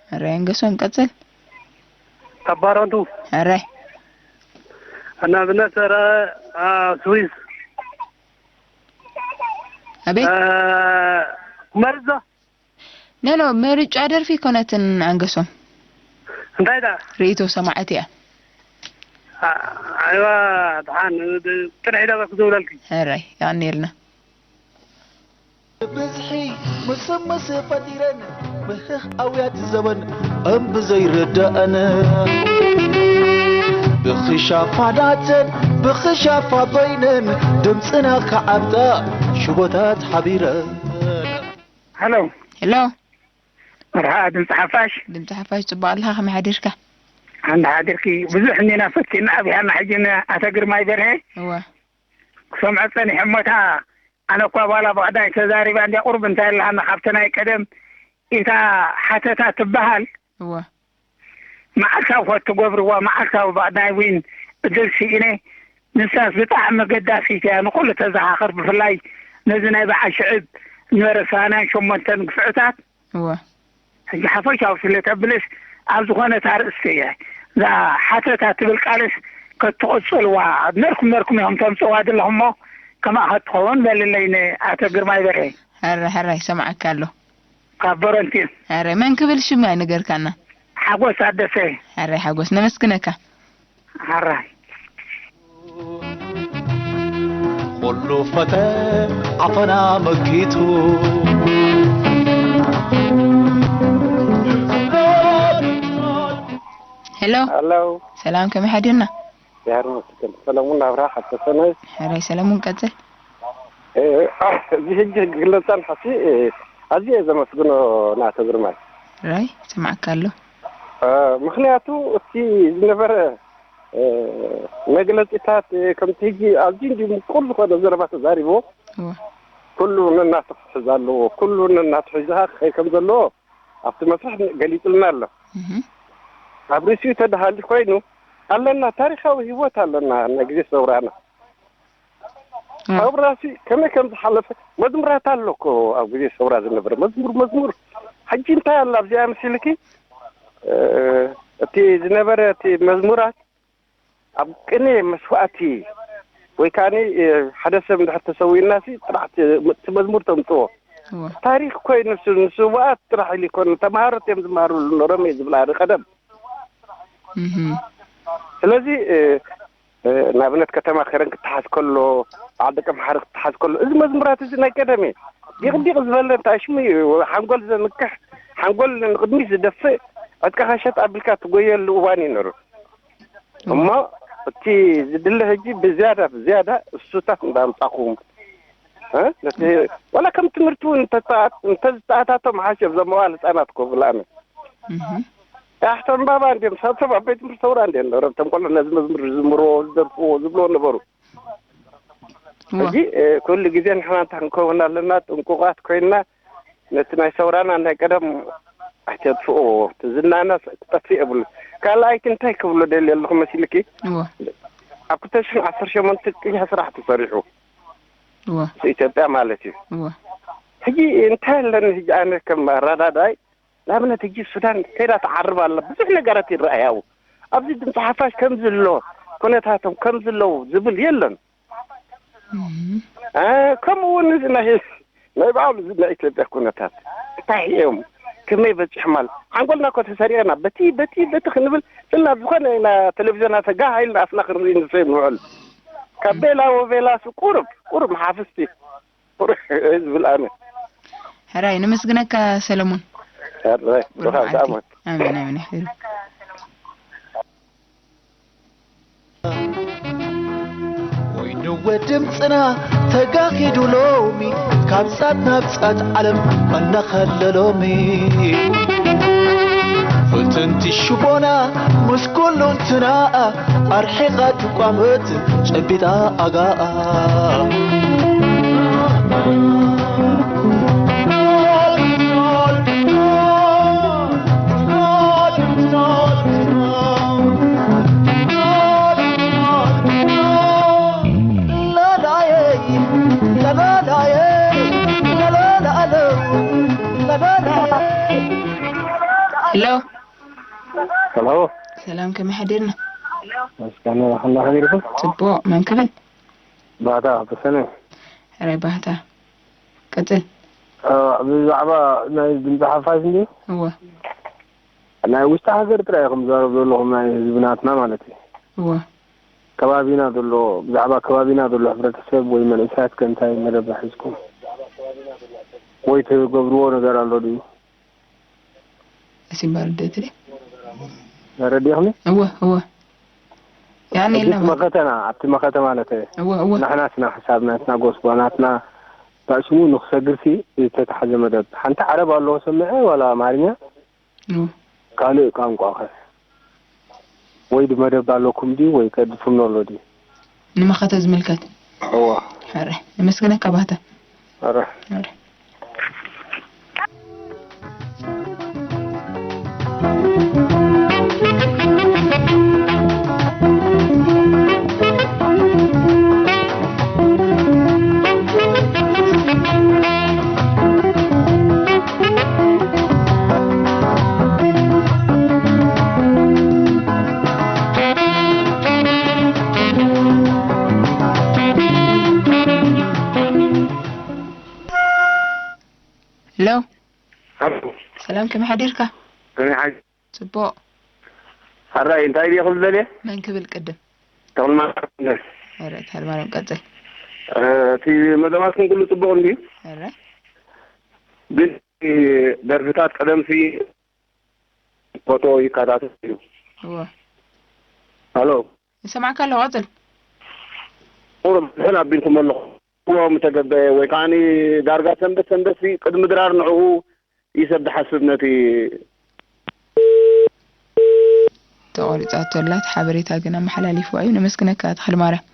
ሕራይ ኣንገሶም፣ ቀጽል። ካብ ባረንቱ። ሕራይ። ንኣብነት፣ ስራ፣ አ፣ ስዊስ። ኣቤት? አ፣ መርዛ። ኖ፣ ኖ፣ ምርጫ ደርፊ ኣይኮነትን ኣንገሶም። እንታይ ደኣ? ርእይቶ ሰማዕቲ እያ። ኣ-፣ ኣይዋ፣ ደሓን፣ ብ-፣ ጥራሕ ኢለ ክዝብለልኪ። ሕራይ፣ የቐንየልና። ብብዝሒ ምስምስ ፈጢረን፣ ምህኽ ኣውያት ዘበን እምብዘይርደኣን። ብኽሻፋናተን፣ ብኽሻፋ በይነን፣ ድምፅና ክዓብጣ ሽቦታት ሓቢረን። ሄሎ። ሄሎ። መርሓ ድምፂ ሓፋሽ። ድምፂ ሓፋሽ፣ ጽቡቕ ኣለኻ? ከመይ ሓዲርካ? ኣንዳ ሓዲርኪ? ብዙሕ እኒና ፈቲና ኣብያና ሕጂ ን ኣቶ ግርማይ በርሀ። እወ። ክሰምዖ ጸኒሐ እሞ እታ ኣነ እኳ ባላ ብቐዳይ ተዛሪባ እንድያ ቁሩብ እንታይ ኣለሃና ካብቲ ናይ ቀደም ኢታ ሓተታ ትበሃል። እወ። መዓልታዊ ከ ትገብርዋ መዓልታዊ ብቐዳይ ዊን እድል ስኢነ ንሳስ ብጣዕሚ ገዳሲት እያ ንኹሉ ተዘኻኽር ብፍላይ ነዚ ናይ በዓል ሽዕብ ነበረ ሰማንያን ሸሞንተን ግፍዕታት እወ። ሕጂ ሓፈሻዊ ስለ ተብልስ ኣብ ዝኾነት ኣርእስቲ እየ። እዛ ሓተታ ትብል ቃልስ ከትቕጽልዋ ነርኩም ነርኩም ኢኹም ተምጽዋ ዘለኹም እሞ ከማኣ ከትኸውን በልለይ ንኣቶ ግርማይ በርሄ። ሕራይ ሕራይ ይሰምዓካ ኣሎ። ካብ በረንቲን። ሕራይ መን ክብል ሽም ኣይነገርካና። ሓጎስ ኣደሰ። ሕራይ ሓጎስ ነመስግነካ። ሕራይ። ኩሉ ፈተ ዓፈና መኪቱ። ሄሎ። ሄሎ። ሰላም፣ ከመይ ሓዲርና? ያሩ መስገን ሰለሙን ኣብርሃ ሓተሰነ። ሕራይ ሰለሙን፣ ቀጽል። እ፣ እዚ ሕጂ ክግለጻን ሕጂ፣ እ፣ ኣዝየ ዘመስግኖ ናተ ግርማይ። ሕራይ፣ ይሰማዕካ ኣሎ። እ፣ ምኽንያቱ እቲ ዝነበረ መግለጺታት ከምቲ ሕጂ ኣዝዩ እንዲ ምቁር ዝኾነ ዘረባ ተዛሪቦ። ኩሉ ነናቱ ክሕዝ ኣለዎ። ኩሉ ነናቱ ሒዝኻ ክኸይ ከም ዘለዎ ኣብቲ መስርሕ ገሊጹልና ኣሎ። ኣብ ርእሲኡ ተደሃሊ ኮይኑ ኣለና፣ ታሪኻዊ ህይወት ኣለና። ናይ ግዜ ሰውራና ሰውራሲ ከመይ ከም ዝሓለፈ መዝሙራት ኣሎ እኮ። ኣብ ግዜ ሰውራ ዝነበረ መዝሙር፣ መዝሙር ሕጂ እንታይ ኣላ ኣብዚኣ መሲልኪ? እቲ ዝነበረ እቲ መዝሙራት ኣብ ቅኔ መስዋእቲ ወይ ከዓኒ ሓደ ሰብ እንድሕር ተሰዊእናሲ ጥራሕ እቲ መዝሙር ተምፅዎ። ታሪኽ ኮይኑ ንስውኣት ጥራሕ ኢሉ ይኮኑ፣ ተምሃሮት እዮም ዝመሃርሉ ኖሮም እየ ዝብል ኣነ ቀደም። ስለዚ ንኣብነት ከተማ ከረን ክተሓዝ ከሎ፣ በዓል ደቀምሓረ ክተሓዝ ከሎ፣ እዚ መዝሙራት እዚ ናይ ቀደም እዩ። ዲቕ ዲቕ ዝበለ እንታይ ሽሙ እዩ፣ ሓንጎል ዘምክሕ፣ ሓንጎል ንቕድሚት ዝደፍእ፣ ዕጥቅኻ ሸጥ ኣቢልካ ትጎየሉ እዋን እዩ ነሩ። እሞ እቲ ዝድለ ሕጂ ብዝያዳ ብዝያዳ እሱታት እንዳምጻኹም፣ እ፣ ነቲ ዋላ ከም ትምህርቲ እውን እንተተኣ-፣ እንተዝተኣታቶም ሓሸ፣ እዞም መዋል ህጻናት ኮ ብላነ። ኣሕተም ባባ እንዲም ሳቶም ኣብ ቤት ትምህርቲ ሰውራ እንዲም ነበረ። እቶም ቆልዑ ነዚ መዝሙር ዝዝምርዎ፣ ዝደርፍዎ፣ ዝብልዎ ነበሩ። ሕጂ ኩሉ ግዜ ንሕና እንታይ ክንከውን ኣለና? ጥንቁቓት ኮይንና ነቲ ናይ ሰውራና ናይ ቀደም ኣይተጥፍእዎ። እቲ ዝናና ክጠፍእ የብሉ። ካልኣይቲ እንታይ ክብሎ ደልየ ኣለኹ መሲልኪ? ኣብ ክልተ ሽሕን ዓሰርተ ሸሞንተ ቅያ ስራሕ ተሰሪሑ። ኢትዮጵያ ማለት እዩ። ሕጂ እንታይ ኣለኒ ሕጂ ኣነ ከም ኣረዳዳይ ንኣብነት ሕጂ ሱዳን ከይዳ ትዓርብ ኣላ። ብዙሕ ነገራት ይረኣይ ኣብኡ። ኣብዚ ድምፂ ሓፋሽ ከምዚ ኣሎ፣ ኩነታቶም ከምዚ ኣለዉ ዝብል የለን። ከምኡ እውን እዚ ናይ ናይ ባዕሉ እዚ ናይ ኢትዮጵያ ኩነታት እንታይ እዮም? ከመይ በፂሖም? ኣለ ሓንጎልና እኮ ተሰሪቕና በቲ በቲ በቲ ክንብል ፅና ዝኾነ ኢና ቴሌቪዥናት ጋህ ኢልና ኣፍና ክንርኢ ንሰይ ንውዕል። ካብ ቤላ ወቤላስ ቁሩብ ቁሩብ መሓፍስቲ ቁሩብ ዝብል ኣነ። ሕራይ ነመስግነካ ሰለሙን። ሕራይ ብሩኽ ብሩኽ ዓዲ። ኣመት። ኣሜን ኣሜን። ሕሩ። ኮይኑ ወድምፅና ተጋሂዱ ሎሚ ካብ ፃት ናብ ፃት ዓለም እናኸለሎሚ ፍትንቲ ሽቦና ምስ ኩሉ እንትና ኣርሒቓ ትቋመት ጨቢጣ ኣጋኣ። ሄሎ። ሄሎ። ሰላም፣ ከመይ ሓዲርና? መስጋና፣ ከመይ ሓዲርኩም? ጽቡቕ፣ መን ክብል? ባህታ ተሰነ። ሕራይ ባህታ። ቀጽል። እ፣ ብዛዕባ ናይ ድምፂ ሓፋሽ እንድዩ? እወ። ናይ ውሽጢ ሃገር ጥራይ ኢኹም ዝዛረቡ ዘለኹም፣ ናይ ህዝቢ ናትና ማለት እዩ። እወ። ከባቢና ዘሎ፣ ብዛዕባ ከባቢና ዘሎ ሕብረተሰብ ወይ መንእሰያት ከ እንታይ መደብ ሒዝኩም? ወይ ትገብርዎ ነገር ኣሎ ድዩ? እሲ እምበር ደትሪ። ተረዲእኽኒ? እወ፣ እወ። ያኔ ሕጂ የለማ። መኸተና፣ ኣብቲ መኸተ ማለት እየ። እወ፣ እወ። ንሕና ስና ሓሳብ ናትና ጎስጓ ናትና ባእሽሙ ንኽሰግርሲ ዝተታሕዘ መደብ። ሓንቲ ዓረብ ኣለዎ ሰምዐ ዋላ ኣምሓርኛ? እወ። ካልእ ቋንቋ ኸ? ወይ ድ መደብ ኣለኩም ድዩ ወይ ከ ድፍኖ ኣሎ ድዩ? ንመኸተ ዝምልከት? እወ። ሕረ። ነመስግነካ ባህታ። ሕረ። ሕረ። ሄሎ። ሃሎ። ሰላም፣ ከመይ ሓዲርካ? ከመይ ሓዲርካ? ጽቡቕ። ሕራይ፣ እንታይ ድየ ክብል ደልየ? መን ክብል ቅድም? ተኽለማርያም። ኧረ፣ ተኽለማርያም ቀጽል። እ፣ እቲ መደባትኩም ኩሉ ጽቡቕ እንድዩ። ኧረ። ግን ደርፍታት ቀደምሲ ፎቶ ይከታተል እዩ። እወ። ሃሎ። ይሰማዕካ ኣለኹ፣ ቀጽል። ቁሩብ ድሕን ኣቢልኩም ኣለኹ። እዎ ምተገበየ ወይ ከዓኒ ዳርጋ ሰንበት ሰንበትሲ ቅድሚ ድራር ንዕኡ እዩ ሰብ ዝሓስብ ነቲ ተቖሪጻቶ ኣላ፣ እቲ ሓበሬታ ግን ኣመሓላሊፍዋ እዩ። ነመስግነካ ተኽለማርያም።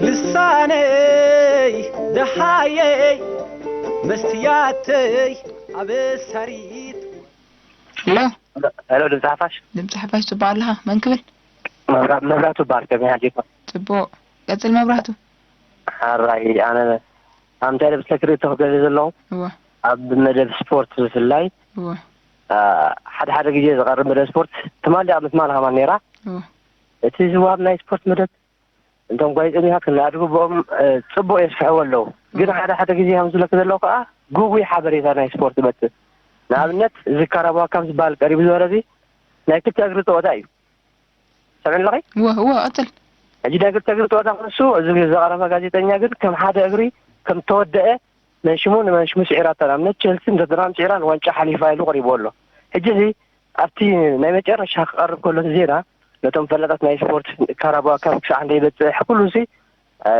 ልሳነይ ደሃየይ መስትያተይ ኣበሳሪት። ሄሎ። ሄሎ፣ ድምፂ ሓፋሽ። ድምፂ ሓፋሽ፣ ፅቡቕ ኣለኻ? መን ክብል? መብራ-፣ መብራቱ በሃል፣ ከመይ ሓዲርካ? ፅቡቕ። ቀፅል መብራቱ። ሓራይ፣ ኣነ ኣብ እንታይ ደብስ ለክሪ ተኽገለ ዘለኹ? እወ። ኣብ መደብ ስፖርት ብፍላይ፣ እወ። አ፣ ሓደ ሓደ ግዜ ዝቐርብ መደብ ስፖርት ትማሊ ኣብ ምትማል ከማን ነይራ። እወ። እቲ ዝወሃብ ናይ ስፖርት መደብ እንቶም ጓይፀኛ ክነኣድጉ ብኦም፣ እ፣ ፅቡቅ የስፍሕዎ ኣለዉ። ግን እወ። ሓደ ሓደ ግዜ ከም ዝብለኪ ዘለኹ ከዓ ግጉይ ሓበሬታ ናይ ስፖርት መፅእ። ንኣብነት እዚ ካራባዋ ካፕ ዝበሃል ቀሪቡ ዝበረ እዚ ናይ ክልተ እግሪ ፀወታ እዩ። ሰምዕኒ ኣለኺ? እወ፣ እወ፣ ቀፅል። ሕጂ ናይ ክልተ እግሪ ፀወታ ክንሱ እዚ ዘቐረበ ጋዜጠኛ ግን ከም ሓደ እግሪ ከም ተወደአ መንሽሙ ንመንሽሙ ስዒራታ። ንኣብነት ቸልሲ ንቶተንሃም ስዒራ ንዋንጫ ሓሊፋ ኢሉ ቀሪቡ ኣሎ። ሕጂ እዚ ኣብቲ ናይ መጨረሻ ክቐርብ ከሎ እቲ ዜና ነቶም ፈላጣት ናይ ስፖርት ካራባዋ ካፕ ክሳዕ ክንደይ ይበፅሕ ኩሉ ሲ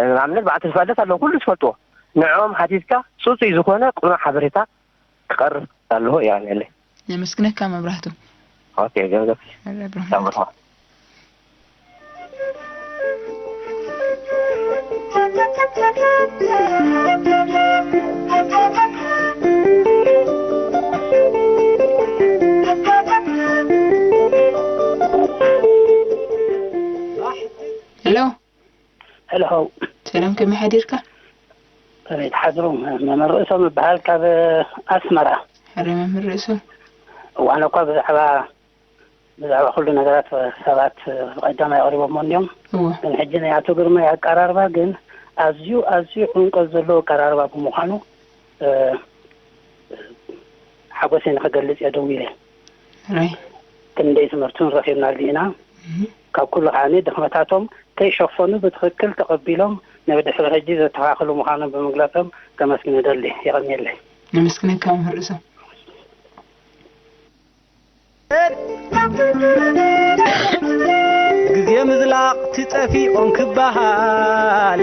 ንኣብነት በዓል ተስፋ ልደት ኣለዉ ኩሉ ዝፈልጥዎ ንዕኦም ሓቲትካ ፅፁይ ዝኾነ ቅኑዕ ሓበሬታ ክቐርብ ኣለዎ። እያ ነለ ነመስግነካ መብራህቱ። ኦኬ ገንዘብ ረ ብርሃን። ሄሎ። ሄሎ። ሰላም፣ ከመይ ሓዲርካ? ከመይ ትሓድሩ? መምህር ርእሶም እበሃል ካብ ኣስመራ። ሕረ መምህር ርእሶም። እዋን እኳ ብዛዕባ ብዛዕባ ኩሉ ነገራት ሰባት ብቐዳማይ ኣቕሪቦሞ እንዲዮም። እወ። ግን ሕጂ ናይ ኣቶ ግርማይ ኣቀራርባ ግን ኣዝዩ፣ ኣዝዩ ዕምቆት ዘለዎ ኣቀራርባ ብምዃኑ፣ እ፣ ሓጎሰይ ንኽገልጽ እየ ደዊለ። ራይ። ክንደይ ትምህርቱን ረኺብናሉ ኢና። እህ። ካብ ኩሉ ከዓኒ ድኽመታቶም ከይሸፈኑ ብትኽክል ተቐቢሎም ንብድሕሪ ሕጂ ዘተኻኽሉ ምዃኖም ብምግላጾም ከመስግን እደሊ። የቐንየለይ። ነመስግነካ መምህር ርእሶም። ግዜ ምዝላቕ ትጠፊኦም ክበሃል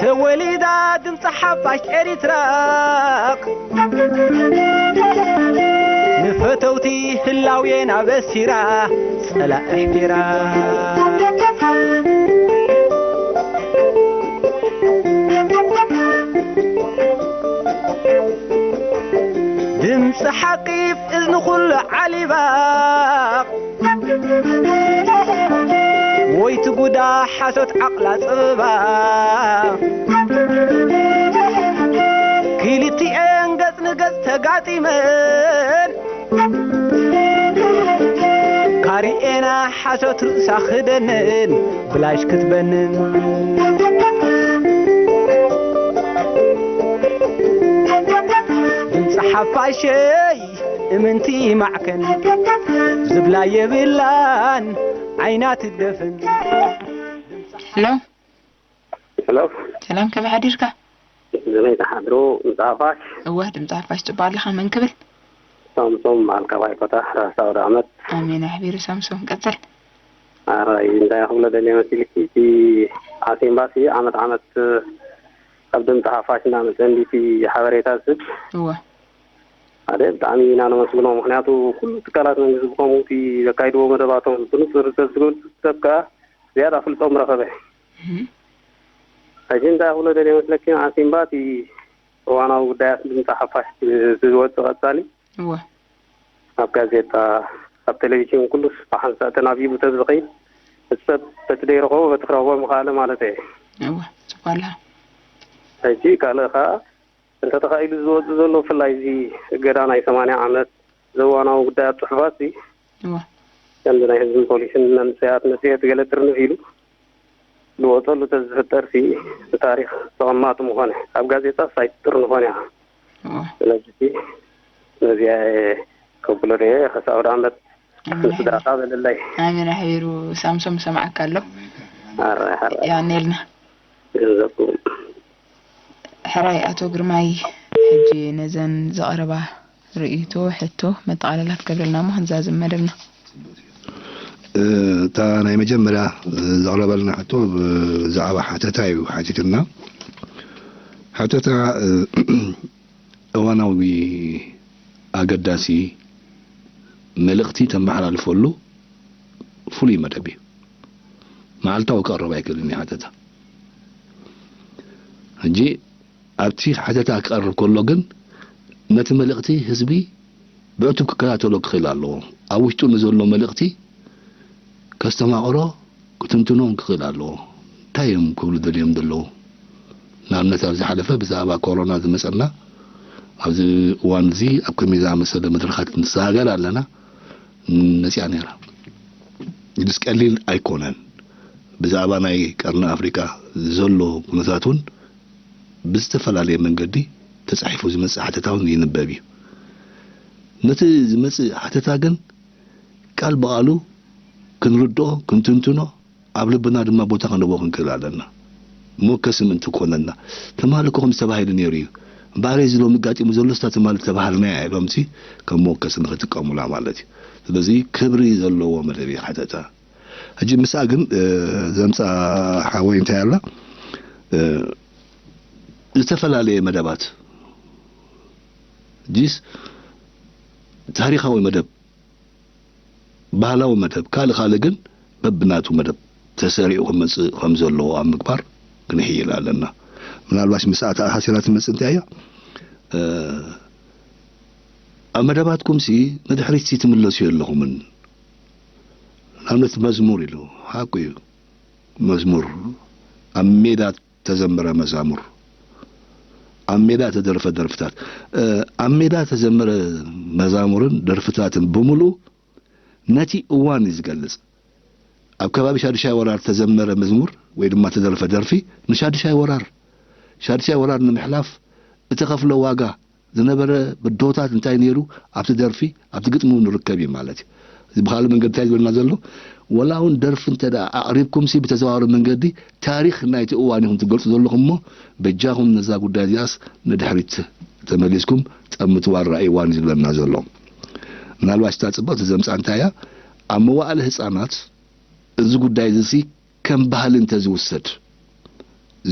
ተወሊዳ ድምፂ ሓፋሽ ኤሪትራ ንፈተውቲ ህላዌና በሲራ ጸላኢ ኣሕፊራ። ድምፂ ሓቂ እዝኒ ኩሉ ዓሊባ ወይ ትጉዳ ሓሶት ዓቕላ ጽብባ ክልቲኤን ገጽ ንገጽ ተጋጢመን ካሪኤና ሓሶት ርእሳ ክደንን ብላሽ ክትበንን ድምፂ ሓፋሸይ እምንቲ ማዕከን ዝብላ የብላን ዓይና ትደፍን። ሄሎ። ሄሎ። ሰላም፣ ከመይ ሓዲርካ? ከመይ ትሓድሩ? ድምፂ ሓፋሽ። እወ፣ ድምፂ ሓፋሽ፣ ፅቡቅ ኣለኻ? መን ክብል? ሳምሶም በዓል ካባይ ፈታሕ፣ ራህሳ ኣውደ ዓመት። ኣሜን፣ ኣሕቢሩ ሳምሶም፣ ቀፅል። ኣራይ፣ እንታይ ክብሎ ደልየ መሲልኪ፣ እቲ ዓስ ኤምባሲ ዓመት ዓመት ካብ ድምፂ ሓፋሽ እናመፀ እንዲቲ ሓበሬታ ዝህብ። እወ። ሓደ ብጣዕሚ ኢና ነመስግኖ። ምኽንያቱ ኩሉ ትካላት መንግስቲ ብኸምኡ እቲ ዘካይድዎ መደባቶም ብንፁር ተዝገልፁ ሰብ ከኣ ዝያዳ ፍልጦም ረኸበ። እህ። ሕጂ እንታይ ክብሎ ደልየ መስለኪ፣ ዓስ ኤምባሲ እዋናዊ ጉዳያት ድምፂ ሓፋሽ ዝወፅእ ቀፃሊ እወ። ኣብ ጋዜጣ፣ ኣብ ቴሌቪዥን ኩሉስ ብሓንሳእ ተናቢቡ ተዝኸይድ፣ እቲ ሰብ በቲ ደይረኸቦ በቲ ክረኽቦ ምኽኣለ ማለት እየ። እወ፣ ጽቡቕ ኣለኻ። ሕጂ ካልእ ኸኣ እንተተኻኢሉ ዝወጽእ ዘሎ ብፍላይ እዚ እገዳ ናይ ሰማንያ ዓመት ዘዋናዊ ጉዳያት ጽሑፋት እዚ እወ። ቀንዲ ናይ ህዝብን ፖሊስን መንእሰያት መጽሔት ገለ ጥርንፍ ኢሉ ዝወጸሉ ተዝፍጠር ሲ ብታሪኽ ተቐማጢ ምኾነ። ኣብ ጋዜጣስ ኣይትጥርንፎን እያ። እወ። ስለዚ ሲ ነዚኣ ከብሎ ደ ከሳብ ዓመት ንስድራካ በለለይ። ኣሜን። ኣሕቢሩ ሳምሶም ሰማዕካ ኣሎ። ኣረ፣ ኣረ፣ ያኔልና ገንዘብኩም። ሕራይ ኣቶ ግርማይ፣ ሕጂ ነዘን ዘቐረባ ርእይቶ ሕቶ መጠቓለላ ክትገብረልና እሞ ክንዛዝም መደብና። እታ ናይ መጀመርያ ዘቕረበልና ሕቶ ብዛዕባ ሓተታ እዩ ሓቲትና። ሓተታ እዋናዊ ኣገዳሲ መልእኽቲ ተመሓላልፈሉ ፍሉይ መደብ እዩ። መዓልታዊ ክቐርብ ኣይክእልን እዩ ሓተታ። ሕጂ ኣብቲ ሓተታ ክቐርብ ከሎ ግን ነቲ መልእኽቲ ህዝቢ ብዕቱብ ክከታተሎ ክኽእል ኣለዎ። ኣብ ውሽጡ ንዘሎ መልእኽቲ ከስተማቕሮ ክትንትኖን ክኽእል ኣለዎ። እንታይ እዮም ክብሉ ደልዮም ዘለዉ? ንኣብነት ኣብ ዝሓለፈ ብዛዕባ ኮሮና ዝመፀና ኣብዚ እዋን እዚ ኣብ ከመይ ዝኣመሰለ መድረኻት ንሰጋገር ኣለና መፅያ ነይራ። ኢሉስ ቀሊል ኣይኮነን። ብዛዕባ ናይ ቀርኒ ኣፍሪካ ዘሎ ኩነታት እውን ብዝተፈላለየ መንገዲ ተፃሒፉ ዝመፅእ ሓተታ እውን ይንበብ እዩ። ነቲ ዝመፅእ ሓተታ ግን ቃል ብቓሉ ክንርድኦ ክንትንትኖ ኣብ ልብና ድማ ቦታ ክንህቦ ክንክእል ኣለና። መወከሲ ምእንቲ ክኾነና ትማሊ እኮ ከምዚ ተባሂሉ ነይሩ እዩ። እምበኣር እዚ ሎሚ ኣጋጢሙ ዘሎ ስታ ትማሊ ተባሃልና እያ ኢሎም ሲ ከም መወከሲ ንክጥቀሙላ ማለት እዩ። ስለዚ ክብሪ ዘለዎ መደብ እዩ ሓተታ። ሕጂ ምስኣ ግን ዘምፃ ሓወይ እንታይ ኣላ ዝተፈላለየ መደባት ጂስ ታሪኻዊ መደብ ባህላዊ መደብ ካልእ ካልእ ግን በብናቱ መደብ ተሰሪዑ ክመፅእ ከም ዘለዎ ኣብ ምግባር ክንሕይል ኣለና። ምናልባሽ ምስኣ ተኣሳሲራ ትመፅእ እንታይ እያ ኣብ መደባትኩም ሲ ንድሕሪት ሲ ትምለሱ የለኹምን። ንኣብነት መዝሙር ኢሉ ሓቁ እዩ። መዝሙር ኣብ ሜዳ ተዘመረ መዛሙር ኣብ ሜዳ ተደርፈ ደርፍታት ኣብ ሜዳ ተዘመረ መዛሙርን ደርፍታትን ብምሉእ ነቲ እዋን እዩ ዝገልጽ። ኣብ ከባቢ ሻዱሻይ ወራር ተዘመረ መዝሙር ወይ ድማ ተደርፈ ደርፊ ንሻዱሻይ ወራር ሻዱሻይ ወራር ንምሕላፍ እተኸፍሎ ዋጋ ዝነበረ ብድሆታት እንታይ ነይሩ ኣብቲ ደርፊ ኣብቲ ግጥሚ እውን ንርከብ እዩ ማለት እዩ። እዚ ብካልእ መንገዲ እንታይ ዝበልና ዘሎ ወላ እውን ደርፊ እንተ ደኣ ኣቕሪብኩም ሲ ብተዘዋዋሪ መንገዲ ታሪኽ ናይቲ እዋን ኢኹም ትገልጹ ዘለኹም እሞ በጃኹም ነዛ ጉዳይ እዚኣስ ንድሕሪት ተመሊስኩም ጠምትዋ ራእይዋን እዩ ዝብለና ዘሎ። ምናልባት እታ ጽብቕቲ ዘምጻ እንታይ እያ ኣብ መዋእለ ህጻናት እዚ ጉዳይ እዚ ሲ ከም ባህሊ እንተዝውሰድ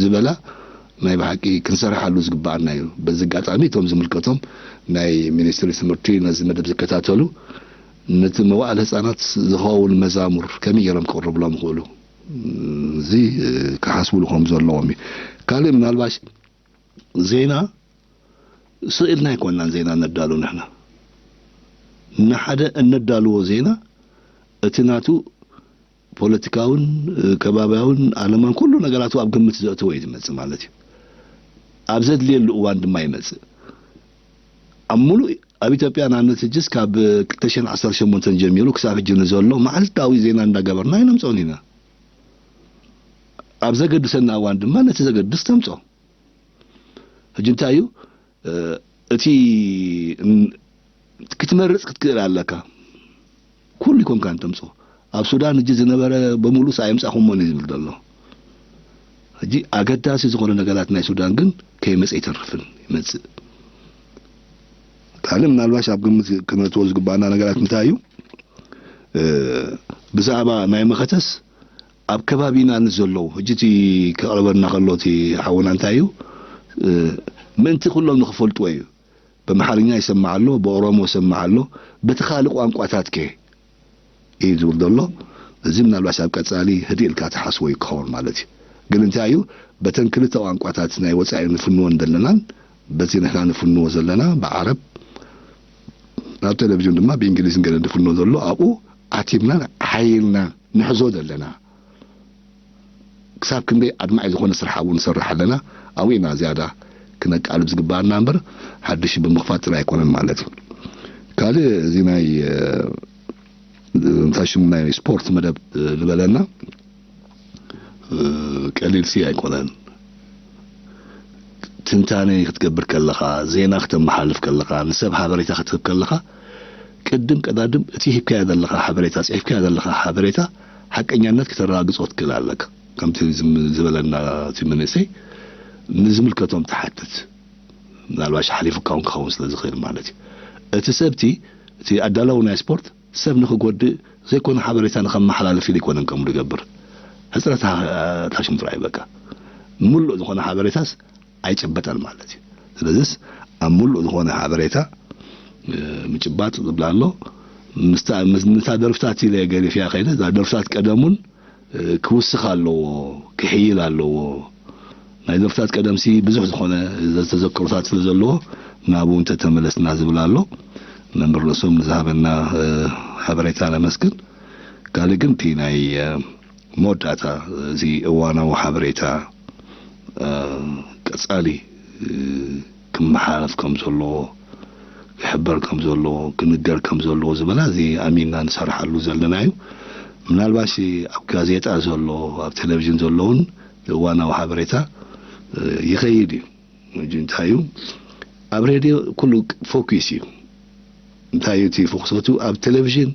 ዝበላ ናይ ብሓቂ ክንሰርሓሉ ዝግባኣና እዩ። በዚ ኣጋጣሚ እቶም ዝምልከቶም ናይ ሚኒስትሪ ትምህርቲ ነዚ መደብ ዝከታተሉ ነቲ መዋእለ ህፃናት ዝኸውን መዛሙር ከመይ ገይሮም ክቕርብሎም ይኽእሉ እዚ ክሓስብሉ ከም ዘለዎም እዩ። ካልእ ምናልባሽ ዜና ስቕ ኢልና ኣይኮንናን ዜና ነዳሉ ንሕና ንሓደ እነዳልዎ ዜና እቲ ናቱ ፖለቲካውን ከባብያውን ኣለማን ኩሉ ነገራቱ ኣብ ግምት ዘእትዎ እዩ ዝመፅእ ማለት እዩ። ኣብ ዘድልየሉ እዋን ድማ ይመፅእ። ኣብ ሙሉእ ኣብ ኢትዮጵያ ንኣብነት ሕጅስ ካብ ክልተ ሽሕን ዓሰርተ ሸሞንተን ጀሚሩ ክሳብ ሕጂ ንዘሎ መዓልታዊ ዜና እንዳገበርና ኣይነምፅኦን ኢና። ኣብ ዘገድሰና እዋን ድማ ነቲ ዘገድስ ተምፅኦ። ሕጂ እንታይ እዩ እቲ ክትመርፅ ክትክእል ኣለካ። ኩሉ ይኮንካ እንተምፅኦ ኣብ ሱዳን ሕጂ ዝነበረ በሙሉ ሳ የምፃኹሞን እዩ ዝብል ዘሎ። ሕጂ ኣገዳሲ ዝኾነ ነገራት ናይ ሱዳን ግን ከይመፀ ይተርፍን ይመፅእ። ካልእ ምናልባሽ ኣብ ግምት ክነእትዎ ዝግባኣና ነገራት እንታይ እዩ? ብዛዕባ ናይ መኸተስ ኣብ ከባቢና ንዘለዉ ሕጂ እቲ ከቕርበልና ከሎ እቲ ሓውና እንታይ እዩ ምእንቲ ኩሎም ንክፈልጥዎ እዩ። በምሓርኛ ይሰማዕ ኣሎ፣ ብኦሮሞ ይሰማዕ ኣሎ፣ በቲ ካልእ ቋንቋታት ከ እዩ ዝብል ዘሎ። እዚ ምናልባሽ ኣብ ቀፃሊ ህድእ ኢልካ ትሓስቦ እዩ ክኸውን ማለት እዩ። ግን እንታይ እዩ በተን ክልተ ቋንቋታት ናይ ወፃኢ ንፍንወን ዘለናን በቲ ንሕና ንፍንዎ ዘለና ብዓረብ ናብ ቴሌቪዥን ድማ ብእንግሊዝን ገለ ንፍንዎ ዘሎ ኣብኡ ዓቲብና ሓይልና ንሕዞ ዘለና ክሳብ ክንደይ ኣድማዒ ዝኾነ ስራሕ ኣብኡ ንሰርሕ ኣለና። ኣብኡ ኢና ዝያዳ ክነቃልብ ዝግባኣና እምበር ሓድሽ ብምኽፋት ጥራይ ኣይኮነን ማለት እዩ። ካልእ እዚ ናይ እንታይ ሽሙ ናይ ስፖርት መደብ ዝበለና ቀሊል ሲ ኣይኮነን። ትንታነ ክትገብር ከለኻ፣ ዜና ክተመሓልፍ ከለኻ፣ ንሰብ ሓበሬታ ክትህብ ከለኻ፣ ቅድም ቀዳድም እቲ ሂብካዮ ዘለኻ ሓበሬታ፣ ጽሒፍካዮ ዘለኻ ሓበሬታ ሓቀኛነት ክተረጋግጾ ክትክእል ኣለካ። ከምቲ ዝም-፣ ዝበለና እቲ መንእሰይ፣ ንዝምልከቶም ትሓትት። ምናልባሽ ሓሊፉካ እውን ክኸውን ስለ ዝኽእል ማለት እዩ። እቲ ሰብቲ፣ እቲ ኣዳላዊ ናይ ስፖርት ሰብ ንኽጎድእ ዘይኮነ ሓበሬታ ንኸመሓላልፍ ኢሉ ኣይኮነን ከምኡ ዝገብር። ሕጽረት ሃ-፣ ሃሽም ጥራይ በቃ። ምሉእ ዝኾነ ሓበሬታስ ኣይጭበጠን ማለት እዩ። ስለዚስ ኣብ ምሉእ ዝኾነ ሓበሬታ፣ እ፣ ምጭባጥ ዝብላ ኣሎ። ምስታ-፣ ምስ-፣ ነታ ደርፍታት ኢለ ገዲፍያ ከይደ፣ እዛ ደርፍታት ቀደሙን፣ እ፣ ክውስኽ ኣለዎ፣ ክሕይል ኣለዎ። ናይ ደርፍታት ቀደምሲ ብዙሕ ዝኾነ ዘ-፣ ተዘክሮታት ስለ ዘለዎ ናብኡ እንተተመለስና ዝብል ኣሎ። መምህር ርእሶም ንዝሃበና፣ እ፣ ሓበሬታ ነመስግን። ካልእ ግን እቲ ናይ፣ እ፣ መወዳእታ እዚ እዋናዊ ሓበሬታ፣ እ፣ ቀጻሊ፣ እ፣ ክመሓላለፍ ከም ዘለዎ፣ ክሕበር ከም ዘለዎ፣ ክንገር ከም ዘለዎ ዝበላ እዚ ኣሚንና ንሰርሓሉ ዘለና እዩ። ምናልባሽ ኣብ ጋዜጣ ዘሎ፣ ኣብ ቴሌቪዥን ዘሎ እውን እዋናዊ ሓበሬታ፣ እ፣ ይኸይድ እዩ። ሕጂ እንታይ እዩ? ኣብ ሬድዮ ኩሉ ፎኪስ እዩ። እንታይ እዩ እቲ ፎኩሰቱ? ኣብ ቴሌቪዥን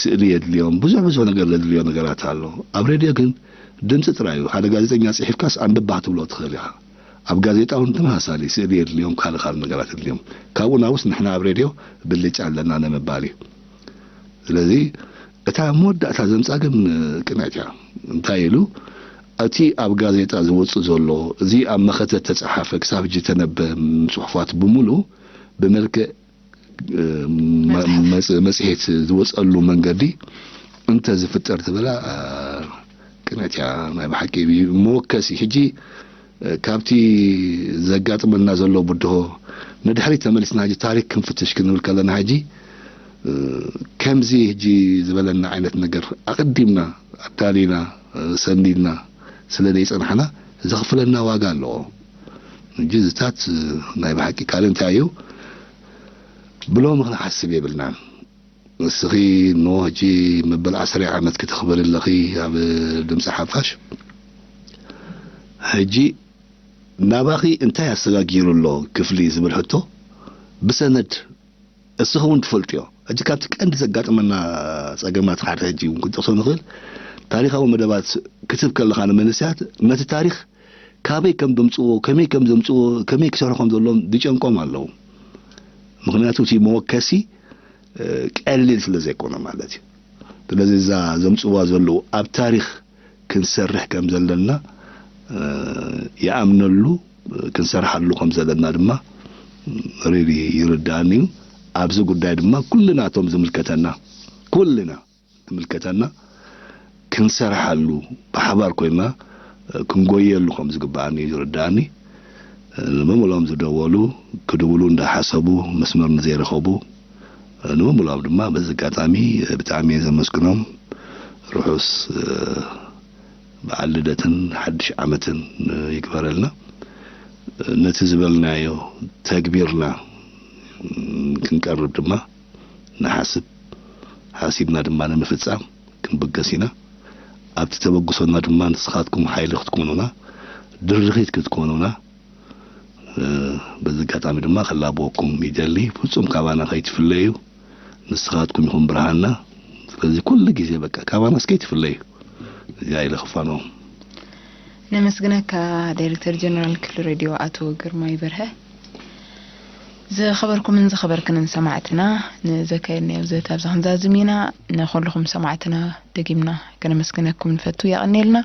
ስእሊ የድልዮም፣ ብዙሕ ብዙሕ ነገር ዘድልዮ ነገራት ኣሎ። ኣብ ሬድዮ ግን ድምፂ ጥራይ እዩ። ሓደ ጋዜጠኛ ጽሒፍካስ ኣንብባ ክትብሎ ትኽእል ኢኻ። ኣብ ጋዜጣ እውን ተመሳሳሊ ስእሊ የድልዮም፣ ካልእ ካልእ ነገራት የድልዮም። ካብኡ ናብስ ንሕና ኣብ ሬድዮ ብልጫ ኣለና ንምባል እዩ። ስለዚ እታ መወዳእታ ዘምጻ ግን ቅንዕት እያ። እንታይ ኢሉ? እቲ ኣብ ጋዜጣ ዝወጽእ ዘሎ፣ እዚ ኣብ መኸተ ተጻሓፈ፣ ክሳብ ሕጂ ተነበ ጽሑፋት ብምሉእ ብመልክዕ፣ እ፣ መ-፣ መጽ-፣ መጽሔት ዝወጸሉ መንገዲ እንተ ዝፍጠር ትብላ፣ እ፣ ቅንዕት እያ ናይ ብሓቂ። መወከሲ፣ ሕጂ፣ እ፣ ካብቲ ዘጋጥመና ዘሎ ብድሆ ንድሕሪት ተመሊስና ሕጂ ታሪክ ክንፍትሽ ክንብል ከለና፣ ሕጂ፣ እ፣ ከምዚ ሕጂ ዝበለና ዓይነት ነገር ኣቐዲምና ኣዳሊና፣ እ፣ ሰኒድና ስለ ዘይጸናሕና ዘኽፍለና ዋጋ ኣለዎ። ሕጂ እዚታት፣ እ፣ ናይ ብሓቂ ካልእ እንታይ እዩ? ብሎሚ ክንሓስብ የብልናን። ንስኺ እሞ ሕጂ መበል ዓሰርተ ዓመት ክተኽብሪ ኣለኺ ኣብ ድምፂ ሓፋሽ። ሕጂ ናባኺ እንታይ ኣሰጋጊሩ ኣሎ ክፍሊ ዝብል ሕቶ ብሰነድ እስኺ እውን ትፈልጥዮ። ሕጂ ካብቲ ቀንዲ ዘጋጥመና ጸገማት ሓደ ሕጂ እውን ክንጠቕሶ ንኽእል፣ ታሪኻዊ መደባት ክትብ ከለኻ ንመንእሰያት ነቲ ታሪኽ ካበይ ከም ዘምጽዎ፣ ከመይ ከም ዘምጽዎ፣ ከመይ ክሰርሑ ከም ዘለዎም ዝጨንቆም ኣለዉ። ምኽንያቱ እቲ መወከሲ፣ እ፣ ቀሊል ስለ ዘይኮነ ማለት እዩ። ስለዚ እዛ ዘምጽዋ ዘለዉ ኣብ ታሪኽ ክንሰርሕ ከም ዘለና፣ እ፣ ይኣምነሉ፣ ክንሰርሓሉ ከም ዘለና ድማ ሪሊ ይርድኣኒ እዩ። ኣብዚ ጉዳይ ድማ ኩልና እቶም ዝምልከተና፣ ኩልና ዝምልከተና ክንሰርሓሉ ብሓባር ኮይና፣ እ፣ ክንጎየሉ ከም ዝግብኣኒ እዩ ዝርድኣኒ። እ፣ ንምምሎም ዝደወሉ፣ ክድውሉ እንዳሓሰቡ መስመር ንዘይረኸቡ፣ እ፣ ንምምሎም ድማ በዚ ኣጋጣሚ፣ እ፣ ብጣዕሚ እየ ዘመስግኖም። ርሑስ፣ እ፣ በዓል ልደትን ሓድሽ ዓመትን፣ እ፣ ይግበረልና። እ፣ ነቲ ዝበልናዮ ተግቢርና፣ እ፣ ክንቀርብ ድማ ንሓስብ፣ ሓሲብና ድማ ንምፍጻም ክንብገስ ኢና። ኣብቲ ተበግሶና ድማ ንስኻትኩም ሓይሊ ክትኮኑና፣ ድርኺት ክትኮኑና፣ እ፣ በዚ ኣጋጣሚ ድማ ክላበወኩም ይደሊ። ፍጹም ካባና ከይትፍለዩ፣ ንስኻትኩም ኢኹም ብርሃንና። ስለዚ ኩሉ ግዜ በቃ ካባናስ ከይትፍለዩ። እዚኣ ኢለ ክፋኖም። ነመስግነካ ዳይሬክተር ጀነራል ክፍሊ ሬድዮ ኣቶ ግርማይ በርሀ። ዝኸበርኩምን ዝኸበርክንን ሰማዕትና፣ ንዘካየድናዮ ዘተ ኣብዚ ክንዛዝም ኢና። ንኹልኹም ሰማዕትና ደጊምና ከነመስግነኩም ንፈቱ። የቐንየልና።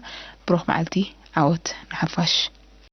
ብሩኽ መዓልቲ፣ ዓወት ንሓፋሽ።